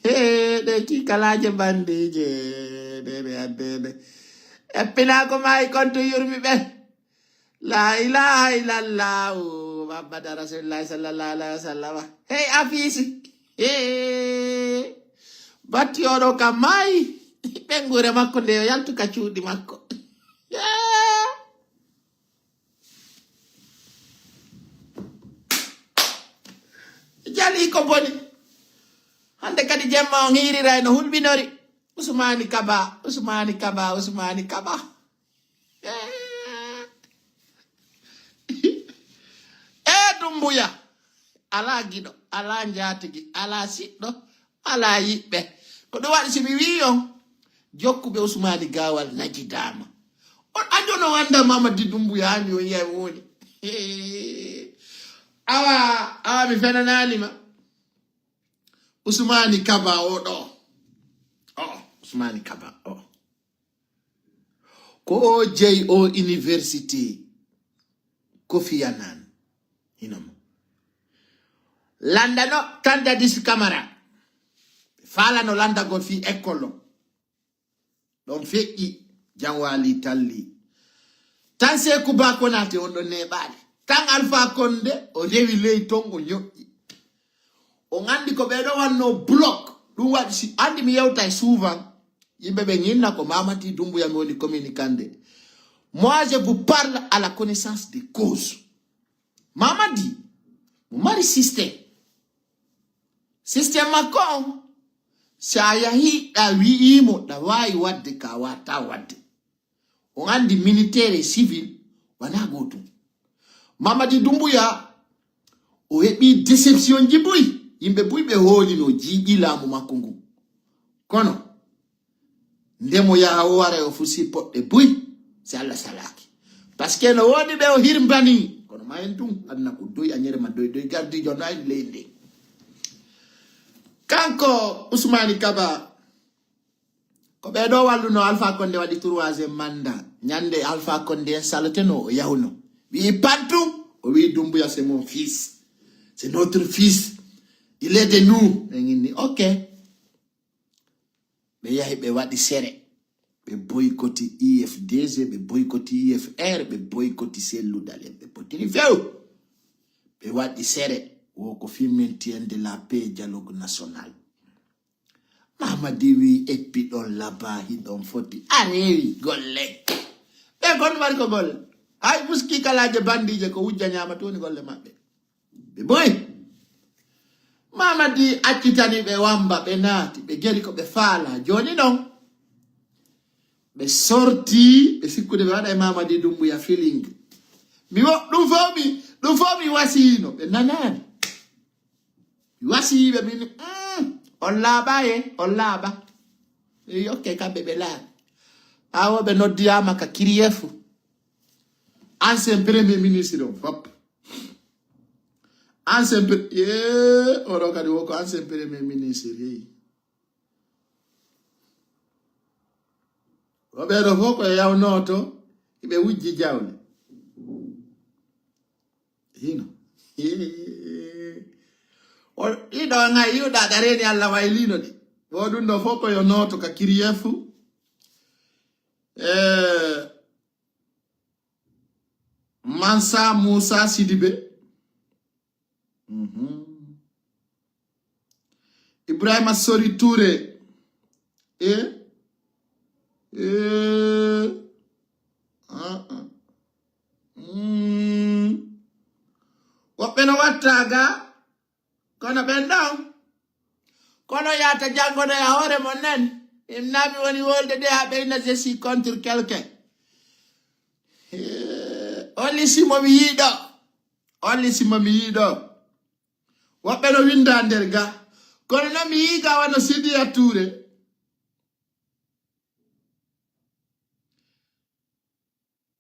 He ɗe ki kalaje bandije. Ɗe ɗe addede. Eppina ko mayi konto yurmi ɓe. La ilaha illallah, Muhammad Rasulullah sallallahu alaihi wasallam. Hey, Afisi. Hey. Batti oɗo ka mayi. Ɓengure makko nde o yaltu ka cuuɗi makko. Yeah. Jali ko boni. Hande kadi jemma on hiiriray no hulɓinori. Usmani Kaba, Usmani Kaba, Usmani Kaba. Eh, Dumbuya, ala giɗo, ala njatigi, ala siɗɗo, ala yiɓɓe. Ko ɗum waɗi si mi wii on, jokkuɓe Usmani Gawal najidama. On ajono wanda Mamadi Dumbuya hani on yahi woni. Awa, awa mi fenanani ma. Usmani Kaba o ɗo. O, Usmani Kaba o. Ko o jeyi o université Kofi Annan. Hino mo. Landano Tandadis Camara. Falano landagol fi école o. Ɗon feƴƴi, janwali talli. Tan Seku Ba Konate on ɗon neɓali. Tan Alpha Konde o rewi ley ton o ñoƴƴi. On andi ko ɓeɗo wanno bloc. Ɗum waɗi si andi mi yewtay souvent. Yimɓe ɓe ñinna ko Mamati Dumbuya mi woni communicande. Moi, je vous parle à la connaissance de cause. Mamadi, mo mari système. Système makko on, si a yahi ɗa wi'imo ɗa wawi wadde ka wata wadde. On andi militaire e civil wana gotum. Mamadi Dumbuya o heɓi déception ji buy. Yimɓe buy ɓe hoolino jiiɓi laamu makko ngu. Kono nde mo yaha o wara o fusi poɗɗe buy si Allah salaki. Parce que no woni ɓe o hirmbani. Kono ma en tun aduna ko doy a ñere ma doy doy gardijo no ayni leydi ndi. Kanko Usmani Kaba ko ɓe ɗo walluno Alpha Condé waɗi troisième mandat. Ñande Alpha Condé en saloteno o yahuno. Wi'i Pantu o wi'i Dumbuya c'est mon fils. C'est notre fils. Il est de nous. Ɓe ñinni ok. Ɓe yahi ɓe waɗi sere. Ɓe boykoti I F D G, ɓe boykoti I F R, ɓe boykoti Cellou Dalein, ɓe potini few. Ɓe waɗi sere. Wo ko fimminti en de la paix dialogue national. Mamadi wi eppi ɗon laba hiɗon foti. A rewi golle. Ɓe kon mari ko golle. Hay muski kalaje bandije ko wujja ñama toni golle maɓɓe. Ɓe boy. Mamadi accitani ɓe wamba ɓe naati ɓe geri ko ɓe faala joni non. Ɓe sorti ɓe sikkude ɓe waɗa e Mamadi Dumbuya feeling. Mi wo ɗum fof mi ɗum fof mi wasiyino ɓe nanani. Mi wasiyiɓe min mm, on laaɓa e on laaɓa. Ɓe yokke kamɓe ɓe laaɓi. Ɓawo ɓe noddiyama ka kiriyefu. Ancien premier ministre on fop. Ancien pre- ye oɗo kadi woko ancien premier ministre yeyi. Oɓeɗo fof ko e yawnoto hiɓe wujji jawle. Hino. O ɗiɗo ngay yiwɗa ɗa reni Allah waylino ɗi. Wo ɗum ɗo fof ko yo nooto ka kiriyefu. Eh, Mansa Moussa Sidibe. Mhm. Ibrahima Sori Touré. E? E? Ah, ah. Mm. Woɓɓe no watta ga, kono ɓen ɗon. Kono yaata janngono e hoore mon nen. Imnami woni wolde de ha ɓeyna je suis contre quelqu'un. Eh, on lisi mo mi yiɗo. On lisi mo mi yiɗo. Woɓɓe no winda nder ga. Kono no mi yiga wano Sidiya Touré.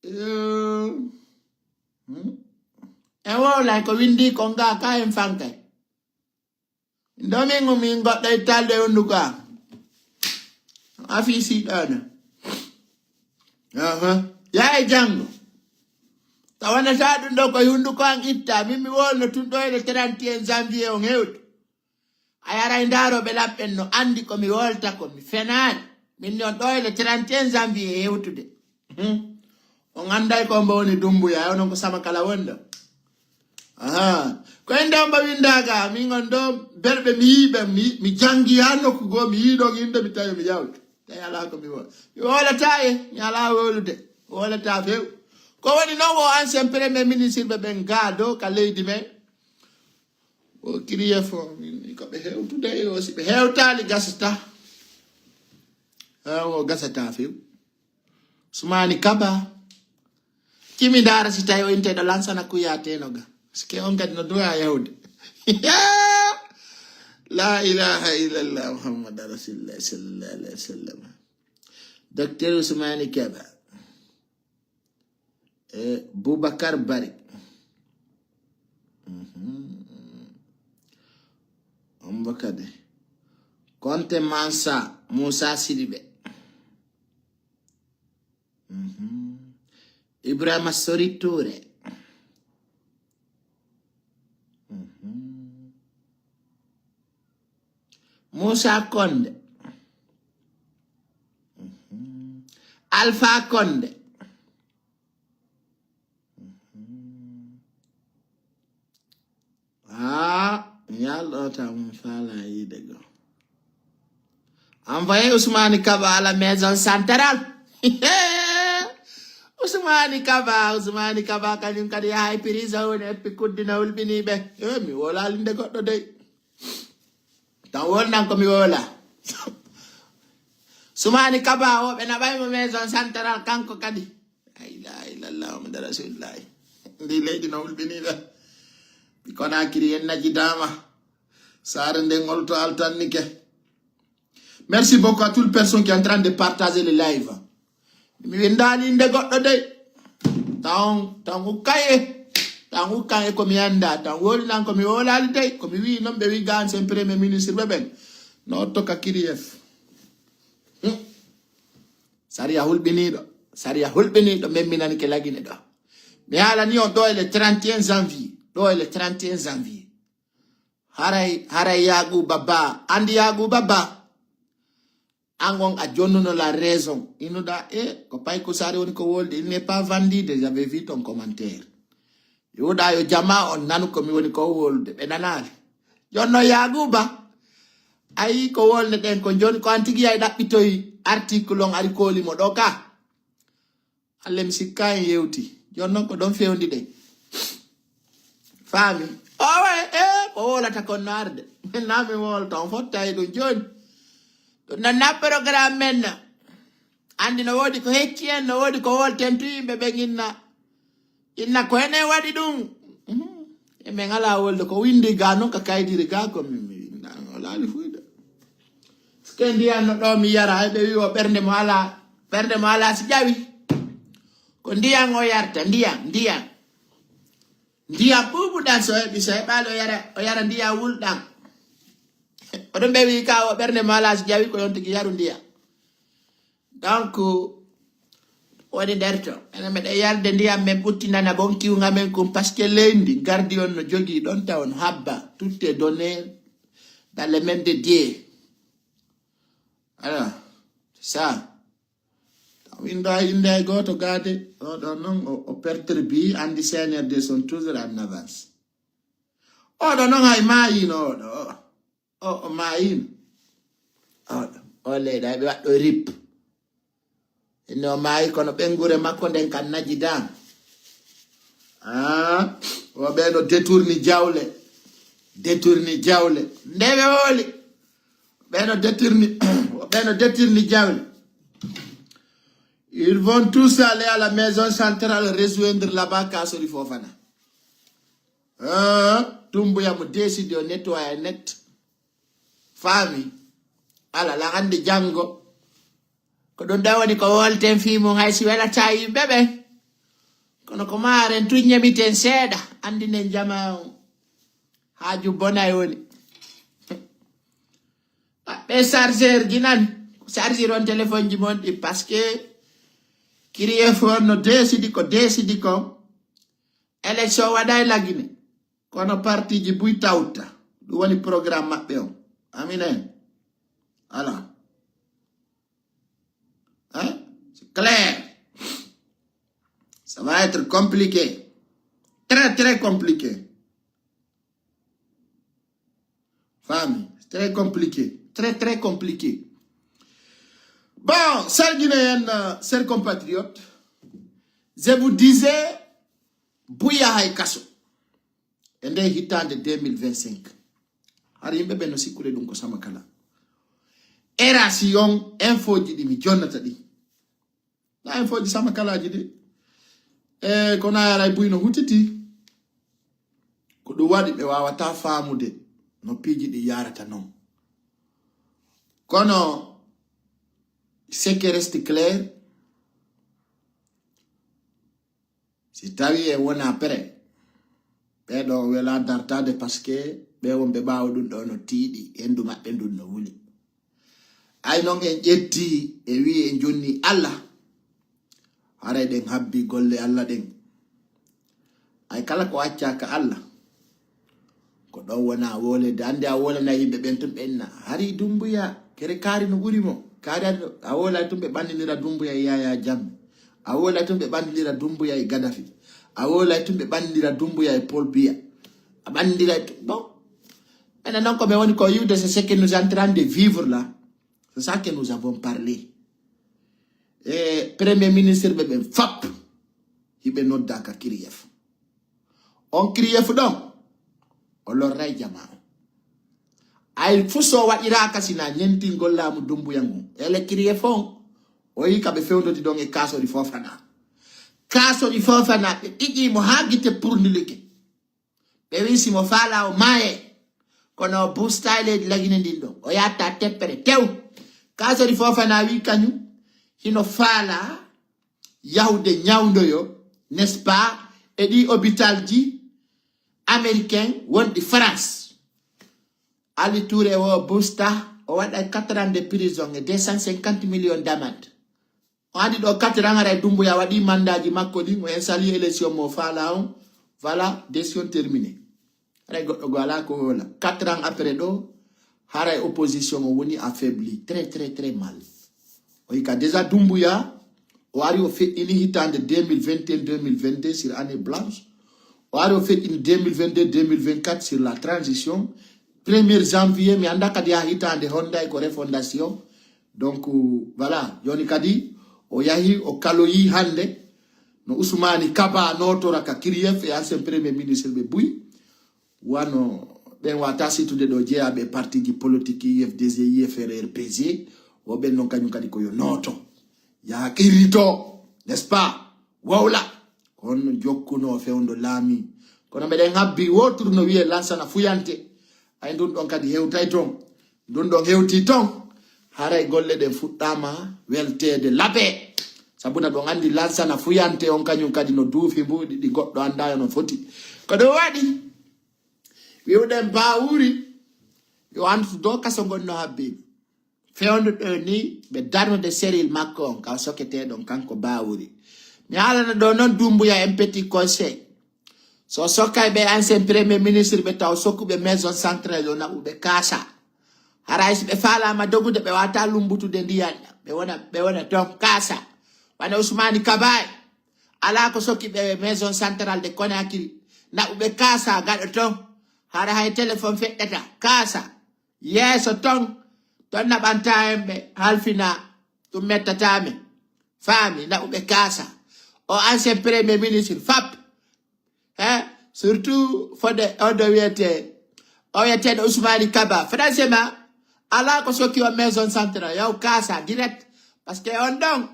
Eh, hmm? E wowlay ko windi kon ga ka en fankay. Ndomin min goɗɗo e talde hunduko am. Afisi ɗano. Aha. Ya e janngo. Tawanata ɗum ɗo ko hunduko am itta. Min mi wolno tun ɗo e le trente et un janvier on hewtu. A yaray ndaarooɓe lam ɓen no anndi ko mi wolta ko mi fenaani. Min non ɗo e le trente et un janvier hewtude. Hmm. On annday ko mbo woni Dumbuya, onon ko sama kala wonɗo. Aha. Ko en ɗo mbo windaga, min on ɗo berɓe mi yiɓe, mi, mi janngi ha nokku goo, mi yiɗo innde, mi tawi mi yawtu. Tawi ala ko mi wo-, mi wolata e, mi ala wolude. Wolata few. Ko woni non wo ancien premier ministre ɓe ɓen ga ɗo ka leydi men. O kiriye fo, min ko ɓe hewtude e o, si ɓe hewtali gasata. Ah, o gasata few. Sumani Kaba. Cimi ndaara si tawi o inte ɗo Lansana Kouyaté no ga. Parce que on kadi no duwa yahude. La ilaha illallah Muhammad Rasulullah sallallahu alaihi wasallam. Docteur Ousmane Kaba. E Boubacar Bari. Mhm. Ombo kadi. Konte Mansa Moussa Sidibe. Mhm. Ibrahima Sori Touré. Mhm. Moussa Konde. Mhm. Alpha Konde. Mhm. Ah, mi yalɗo taw mi faala yiide go. Envoyé Ousmane Kaba à la maison centrale. Ousmane Kaba, Ousmane Kaba kañum kadi yahay prison woni eppi kuddina hulɓiniɓe. Eh, mi wolali nde goɗɗo dey. Tan wolnan ko mi wola. Sumani Kaba o ɓe naɓay mo maison centrale kanko kadi. La ilaha illallah Muhammadu Rasulullah. Ndi leydi no hulɓiniɓe. Konakiri en najidama. Saare nde ngol to altannike. Merci beaucoup à toute personne qui est en train de partager le live. Mi windaali inde goɗɗo dey. Tan, tan ukkay e. Tan ukkan e ko mi annda. Tan wolinan ko mi wolali dey. Ko mi wi non ɓe wi ga ancien premier ministre ɓe ɓen. No tokka kiriyefu. Hmm. Sariya hulɓiniiɗo. Sariya hulɓiniiɗo memminani ke lagine ɗo. Mi haalani on ɗo e le trente et un janvier. Ɗo e le trente et un janvier. Haray, haray Yaguba Ba. Andi Yaguba Ba. An on a jonnuno la raison. Inuɗa e ko pay ko sari woni ko wolde. Il n'est pas vendu de. J'avais vu ton commentaire. Yuɗa yo jama on nanu ko mi woni ko wolude. Ɓe nanaali. Jonno Yaguba. Ayi ko wolne ɗen ko joni ko an tigi yay ɗaɓɓitoy article on ari kooli mo ɗo ka. Alle mi sikka en yewti. Joni noon ko ɗon fewndi ɗen. Faami? Owe, e, ko wolata kon no arde. Min na mi wolta, on fotta e ɗum joni. Ɗum nanna programme men na. Andi no woodi ko hecci en, no woodi ko wolten tu yimɓe ɓen inna. Inna ko enen waɗi ɗum. Mhm. E men ala wolde ko windi ga noon ka kaydiri ga ko min mi winda. O laali fuyde. Ke ndiyan no ɗo mi yara, hay ɓe wi o ɓernde mo ala, ɓernde mo ala si ƴawi. Ko ndiyan o yarta, ndiyan, ndiyan. Ndiyan ɓuuɓuɗan so heɓi, so heɓaali o yara, o yara ndiyan wulɗan. Oɗon ɓe wi ka o ɓernde mo ala si ƴawi ko yon tigi yaru ndiyan. Donc, woni nder to. Enen meɗen yarde ndiyan men ɓuttinana bon kiwnga men kun, parce que leydi gardi on no jogii ɗon taw no habba. Tout est donné dans les mains de Dieu. Ala, c'est ça. Winda inde e gooto gaade, oɗo noon o, o perturbi, anndi C N R D sont toujours en avance. Oɗo noon hay maayino oɗo, o, o maayino. Oɗo, o leyɗa ɓe waɗɗo rip. Ene o maayi kono ɓengure makko nden kan naji dan. Ah, o ɓeeno détourni jawle. Détourni jawle. Nde ɓe woli. Ɓeeno détourni, o ɓeeno détourni jawle. Ils vont tous aller à la maison centrale rejoindre là-bas Kasori Fofana. Ah, Dumbuya mo décide o nettoya net. Faami? Ala la hannde janngo. Ko ɗum ɗo woni ko wolten fii mum hay si welataa yimɓe ɓen. Kono ko maaren tun ñemiten seeɗa, anndinen jamaa on. Haaju bonay woni. Ɓe chargeur ji nan. Chargeur on téléphone ji mon ɗi parce que Kiriyef on no décide ko décide kon. Élection waɗay lagine. Kono parti ji buy tawta. Ɗum woni programme maɓɓe on. Aminen. Ala. Hein? C'est clair. Ça va être compliqué. Très, très compliqué. Faami? C'est très compliqué. Très, très compliqué. Bon, salgine en, euh, chers compatriotes. Je vous disais, buya hay kaso. E nde hitaande deux mille vingt-cinq. Hari yimɓe ɓen no sikkude ɗum ko sama kala. Era si on info ji ɗi mi jonnata ɗi. Na info ji sama kalaaji ɗi. E ko na yaray buy no hutiti. Ko ɗum waɗi ɓe waawata faamude no piiji ɗi yarata non. Kono ce qui reste clair, si tawi e wona prêt, ɓeɗo wela dartade parce que ɓe wonɓe ɓawo ɗum ɗo no tiiɗi, hendu maɓɓe ndun no wuli. Ay non en ƴetti e wi en jonni Allah, haray ɗen habbi golle Allah ɗen. Ay kala ko accaka Allah, ko ɗon wona wolede. Andi a wolana yimɓe ɓen tun ɓenna. Hari Dumbuya, kere kaari no ɓuri mo. Kaari a, a wolay tun ɓe ɓandinira Dumbuya e Yaya Jammeh. A wolay tun ɓe ɓandinira Dumbuya e Gaddafi. A wolay tun ɓe ɓandinira Dumbuya e Paul Biya. A ɓandinira tun. Bon. Maintenant, donc, mais on est, c'est ce que nous sommes en train de vivre là. C'est ça que nous avons parlé. E Premier ministre ɓe ɓen fap hiɓe noddaka Kiriyef. On Kiriyef ɗon, o lorray jama on. Ay fu so waɗiraka sina ñentingol laamu Dumbuya ngun. Ele Kiriyef on, o yi ka ɓe fewndodi ɗon e Kasori Fofana. Kasori Fofana, ɓe ɗiƴi mo haa gite purnilike. Ɓe wi si mo faala o maaye. Kono o busta e leydi lagine ndin ɗon. O yatta teppere tew. Kasori Fofana wi kañum hino faala yahude ñawndoyo, n'est-ce pas, e ɗi hôpital ji américain wonɗi France. Ali Touré o busta, o waɗa quatre ans de prison e deux cent cinquante millions d'amende. O adi ɗo quatre ans, haray Dumbuya waɗi mandaji makko ɗin, o installe élection mo faala on. Voilà, décision terminée. Haray goɗɗo go ala ko wola. Quatre ans après ɗo, haray opposition o woni affaibli très, très, très mal. O yika déjà Dumbuya, o ari o feƴƴini hitande deux mille vingt et un, deux mille vingt-deux sur année blanche. O ari o feƴƴini deux mille vingt-deux, deux mille vingt-quatre sur la transition. Premier janvier, mi anda kadi ha hitande honda e ko refondation. Donc, voilà, joni kadi o yahi, o kaloyi hande no Ousmane Kaba notora ka Kiriyef e ancien premier ministre ɓe buy. Wano ɓen wata situde ɗo jeeyaɓe parti ji politique, U F D G, U F R, R P G, o ɓen non kañum kadi ko yo nooto. Yaha qirrito, n'est-ce pas? Wawla, ko honno jokkuno fewndo laami. Kono meɗen habbi woturu no wiye Lansana Fuyante. Ay ndun ɗon kadi hewtay ton. Ndun ɗon hewti ton. Haray golle ɗen fuɗɗama welteede labe. Sabuna ɗon andi Lansana Fuyante on kañum kadi no duufi mbuuɗi ɗi goɗɗo anda no foti. Ko ɗum waɗi. Wi'uɗen Bawuri, yo andu to dow kaso ngon no habbi. Fewndo ɗo ni, ɓe darnude séril makko on, ka o sokete ɗon kanko Bawuri. Mi haalana ɗo non Dumbuya en petit conseil. So sokkay ɓe ancien premier ministre ɓe taw sokkuɓe maison centrale o naɓuɓe kaasa. Haray si ɓe faalama dogude, ɓe wata lumbutude ndiyan ɗan. Ɓe wona, ɓe wona ton kaasa. Wano Usmani Kaba en. Ala ko soki ɓe maison centrale de Conakry. Naɓuɓe kaasa gaɗo ton. Hara hay téléphone feɗɗata. Kaasa. Yeeso ton. Ton naɓanta en ɓe halfina. Ɗum mettata men. Faami, naɓuɓe kaasa. O ancien premier ministre, fap. Hein? Surtout fode on ɗo wiyete, o wiyeteɗo Ousmane Kaba. Franchement, ala ko soki o maison centrale, yaw kaasa direct. Parce que on ɗon,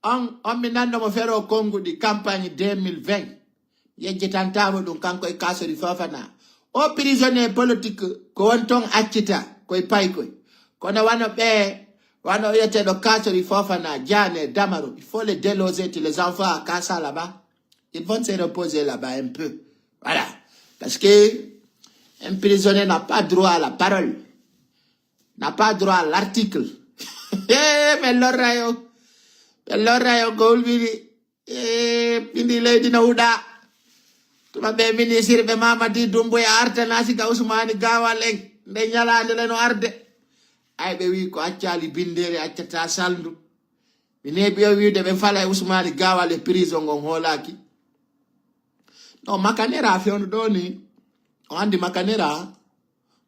on, on mi nanno mo fero konguɗi campagne deux mille vingt. Yejjitantamo ɗum kanko e Kassory Fofana. O prisonnier politique ko won ton accita koye paykoy. Kono wano ɓe, wano wiyeteɗo Kassory Fofana, Diané, Damaro, il faut les déloger, tu les envoies à Kassa là-bas. Ils vont se reposer là-bas un peu. Voilà. Parce que un prisonnier n'a pas droit à la parole. N'a pas droit à l'article. Eh, ɓe lorra yo. Ɓe lorra yo ko hulɓini. Eh, pindi leydi no huɗa. Tuma ɓe ministre ɓe Mamadi Doumbouya artana sika Ousmane Gawal en. Nde ñalaande le no arde. Ay ɓe wi ko accali bindere accata salndu. Mi neeɓi o wiide ɓe fala e Ousmane Gawal e prison ngon hoolaki. No Makanera fewndo ɗo ni. O andi Makanera.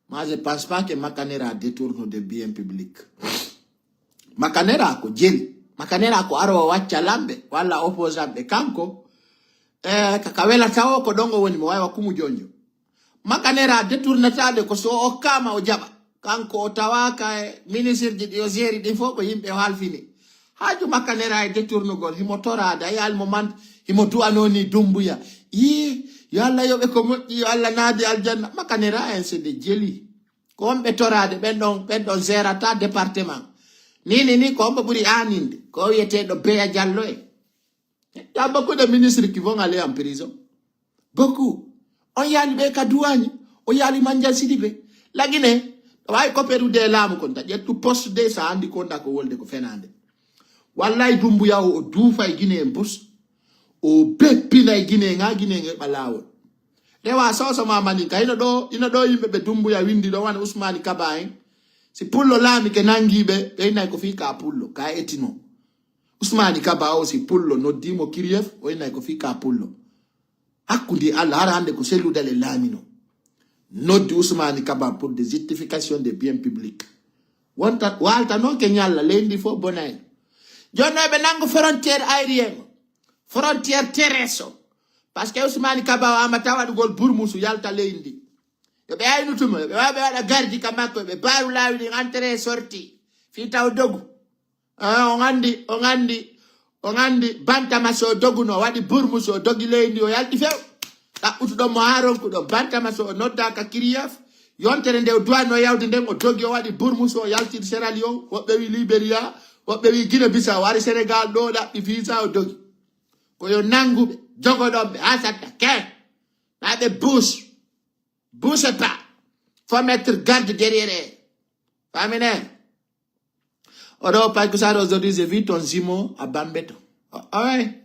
Moi, je pense pas que Makanera détourne de bien public. Makanera ko jeli. Makanera ko aro o wacca lamɓe, walla opposant ɓe kanko. Eh, kaka wela tawo ko ɗongo woni mo waywa kumu jonjo. Makanera détournatade ko so o okkama o jaɓa. Kanko o tawaka e ministre ji ɗi o geri ɗin fof ko yimɓe o halfini. Haaju Makanera e détournugol, himo torade, a yiyali mo man, himo du'anoni Dumbuya. Yi, yo Allah yoɓe ko moƴƴi, yo Allah naadi aljanna. Makanera en c'est des jeli. Ko on ɓe torade, ɓen ɗon, ɓen ɗon gérata département. Ni, ni, ni, ko on ɓe ɓuri aninde, ko o wiyeteɗo Beya Diallo en. Il y a beaucoup de ministres qui vont aller en prison. Beaucoup. On yali ɓe ka duwani, o yali Mandiang Sidibé. Lagine, ɗo wawi coperude e laamu kon, ta ƴettu poste de sa andi konda ko wolde ko fenande. Wallay Dumbuya o, o duufa e Guinée en bus. O beppina e Guinée en, ha Guinée en heɓa laawol. Rewa soso ma manin ka, ino ɗo, ino ɗo yimɓe ɓe Dumbuya windi ɗo, wano Ousmane Kaba en. Si pullo laami ke nangi ɓe, ɓe inay ko fii ka pullo, ka etino. Ousmane Kaba o si pullo noddi mo Kiriyef, o inay ko fii ka pullo. Hakkundi Allah, hara hande ko selludal e laamino. Noddi Ousmane Kaba pour des justifications de biens publics. Wonta, walta noon ke ñalla, leydi fof bonay. Jooni noon ɓe nango frontière aérienne, frontière terrestre. Parce que Ousmane Kaba o amata waɗugol burmusu yalta leydi. Yo ɓe aynu tuma, yo ɓe wawa ɓe waɗa gardi ka makko, ɓe baaru laawi ɗin entrée et sortie. Fii taw dogu. Ah, on andi, on andi, on andi Bantama so doguno, waɗi burmusu, o dogi leydi, o yalti few. Ɗaɓɓutuɗon mo haa ronkuɗon. Bantama so o nodda ka Kiriyef, yontere nde o duwanno yawde nden, o dogi, o waɗi burmusu, o yalti Sierra Leone, woɓɓe wi Liberia, woɓɓe wi Guinée Bissau, o ari Sénégal ɗo, ɗaɓɓi visa, o dogi. Ko yo nangu ɓe, jogoɗon ɓe, haa satta, ke. Na ɓe bouge. Bougez pas. Faut mettre garde derrière elle. Famine. Oɗo Paykusar aujourd'hui, j'ai vu ton jumeau à Bambeto. Oh, ah ouais.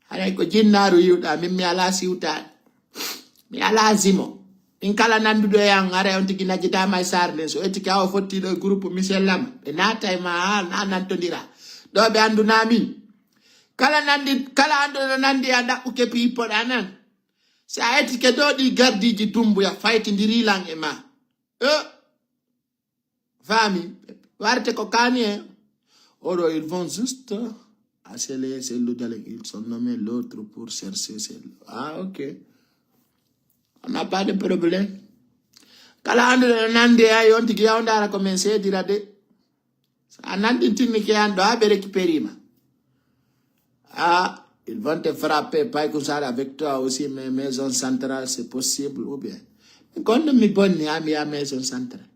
Haray ko jinnaaru yiwɗa, min mi ala siwtaade. Mi ala jumeau. Min kala nanduɗo e an, haray on tigi najjitaama e saare nden. So ƴetti ka o fotti ɗo e groupe Michel Lam. Ɓe naata e ma, ha, na nantondira. Ɗo ɓe anduna min. Kala nandi, kala anduɗo nandi a ɗaɓɓuke piippoɗa nan. Si a ƴetti ke ɗo ɗi gardiiji Dumbuya faytindiri lan e ma. Eh. Faami, warte ko kaani en. Oɗo, ils vont juste accélérer ces lodales, ils sont nommés l'autre pour chercher ces. Ah, ok. On n'a pas de problème. Kala anduɗo no nandi ay on tigi yaw ndaara ko min seedira de. Sa nandintinni ke an ɗo, ha ɓe récupérima. Ah, ils vont te frapper, Paykusar avec toi aussi, mais maison centrale, c'est possible, ou bien. Kono mi bonni, ha mi yaha maison centrale.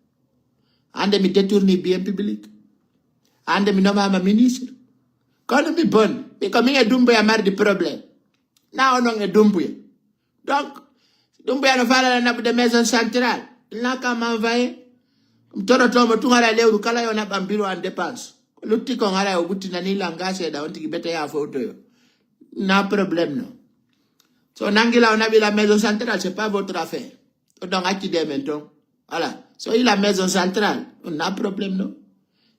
Hande mi détourni bien public. Hande mi nomama ministre. Kono mi bonni. Mi ko min e Dumbuya mardi problème. Na onon e Dumbuya. Donc, Dumbuya no faalana naɓude maison centrale. Il n'a qu'à m'envoyer. Mi torotomo tun haray lewru kala yo naɓan bureau an dépense. Ko lutti kon haray o ɓuttinani lan ga seeɗa on tigi bete ya fowtoyo. Na problème no. So nangila o naɓila maison centrale, c'est pas votre affaire. Donc, accide men ton. Voilà. So il la maison centrale, on a problème, non?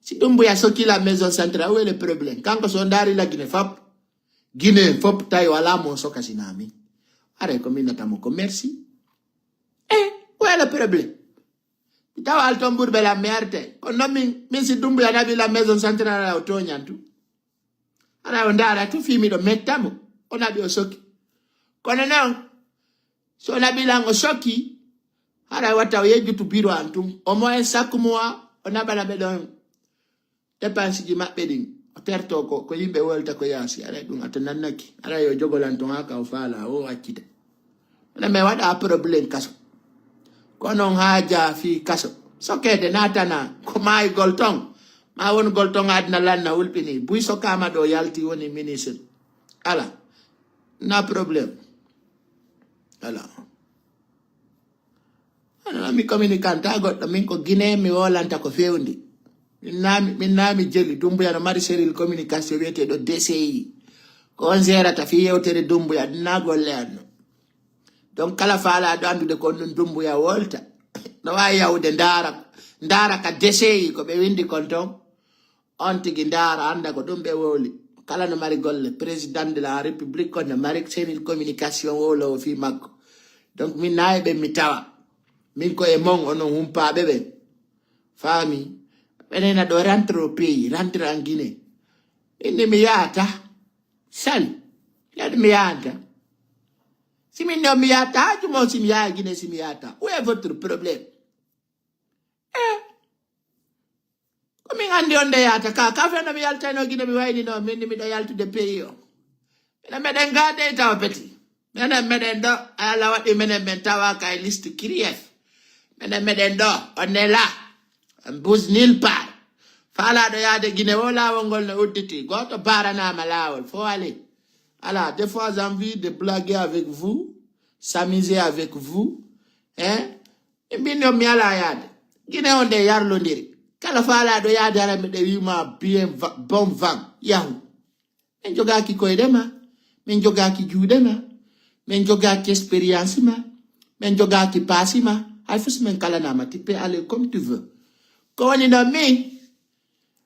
Si Dumbuya soki la maison centrale, où est le problème? Kanko so ndari la Guinée fop, Guinée fop tawi wala mo soka sinami. Are ko minata mo ko merci. Eh, où est le problème? Mi tawa alton burbe la merde. Kono min, min si Dumbuya nabi la maison centrale o tonyantu. Ara o ndara tu fi mi do mettamo. O nabi o soki. Kono non, so nabi lan o soki, ara wata o yejjutu biro antum. Au moins chaque mois, o nabana be don dépense ji maɓɓe ɗin. O terto ko, ko yimɓe wolta ko yaasi. Ara ɗum ato nannaki. Ara yo jogolan ton haka o faala, o accita. Ene me waɗa problème kaso. Kono on haaja fi kaso. Sokede natana ko maygol ton. Ma won gol ton adna lanna wulɓini. Buy sokama ɗo yalti woni ministre. Ala. Na problème. Ala. Ano mi communicanta goɗɗo, min ko Guinée mi wolanta ko fewndi. Min nami, min nami jeli Dumbuya no mari seril communication wiyeteɗo D C I. Ko on gérata fi yewtere Dumbuya, ɗum na golle anno. Donc kala faala ɗo andude ko ɗum Dumbuya wolta. No wawi yahude ndara, ndara ka D C I ko ɓe windi kon ton. On tigi ndara anda ko ɗum ɓe wowli. Kala no mari golle, président de la république ko no mari seril communication wowlowo fi makko. Donc min nayi ɓe mi tawa. Min ko e mon onon humpaɓe ɓe. Faami? Ɓenena ɗo rentre au pays, rentre en Guinée. Inni mi yahata. Sali. Yaɗu mi yahata. Si min ɗo mi yahata, ha jumo si mi yaha Guinée si mi yahata. Où est votre problème? Eh. Ko min andi on nde yahata ka, ka feno mi yaltayno Guinée mi wayni no, min miɗo yaltude pays o. Minen meɗen gaade tawa peti. Minen meɗen ɗo, Allah waɗi minen men tawa ka e liste kiriyeef. Minen meɗen ɗo, on ne la. On bouge nulle part. Faalaɗo yaade Guinée o laawol ngol no udditi. Gooto baranama laawol, fo ali. Ala, des fois j'ai envie de blaguer avec vous, s'amuser avec vous. Hein? Ɓe mbinno mi ala yaade. Guinée on nde yarlondiri. Kala faalaɗo yaade hara miɗo wima bien va-, bon vent. Yahu. Min jogaki koyɗe ma. Min jogaki juuɗe ma. Min jogaki expérience ma. Min jogaki paasi ma. Hay fus min kalanama, tu peux aller comme tu veux. Ko woni ɗon min?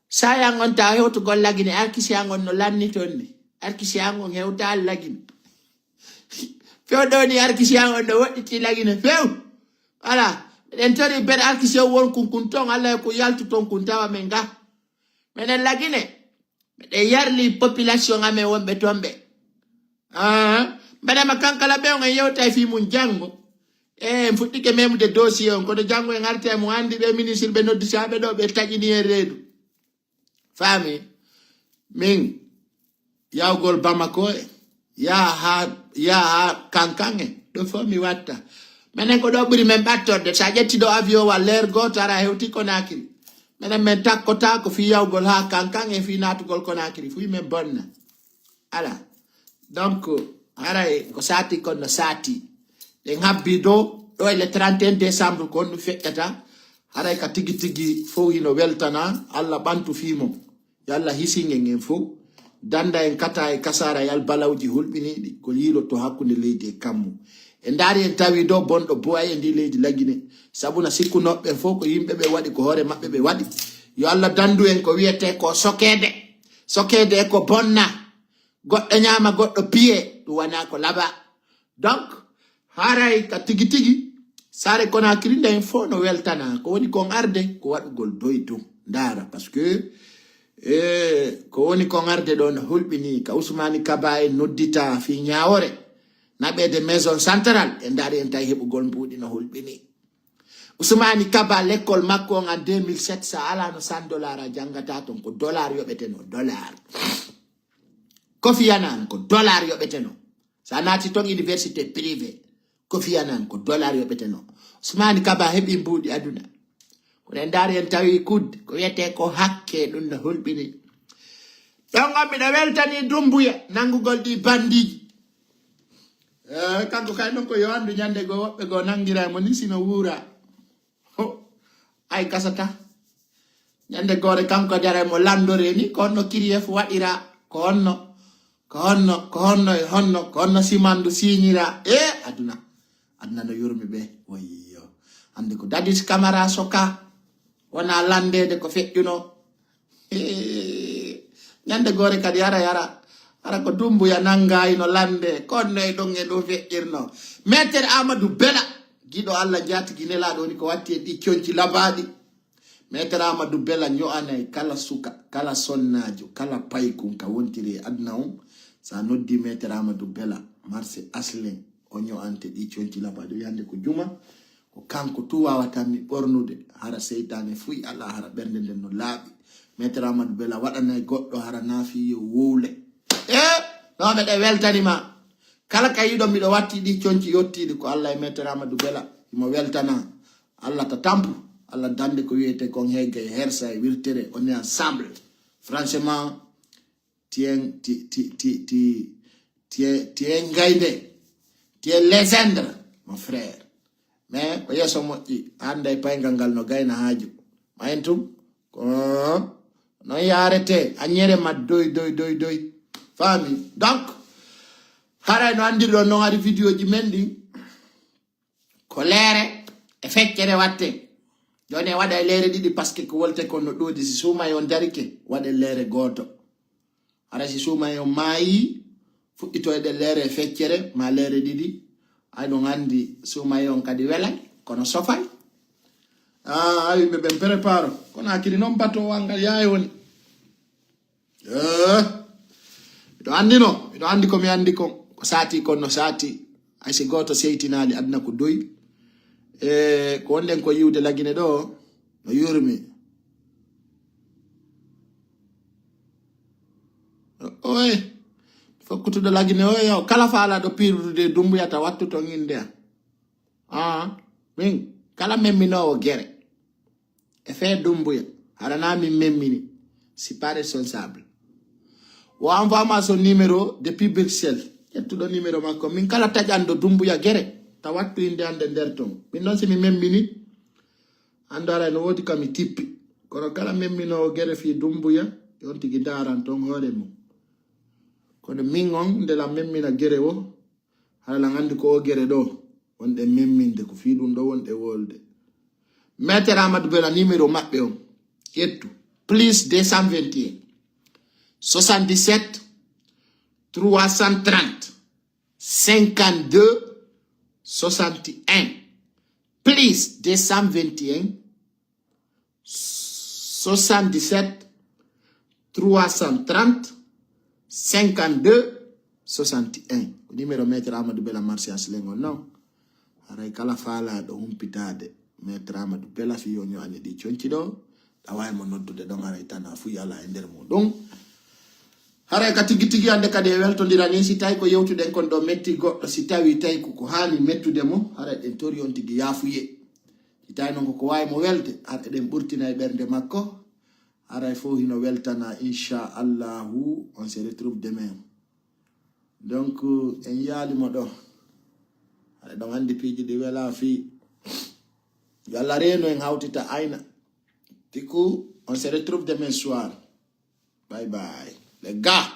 Sayan on taw hewtugol lagine, arkisiyan on no lanni ton ni. Arkisiyan on hewta lagine. Few ɗo ni arkisiyan on no woɗɗiti lagine few. Ala, miɗen tori ber arkisiyan won kun kun ton, Allah ko yaltu ton kun tawa men ga. Menen lagine, miɗen yarli population amen wonɓe ton ɓe. Ah, mbaɗama kankala ɓe on en yewta e fi mun janngo. E en fuɗɗike memude dossier on, kono janngo en arti e mun andi ɓe ministre ɓe noddi saɓe ɗo ɓe taƴini e reedu. Faami? Min, yawgol Bamako e, yaha ha, yaha ha Kankan e, ɗo fof mi watta. Menen ko ɗo ɓuri men ɓattorde. Sa ƴetti ɗo avion wa leer gooto ara hewti Conakry. Menen men takkota ko fi yawgol ha Kankan e fi natugol Conakry. Fuy men bonna. Ala. Donc, haray ko sati kon no sati. Ɗen habbi do, ɗo e le trente et un décembre ko honɗum feƴƴata. Haray ka tigi tigi fof hino weltana Allah ɓantu fii mon. Yo Allah hisin en en fof. Danda en kata e kasara e albalawji hulɓiniiɗi ko yiilotoo hakkunde leydi e kammu. En ndaari en tawi do bonɗo boy e ndi leydi Lagine. Sabu na sikkunooɓe ɓen fof ko yimɓe ɓe waɗi, ko hoore maɓɓe ɓe waɗi. Yo Allah dandu en ko wiyetee ko sokeede. Sokeede e ko bonna. Goɗɗo ñaama, goɗɗo piye, ɗum wona ko laaɓaa. Donc, haray ka tigi tigi, saare Conakry nden fof no weltana. Ko woni kon arde, ko waɗugol doy tun. Ndaara, parce que, eh, ko woni kon arde ɗo no hulɓini. Ka Ousmane Kaba e noddita fii ñaawore. Naɓeede maison centrale, e ndaari en tawi heɓugol mbuuɗi no hulɓini. Ousmane Kaba, l'école makko on en deux mille sept, sa ala no cent dollars a janngata ton, ko dollar yoɓeteno, dollar. Kofi Annan ko dollar yoɓeteno. Sa naati ton université privé, Kofi Annan ko dollar yoɓeteno. Ousmane Kaba heɓi mbuuɗi aduna. Kono en ndaari en tawi kudde, ko wiyetee ko hakke, ɗum no hulɓini. Ɗon on miɗo weltani Dumbuya, nanngugol ɗi bandiji. Eh, kanko kay non ko yo anndu ñande goo woɓɓe goo nanngira mo ni sino wuura. Ho, ay kasata. Ñande goore kanko dara mo landore ni, ko honno kiriyeef waɗira, ko honno, ko honno, ko honno e honno, ko honno simandu siñira. E aduna, aduna no yurmi ɓe. Wayyo. Hannde ko Dadis Camara soka, wona landeede ko feƴƴuno. Ñande gore kadi ara yara, ara ko Dumbuya nanngayno lande, kono e ɗon e ɗum feƴƴirno. Maître Amadou Bela, giɗo Allah, jaatigi nelaaɗo, woni ko watti e ɗi conci labaaɗi. Maître Amadou Bela ño'anay kala suka, kala sonnaajo, kala paykun ka wontiri e aduna on. Sa noddi Maître Amadou Bela, marché Aslen, o ño'ante ɗi conci labaaɗi. Yande ko juma, ko kanko tu wawata mi ɓornude. Hara seytaane fuy ala, hara ɓernde nden no laaɓi. Maître Amadou Bela waɗanay goɗɗo hara naafi yo wowle. E, no meɗe weltani ma. Kala ka yiɗo miɗo watti ɗi conci yottiɗi ko Allah e Maître Amadou Bela. Imo weltana. Allah ta tampu. Allah dande ko wiyete kon hegga e hersa e wirtere. On est ensemble. Franchement, tien, ti, ti, ti, ti, tien, tien gaynde. Tien légende, mon frère. Mais ko yeeso moƴƴi, a annday payngal ngal no gayna haaju. Ma en tum, ko non yaarete, a ñere ma doy, doy, doy, doy. Faami? Donc, haray no anndirɗon non ari vidéo ji men ɗin. Ko leere e feccere watte. Jooni e waɗa e leere ɗiɗi, parce que ko wolte kon no ɗuuɗi. Si suumay on darike, waɗe leere gooto. Hara si suumay on maayi, fuɗɗitoyɗe leere e feccere, ma leere ɗiɗi. Ay ɗon anndi suumay on kadi welay, kono sofay. Ah, ay, ɓe ɓen préparo. Kono akiri non bato wal ngal yaay woni. Eh, miɗo anndi no, miɗo anndi ko mi anndi kon. Ko saati kon no saati. Ay si gooto seytinaali aduna ko doy. E ko wonɗen ko yiwde Lagine ɗo, no yurmi. Oye, fokkutuɗo Lagine oye, o kala faalaɗo piirude Dumbuya ta wattu ton innde am. Ah, min, kala memminoowo gere. E fee Dumbuya, hara na min memmini, si pas responsable. O envoie ma son numéro depuis Bruxelles. Ƴettuɗo numéro makko. Min kala taƴanɗo Dumbuya gere, ta wattu innde an nde nder ton. Min non si mi memmini, anndo ara no woodi ka mi tippi. Kono kala memminoowo gere fii Dumbuya, on tigi ndaaran ton hoore mum. Kono min on, nde la memmina gere o, hara la anndi ko o gere ɗo, wonɗe memminde, ko fii ɗum ɗo wonɗe wolde. Maître Amadou Bela numéro maɓɓe on, ƴettu, plus deux cent vingt et un, soixante-dix-sept, trois cent trente, cinquante-deux, soixante et un, plus deux cent vingt et un, soixante-dix-sept, trois cent trente, cinquante-deux, soixante et un. Ko numéro Maître Amadou Bela Martial Lengo non. Haray kala faalaaɗo humpitaade Maître Amadou Bela fii yo ño'ani ɗi conci ɗo, ɗawaay mo noddude ɗon, haray tana fuy ala e nder muɗum. Haray ka tigi tigi hannde kadi e weltondira ni, si tawi ko yewtuɗen kon ɗo metti goɗɗo, si tawi tawi ko ko haani mettude mo, haray ɗen tori on tigi yaafuye. Si tawi non ko ko waawi mo welde, haray eɗen ɓurtina e ɓernde makko, haray fof hino weltana, inchallahu, on se retrouve demain. Donc, en yaali mo ɗo. Haray ɗon anndi piiji ɗi wela fii. Yo Allah reenu en hawtita ayna. Du coup, on se retrouve demain soir. Bye bye. Les gars.